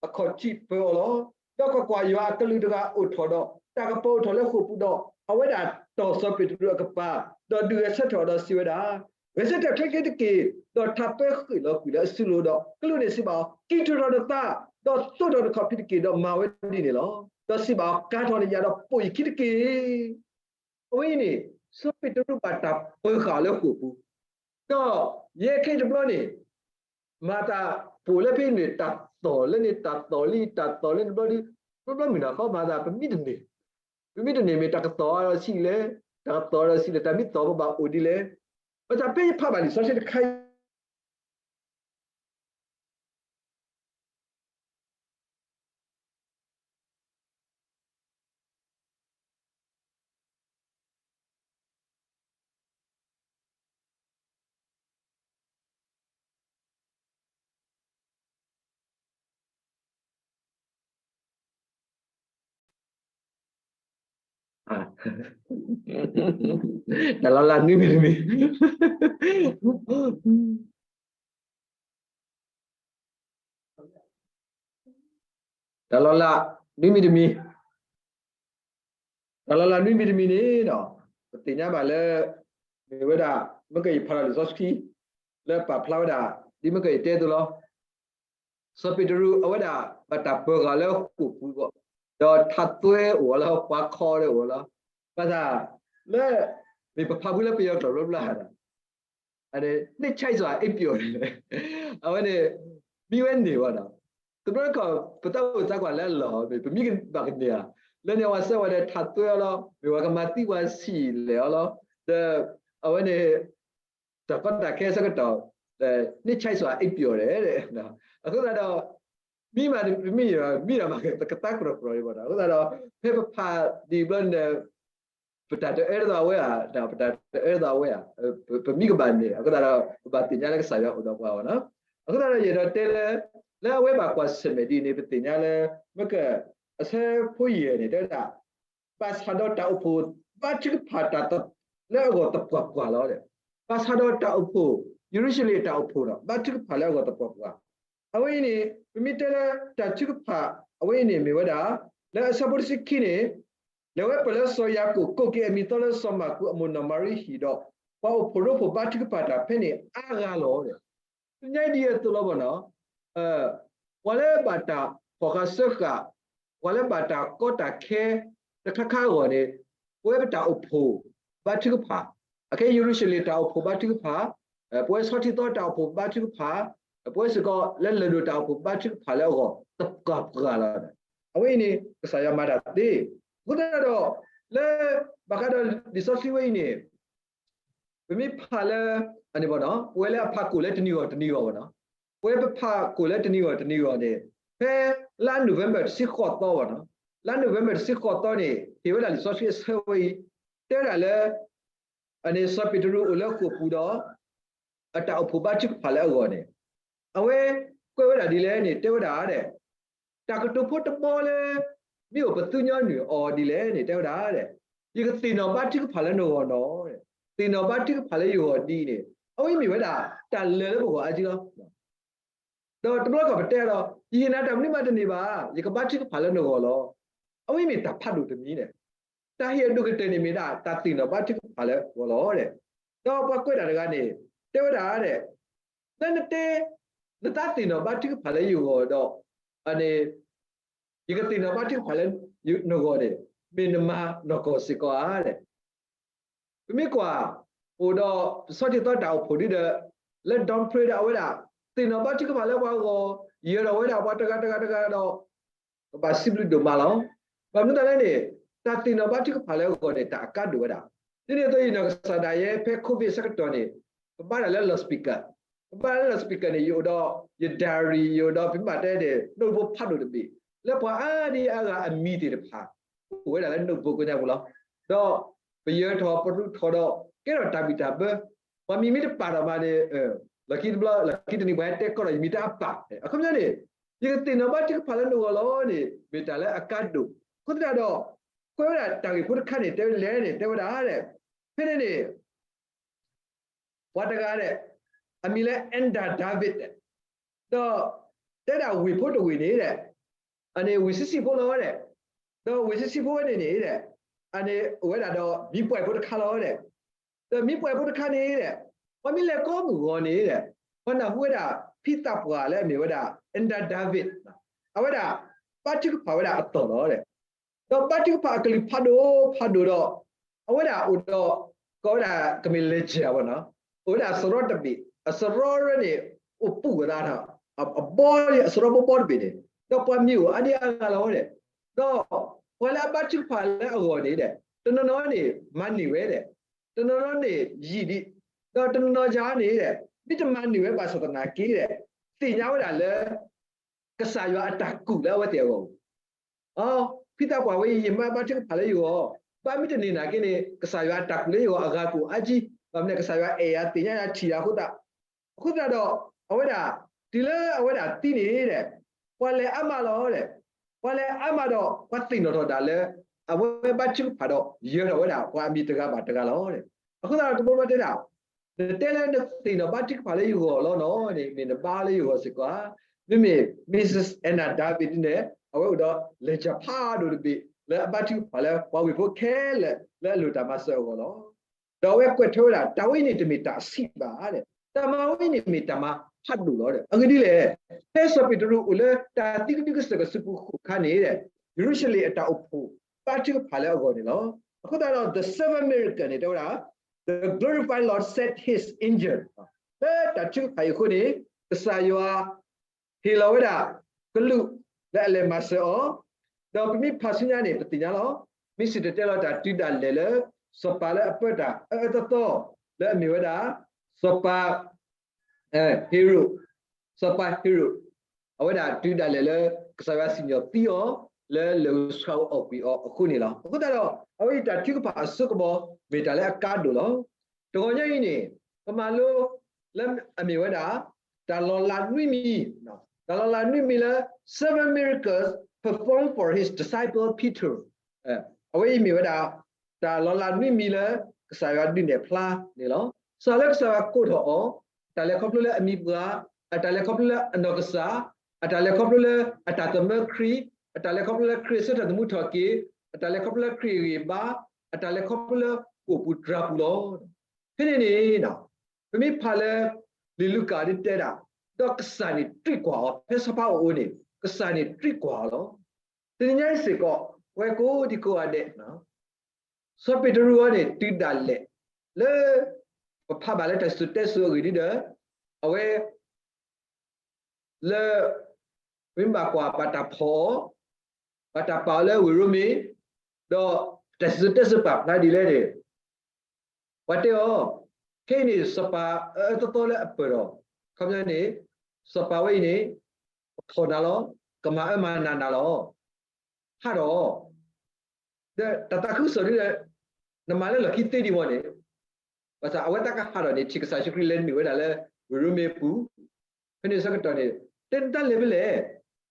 အခီၣ်ထံးပၢၤအီၤလီၤ. ဒီးကွၢ်ကွၢ်, ယွၤအကလူးတဂၤအိၣ်ထီၣ်ဒီး တၢ်ကပီၤအိၣ်ထီၣ်လၢဃိာ်ပူၤဒီး အဝဲဒၣ်တီၢ်စီၤပ့းတရူးအကပၤ, ဒီးဒုးဂဲၤဆၢထၢၣ်အီၤဒီးစံးဝဲဒၣ်, ဂဲၤဆၢထၢၣ်ချ့ချ့တက့ၢ်. ဒီးထးသွဲဃ့ၣ်လီၤကွံာ်လၢအစုလိၤဒီး ကလူးန့ၣ်စံးဘၣ်အီၤ, ကံၣ်ထူၣ်ထီၣ်နသး, ဒီးသိးထီၣ်နခီၣ်ဖံးတက့ၢ်, ဒီးမၤဝဲဒ်န့ၣ်လီၤ. ဒီးစံးဘၣ်အီၤ, ကၤထီၣ်နယၤဒီး ပိာ်ယခံတက့ၢ်. အဝဲအံၤန့ၣ် စီၤပ့းတရူးဘၣ်တၢ်ပၢၤဃာ်လၢဃိာ်ပူၤ, ဒီးယဲခဲအံၤတဘျီန့ၣ် မၤသးပိာ်လၢဖဲန့ၣ် တၢ်သီၣ်လၢန့ၣ် တၢ်သီၣ်လံ တၢ်သီၣ်လၢန့ၣ်ဘျီဒုး, ဘျီဘျီမုၢ်နၤခီမၤသး ပမ့ၢ်တန့ၢ်, ပမ့ၢ်တန့ၢ်မ့ၢ်တၢ်ကသီၣ်အါဒီးဆံးလဲၣ်, တၢ်ကသီၣ်အါဒီးဆံးလဲၣ်, တၢ်မ့ၢ်သီၣ်ပဘၣ်အိၣ်ဒ်လဲၣ်. ဘၣ်ဆၣ်ဖဲယဖးဘၣ်လံာ်စီဆှံတခါအံၤ တၢ်လီၤလးနွံမံၤတမံၤ, တၢ်လီၤလးနွံမံၤတမံၤ, တၢ်လီၤလးနွံမံၤတမံၤန့ၣ်ဒီး ပသ့ၣ်ညါဘၣ်လၢ မ့ၢ်ဝဲဒၣ် မ့ၢ်ကယဖးဒီးလံာ်စီဆှံ လၢပာ်ဖျါဝဲဒၣ် ဒ်မ့ၢ်ကယတဲအသိးလီၤ. စီၤပ့းတရူးအဝဲဒၣ် ဘၣ်တၢ်ပၢၤဃာ်လၢဃိာ်ပူၤအဂီၢ်, ဒီးထးသွဲအိၣ်အီၤလၢပှၤခီဒၣ်အိၣ်လီၤ. ဘၣ်ဆၣ် လၢ မ့ၢ်ပဖးဖုလၢပယီၤကျိာ်ဘျီဘျီဒီး အန့ၣ် နှစ်ချိုင့်စွာအိပ်ပျော်တယ်, အဝဲန့ၣ် မံဝဲန့ၢ်ဝဲဒီး တဘျီတခီၣ် ပသးအိၣ်သးကွၢ်လၢအလီၢ် မ့ၢ်ပမံဘၣ်ကန့ၢ်ဧါ, လၢန့ၣ်အဝဲဆၢဝဲဒီးထးသွဲအီၤလီၤ, မ့ၢ်ဝဲကမၤသံပှၤဆံးလဲၣ်အီၤလီၤ, ဒီး အဝဲန့ၣ် တၢ်ကီတၢ်ခဲဆၢကတီၢ် နှစ်ချိုင့်စွာအိပ်ပျော်တယ်, အဃိသတးဒီး မံမးတမံၤ မံဒီးမး ပကသါကြၢးကြၢးဒံးဘၣ်ဒီး အဃိသတးဒီး ဖဲပဖးဒံးဘျီန့ၣ် ပတၢ်တအၢတသးဝဲဧါ, ပတၢ်တအၢတသးဝဲဧါ, ပမံကဘၣ်န့ၣ် အဃိသတးဒီး ပဘၣ်သ့ၣ်ညါလၢကစၢ်ယွၤအိၣ်ဒီးပှၤအီၤနီၤ. အဃိသတးဒီး ယအဲၣ်ဒိးတဲလၢ လၢအဝဲဘၣ်ကွၢ်ဆၢၣ်မဲာ်ဒ်န့ၣ် ပသ့ၣ်ညါလၢ မ့ၢ်က အဆၢဖိယဲၢ်န့ၣ် တဲဝဲဒၣ် ဘၣ်ဆၣ်ဒီးတၢ်အိၣ်ဖှိၣ်ဘါထုကဖၣ်တၢ်လၢအဂီၢ်သပှၢ်ပှၢ်လီၤ. ဘၣ်ဆၣ်ဒီးတၢ်အိၣ်ဖှိၣ်, ယရူၤၡလ့ၣ်တၢ်အိၣ်ဖှိၣ်ဒီး ဘါထုကဖၣ်လၢအဂီၢ်သပှၢ်ပှၢ်. အဝဲအံၤန့ၣ် ပမ့ၢ်တဲလၢတၢ်ထုကဖၣ် အဝဲအံၤန့ၣ်မ့ၢ်ဝဲဒၣ် လၢအဆၢဖိတဆံခံန့ၣ် လဲၤဝဲပၢၢ်လၢစီၤယၤကိာ်ကိးက့ၤအမံၤသီလၢစီၤမၢ်ကူးအမိၢ်နီၢ်မၤရံဟံၣ်ဒီး ပှၤအိၣ်ဖှိၣ်ရိဖှိၣ်ဘါထုကဖၣ်တၢ်ဖဲန့ၣ်အါဂၤလီၤ. သ့ၣ်ညါဒ်အသိးလီၤဘၣ်နီၤ, ပှၤလၢဘၣ်တၢ်ဖီၣ်ဃာ်စၢဃာ်, ပှၤလၢဘၣ်တၢ်ကီတၢ်ခဲ တခါခါအဂီၢ်န့ၣ် ပဝဲပတၢ်အိၣ်ဖှိၣ်ဘါထုကဖၣ်, အခဲယရူၤၡလ့ၣ်တၢ်အိၣ်ဖှိၣ်ဘါထုကဖၣ်, ပဝဲဆီထံသီတၢ်အိၣ်ဖှိၣ်ဘါထုကဖၣ်, ပဝဲစ့ၢ်ကီးလၢလဲၤဒိၣ်တၢ်အိၣ်ဖှိၣ်ဘါထုကဖၣ်လၢအဂီၢ် သပှၢ်ပှၢ်လီၤ. အဝဲအံၤန့ၣ် ကစၢ်ယွၤမၤတၢ်သ့. အဃိသတးဒီး လၢ ဘၣ်ဃးဒီးလံာ်စီဆှံဝဲအံၤန့ၣ် ပမ့ၢ်ဖးလၢ အန့ၣ်ဘၣ်နီၤ, ပဝဲလၢအဖးကိာ်လၢတနံၤဂီၢ်တနံၤဂီၢ်ဘၣ်နီၤ, ပဝဲပဖးကိာ်လၢတနံၤဂီၢ်တနံၤဂီၢ်န့ၣ် ဖဲလါနိၣ်ဝ့ဘၢၣ်တဆံဃိးသီဘၣ်နီၤ, လါနိၣ်ဝ့ဘၢၣ်တဆံဃိးသီန့ၣ် ဟ့ၣ်ဝဲဒၣ်လံာ်စီဆှံအဆၢဝဲအံၤ တဲဝဲဒၣ်လၢ အန့ၣ် စီၤပ့းတရူးအိၣ်လၢဃိာ်ပူၤဒီး အတၢ်အိၣ်ဖှိၣ်ဘါထုကဖၣ်လၢအဂီၢ်န့ၣ် အဝဲကွဲးဝဲဒၣ်ဒ်လဲၣ်န့ၣ် တဲဝဲဒၣ်ဒဲး တၢ်ကတိၤဖိတဘီလၢ မ့ၢ်အိၣ်ပသ့ၣ်ညါနုာ်အီၤဒ်လဲၣ်န့ၣ် တဲဝဲဒၣ်ဒဲး ယကသ့ၣ်နီၣ်ဘါထုကဖၣ်လၢနဂီၢ်နီၤ, သ့ၣ်နီၣ်ဘါထုကဖၣ်လၢယဂီၢ်ဒ်အံၤန့ၣ် အဝဲမ့ၢ်ဝဲဒၣ် တၢ်လၢာ်လၢပဂီၢ်အါကံလီၤ. ဒီးတဘျီခီၣ်ပတဲဒီး ယဟ့ၣ်နၤတၢ်မနုၤမးတန့ၢ်ဘၣ်, ယကဘါထုကဖၣ်လၢနဂီၢ်လီၤ. အဝဲမ့ၢ်တၢ်ဖးဒိၣ်တမံၤန့ၣ် တၢ်ဟ့ၣ်အဒိၣ်ကတၢၢ်န့ၣ်မ့ၢ်ဒၣ် တၢ်သ့ၣ်နီၣ်ဘါထုကဖၣ်လၢဂီၢ်လီၤဒဲး. ဒီးပှၤကွဲးတၢ်တဂၤန့ၣ် တဲဝဲဒၣ်ဒဲး လၢနတဲ နသးသ့ၣ်နီၣ်ဘါထုကဖၣ်လၢယဂီၢ်ဒီး အန့ၣ် ယကသ့ၣ်နီၣ်ဘါထုကဖၣ်လၢနဂီၢ်န့ၣ် မ့ၢ်နမၤနီၢ်ကီၢ်စ့ၢ်ကီးဧါဒဲး. ပမ့ၢ်ကွၢ် အိၣ်ဒီးဆီထံသီတၢ်အိၣ်ဖှိၣ်ဒ်ဒီး လၢ Don Pray ဒီးအဝဲဒၣ် သ့ၣ်နီၣ်ဘါထုကဖၣ်လၢပှၤဂီၢ် ယၢၤထီၣ်ဝဲဒၣ်ပှၤတဂၤတဂၤတဂၤဒီး ကဘၣ်စံးဘျုးဒိၣ်မးလီၤ. ဘၣ်မနုၤအဃိလဲၣ်န့ၣ် တၢ်သ့ၣ်နီၣ်ဘါထုကဖၣ်လၢအဂီၢ်န့ၣ် တၢ်အကါဒိၣ်ဝဲဒၣ်. ဒ်န့ၣ်အသိး ယနီၢ်ကစၢ်ဒၣ်ယဲ ဖဲ COVID ဆၢကတီၢ်န့ၣ် ပဘါတၢ်လၢ loudspeaker, ပဘါလၢ loudspeaker န့ၣ် ယအိၣ်ဒီးယ diary, ယအိၣ်ဒီး ပမ့ၢ်ဘၣ်တဲန့ၣ် notebook ဖးဒိၣ်တဘ့ၣ် လၢပှၤအါဒံအါဂၤအမံၤသ့ၣ်တဖၣ် အိၣ်ဝဲဒၣ်လၢ notebook ကညါပူၤလီၤ. ဒီးပယၢၤထီၣ်ပရူးထီၣ်ဒီး ကဲထီၣ်တၢ်ဘံၣ်တၢ်ဘၢ, ပှၤမံၤမ့ၢ်တပာ်ဒီးမးန့ၣ် လီၢ်ခံတဘျီ လီၢ်ခံတနံၤ ပှၤဟဲတဲကီးဒီး ယမံၤတအါပာ်, အခီပညီန့ၣ် ယကသ့ၣ်နီၣ်ဘါထုကဖၣ်လၢနဂီၢ်လီၤန့ၣ် မ့ၢ်တၢ်လၢအကါဒိၣ်. အဃိသတးဒီး ကွဲးဝဲဒၣ်တၢ်ဂ့ၢ်ဖိတခါန့ၣ် တဲဝဲလဲၣ်န့ၣ် တဲဝဲဒၣ်ဒဲး ဖဲန့ၣ်န့ၣ် ပှၤတဂၤဒဲး အမံၤလၢ Elder David ဒဲး ဒီးတဲဒၣ်ဝ့ၢ်ဖိတဝ့ၢ်န့ၣ်ဒဲး အန့ၣ်ဝ့ၢ်ဆံးဆံးဖိလီၤဒဲး, ဒီးဝ့ၢ်ဆံးဆံးဖိဝဲန့ၣ်န့ၣ်ဒဲး အန့ၣ်အိၣ်ဝဲဒၣ်ဒီးမံပှဲၤဖိတခါလီၤဒဲး, ဒီးမံပှဲၤဖိတခါန့ၣ်ဒဲး ပှၤမ့ၢ်လဲၤကိးမုၢ်ဂီၤန့ၣ်ဒဲး ပှၤနၢ်ဟူဝဲဒၣ်ဖံသးပှၢ်လၢအမ့ၢ်ဝဲဒၣ် Elder David အဝဲဒၣ် ဘါထုကဖၣ်ဝဲဒၣ်အသီၣ်လီၤဒဲး. ဒီးဘါထုကဖၣ်အကလုၢ်ဖးဒိၣ်ဖးဒိၣ်ဒီး အဝဲဒၣ်အိၣ်ဒီး ကိးဝဲဒၣ်ကမ့ၢ် legend ဘၣ်နီၤ, အိၣ်ဝဲဒၣ်စရီတဘ့ၣ်, အစရီရဲန့ၣ် အိၣ်ပူၤဝဲဒၣ်နီၤ, အဘီအစရီဘီဘီတဘ့ၣ်န့ၣ်, ဒီးပှၤမံၤအိၣ်အါဒံအါဂၤလီၤဝဲဒဲး, ဒီးပှၤလၢအဘါထုကဖၣ်လၢအဂီၢ်န့ၣ်ဒဲး တနီၤနီၤန့ၣ် မၤန့ၢ်ဝဲဒဲး, တနီၤနီၤန့ၣ် ယံာ်ဒံး, ဒီးတနီၤနီၤယၤန့ၣ်ဒဲး မ့ၢ်တမၤန့ၢ်ဝဲဘၣ်ဆၣ်သနာ်က့ဒဲး သ့ၣ်ညါဝဲဒၣ်လၢ ကစၢ်ယွၤအတၢ်ကူၣ်လၢအဝဲသ့ၣ်အဂီၢ် ဖံသးပှၢ်ဝဲအံၤ ယမၤဘါထုကဖၣ်လၢယဂီၢ်, ဘၣ်မ့ၢ်တန့ၢ်နာ်က့န့ၣ် ကစၢ်ယွၤအတၢ်ကူၣ်လၢယဂီၢ်အဂၤကအိၣ်အါကံ, ဘၣ်မနုၤလဲၣ် ကစၢ်ယွၤအဲၣ်ယၤသ့ၣ်ညါယၤထံၣ်ယၤအဃိသတး, အဃိသတးဒီး အဝဲဒၣ် တုၤလၢအဝဲဒၣ်သံန့ၣ်ဒဲး ပှၤလဲၤအါမးလီၤဒဲး, ပှၤလဲၤအါမးဒီး ပှၤသ့ၣ်နီၣ်ထီၣ်ဒၣ်လၢ အဝဲဘါထုကဖၣ်ဒီး ယၢၤထီၣ်ဝဲဒၣ်ပှၤအမံၤတဂၤဘၣ်တဂၤလီၤဒဲး, အဃိသတးဒီးတဘျီဘျီတဲဒၣ် နတဲလၢနသ့ၣ်နီၣ်ဘါထုကဖၣ်လၢယဂီၢ်လီၤနီၤန့ၣ် မ့ၢ်နဘါလၢယဂီၢ်စ့ၢ်ကီးဧါ, မ့မ့ၢ် Missus Elder David န့ၣ် အဝဲအိၣ်ဒီး legend ဖးဒိၣ်တဘ့ၣ် လၢအဘါထုကဖၣ်လၢပှၤဝ့ၢ်ဖိခဲလၢာ်လၢအလိၣ်တၢ်မၤစၢၤအဂီၢ်လီၤ. ဒီးအဝဲကွဲးထွဲဝဲဒၣ် တၢ်ဝဲအံၤန့ၣ်တမ့ၢ်တၢ်ဆံးဘၣ်ဒဲး, တၢ်မၤဝဲအံၤန့ၣ်မ့ၢ်တၢ်မၤဖးဒိၣ်လီၤဒဲး, အဂ့ၢ်ဒ်လဲၣ်, ဖဲစီၤပ့းတရူးအိၣ်လၢတၢ်သံကဒုကစၢၢ်ကဆူးပူၤဃိာ်ခါန့ၣ်ဒဲး ယရူၤၡလ့ၣ်အတၢ်အိၣ်ဖှိၣ်ဘါထုကဖၣ်လၢအဂီၢ်န့ၣ်လီၤ. အဃိသတးဒီး the seven miracle န့ၣ် တဲဝဲဒၣ် the glorified Lord sent his angel လၢတၢ်ထုကဖၣ်အံၤအဃိန့ၣ် ကစၢ်ယွၤ ဟ့ၣ်လီၤဝဲဒၣ် ကလူးလၢအလဲၤမၤစၢၤအီၤ, ဒီးပမ့ၢ်ဖးဆူညါန့ၣ် ပသ့ၣ်ညါလီၤ. မ့ၢ်စံၣ်တဲၤတဲလီၤတၢ်တုၤဒၣ်လဲာ်လၢ စီၤပၤလၢအပၢတၢ်အၢအၢသီသီ လၢအမ့ၢ်ဝဲဒၣ် စီၤပၤ ဟ့ရိၣ်, စီၤပၤဟ့ရိၣ်, အဝဲဒၣ်တုၤဒၣ်လဲာ်လၢ ကစၢ်ယွၤစံၣ်ညီၣ်သံအီၤ လၢလၢၢ်ဆှးအီၣ်ကွံာ်အီၤအဃိန့ၣ်လီၤ. အဃိသတးဒီး အဝဲအံၤတၢ်ထုကဖၣ်အစိကမီၤ မ့ၢ်တၢ်လၢအကါဒိၣ်လီၤ. တဂီၤညါအံၤန့ၣ် ပမၤလိလၢအမ့ၢ်ဝဲဒၣ် တၢ်လီၤလးနွံမံၤ, တၢ်လီၤလးနွံမံၤလၢ seven miracles performed for his disciple Peter, အဝဲအံၤမ့ၢ်ဝဲဒၣ် တၢ်လီၤလးနွံမံၤလၢ ကစၢ်ယွၤဒုးနဲၣ်ဖျါန့ၣ်လီၤ. စးလၢကစၢ်ယွၤကိးထီၣ်အီၤ, အတၢ်လဲၤခီဖျိလၢအမံၤပှၢ်, အတၢ်လဲၤခီဖျိလၢအနီၢ်ကစၢ်, အတၢ်လဲၤခီဖျိလၢအတၢ်သမၢခရံာ်, အတၢ်လဲၤခီဖျိလၢခရံာ်အဆၢထၢၣ်သမူထီၣ်က့ၤ, အတၢ်လဲၤခီဖျိလၢခရံာ်အဂံၢ်ဘါ, အတၢ်လဲၤခီဖျိလၢအိၣ်ပူၤတြၤပူၤလီၤ. ဖဲန့ၣ်န့ၣ် ပမ့ၢ်ဖးလၢ လံာ်လူၤကၣ်ဒ်တဲဒၣ်, ဒီးကစၢ်န့ၣ်တြံးကွၢ်အီၤ, ဖဲစီၤပၤအိၣ်အအိၣ်န့ၣ် ကစၢ်န့ၣ်တြံးကွၢ်အီၤလီၤ. တနံၤညါအံၤစ့ၢ်ကီး ပဝဲကိးဒံကိးဂၤဒဲး စီၤပ့းတရူးအံၤန့ၣ် တုၤဒၣ်လဲာ် လၢ ပဖးဘၣ်လၢတၢ်စံၣ်စိၤတဲစိၤအဂ့ၢ်ဒ်ဒီး အဝဲ လၢ ပမ့ၢ်ဘၣ်ကွၢ်ဘၣ်တၢ်ဖီၣ်အီၤ, ဘၣ်တၢ်ပာ်အီၤလၢဝ့ၢ်ရိမ့ၤ, ဒီးတၢ်စံၣ်စိၤတဲစိၤပာ်ဖျါဒ်လဲၣ်န့ၣ် ပှၤတဲအီၤ, ခဲအံၤန့ၣ် စီၤပၤအအၢအၢသီသီလၢအပၢၢ်ဒီး ခီပညီန့ၣ် စီၤပၤဝဲအံၤန့ၣ် ကဖီၣ်နၤလီၤ, ကမၤအၢမၤနးနၤလီၤ. ဟးထီၣ် ဒီးတၢ်သးခုကစီၣ်ဒ်ဒီး နမၤလၢလီၢ်ခံသ့ဒံးမ့ၢ်န့ၣ်, ဘၣ်ဆၣ်အဝဲသးကဟးထီၣ်န့ၣ် ထံၣ်ကစၢ်ယ့ၣ်ၡူးခရံာ်လဲၤနုာ်ဝဲဒၣ်လၢ ဝ့ၢ်ရိမ့ၤအပူၤ, ဖဲန့ၣ်ဆၢကတီၢ်န့ၣ် တဲနတၢ်လဲၤဖဲလဲၣ်,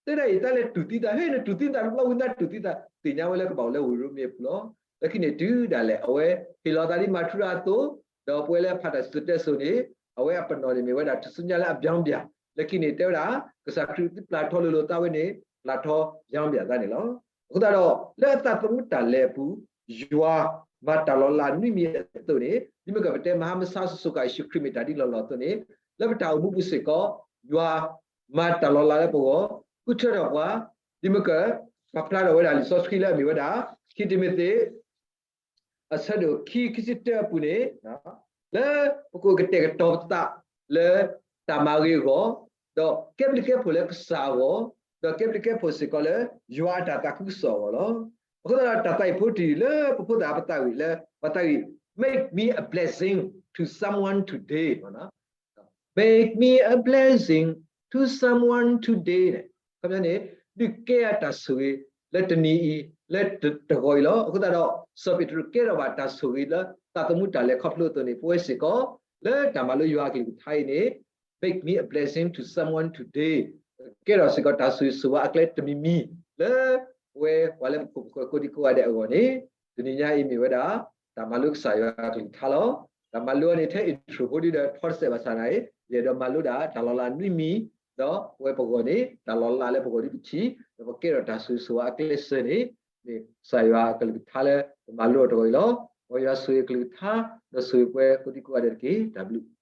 တဲဒၣ်အံၤတၢ်လဲၤတူၢ်သံသး, ဟဲနတူၢ်သံသးတဘျီဝံၤသးတူၢ်သံသး သ့ၣ်ညါဝဲလၢကဘၣ်အိၣ်လၢဝ့ၢ်ရိမ့ၤအပူၤလီၤ. လၢခံန့ၣ်တုၤဒၣ်လဲာ် အဝဲဟ့ၣ်လီၤသးဒ်မၤထူရၤအသိး, ဒီးပဝဲလၢဖးတၢ်စံၣ်စိၤတဲစိၤန့ၣ် အဝဲအပနီၣ်န့ၣ်မ့ၢ်ဝဲဒၣ်ထူၣ်စုညါလၢအဘျီဘျၣ်, လၢခံန့ၣ်တဲဝဲဒၣ် ကစၢ်ခရံာ်သုပျၢ်ထီလိၤလိၤသးဝဲန့ၣ် ပျၢ်ထီဘျီဘျၣ်သးန့ၣ်လီၤ. အဃိသတးဒီး လၢအသးသမူတၢ်လဲၤအပူၤ ယွၤမၤတၢ်လီၤလးနွံမံၤအသိးန့ၣ် ဒ်မ့ၢ်ကပတဲမဟါမဆါစိၤစိၤဃၣ်ဃၣ် ယ့ၣ်ၡူးခရံာ်မ့ၢ်တၢ်ဒ်လီၢ်လီၢ်အသိးန့ၣ် လၢပတၢ်အိၣ်မူပူၤစ့ၢ်ကီး ယွၤမၤတၢ်လီၤလးလၢပဂီၢ်, ဃုထၢထီၣ်ပှၤ, ဒ်မ့ၢ်ကပာ်ဖျါထီၣ်ဝဲဒၣ်လံာ်စီဆှံလၢအမ့ၢ်ဝဲဒၣ် ခံတံၤမသ့း အဆၢဒိၣ်ခံ ခံဆံတၢအပူၤန့ၣ် လၢပကအိၣ်ကတဲာ်ကတီၤပသးလၢတၢ်မၤဂ့ၤအဂီၢ်, ဒီးကဲဘျုးကဲဖှိၣ်လၢကစၢ်အဂီၢ်, ဒီးကဲဘျုးကဲဖှိၣ်စ့ၢ်ကီးလၢယွၤအတၢ်သးခုကစီၣ်အဂီၢ်လီၤ. အဃိသတးဒီးတၢ်သးအံၤဖိတံၢ်လၢပဖိသၣ်ပသးဝံၣ်လၢ ပှၤသးဝံၣ် make me a blessing to someone today Make me a blessing to someone today န့ၣ် ခီပညီန့ၣ် ဒုးကဲအတၢ်ဆိၣ်ဂ့ၤလၢတနံၤအံၤ လၢတဂီၤအံၤလီၤ. အဃိသတးဒီး စီၤပ့းတရူးကဲထီၣ်ဘၣ်တၢ်ဆိၣ်ဂ့ၤလၢသးသမူတၢ်လဲၤခီဖျိအသိးန့ၣ် ပဝဲစ့ၢ်ကီး လၢတၢ်မၤလိယွၤအကလုၢ်ကထါအံၤန့ၣ် make me a blessing to someone today ကဲထီၣ်စ့ၢ်ကီးတၢ်ဆိၣ်ဂ့ၤဆိၣ်ဝါအကျဲတမံၤမံၤ လၢပဝဲပှၤလၢပခိၣ်ပဃၢၤ ကိးဒံကိးဂၤဒဲးအဂီၢ်န့ၣ် တနံၤညါအံၤမ့ၢ်ဝဲဒၣ် တၢ်မၤလိကစၢ်ယွၤအကလုၢ်ကထါလီၤ. တၢ်မၤလိအံၤန့ၣ် ထဲ intro ဖိဒ်ဒီး ထီတစဲးဘၣ်ဆၣ်သနာ်က့ ယအဲၣ်ဒိးမၤလိဒၣ်တၢ်လီၤလးနွံမံၤ, ဒီးပဝဲပဂီၢ်န့ၣ် တၢ်လီၤလးလၢပဂီၢ်ဒ်ပထံၣ် ဒီးပကဲထီၣ်တၢ်ဆိၣ်ဂ့ၤဆိၣ်ဝါအကျဲစၢၤန့ၣ် မ့ၢ်ကစၢ်ယွၤအကလုၢ်ကထါလၢပမၤလိအီၤတဂီၤအံၤလီၤ. မ်ယွၤဆိၣ်ဂ့ၤအကလုၢ်ကထါ ဒီးဆိၣ်ဂ့ၤပှၤကိးဒံကိးဂၤဒဲးတက့ၢ်. တၢ်ဘျုး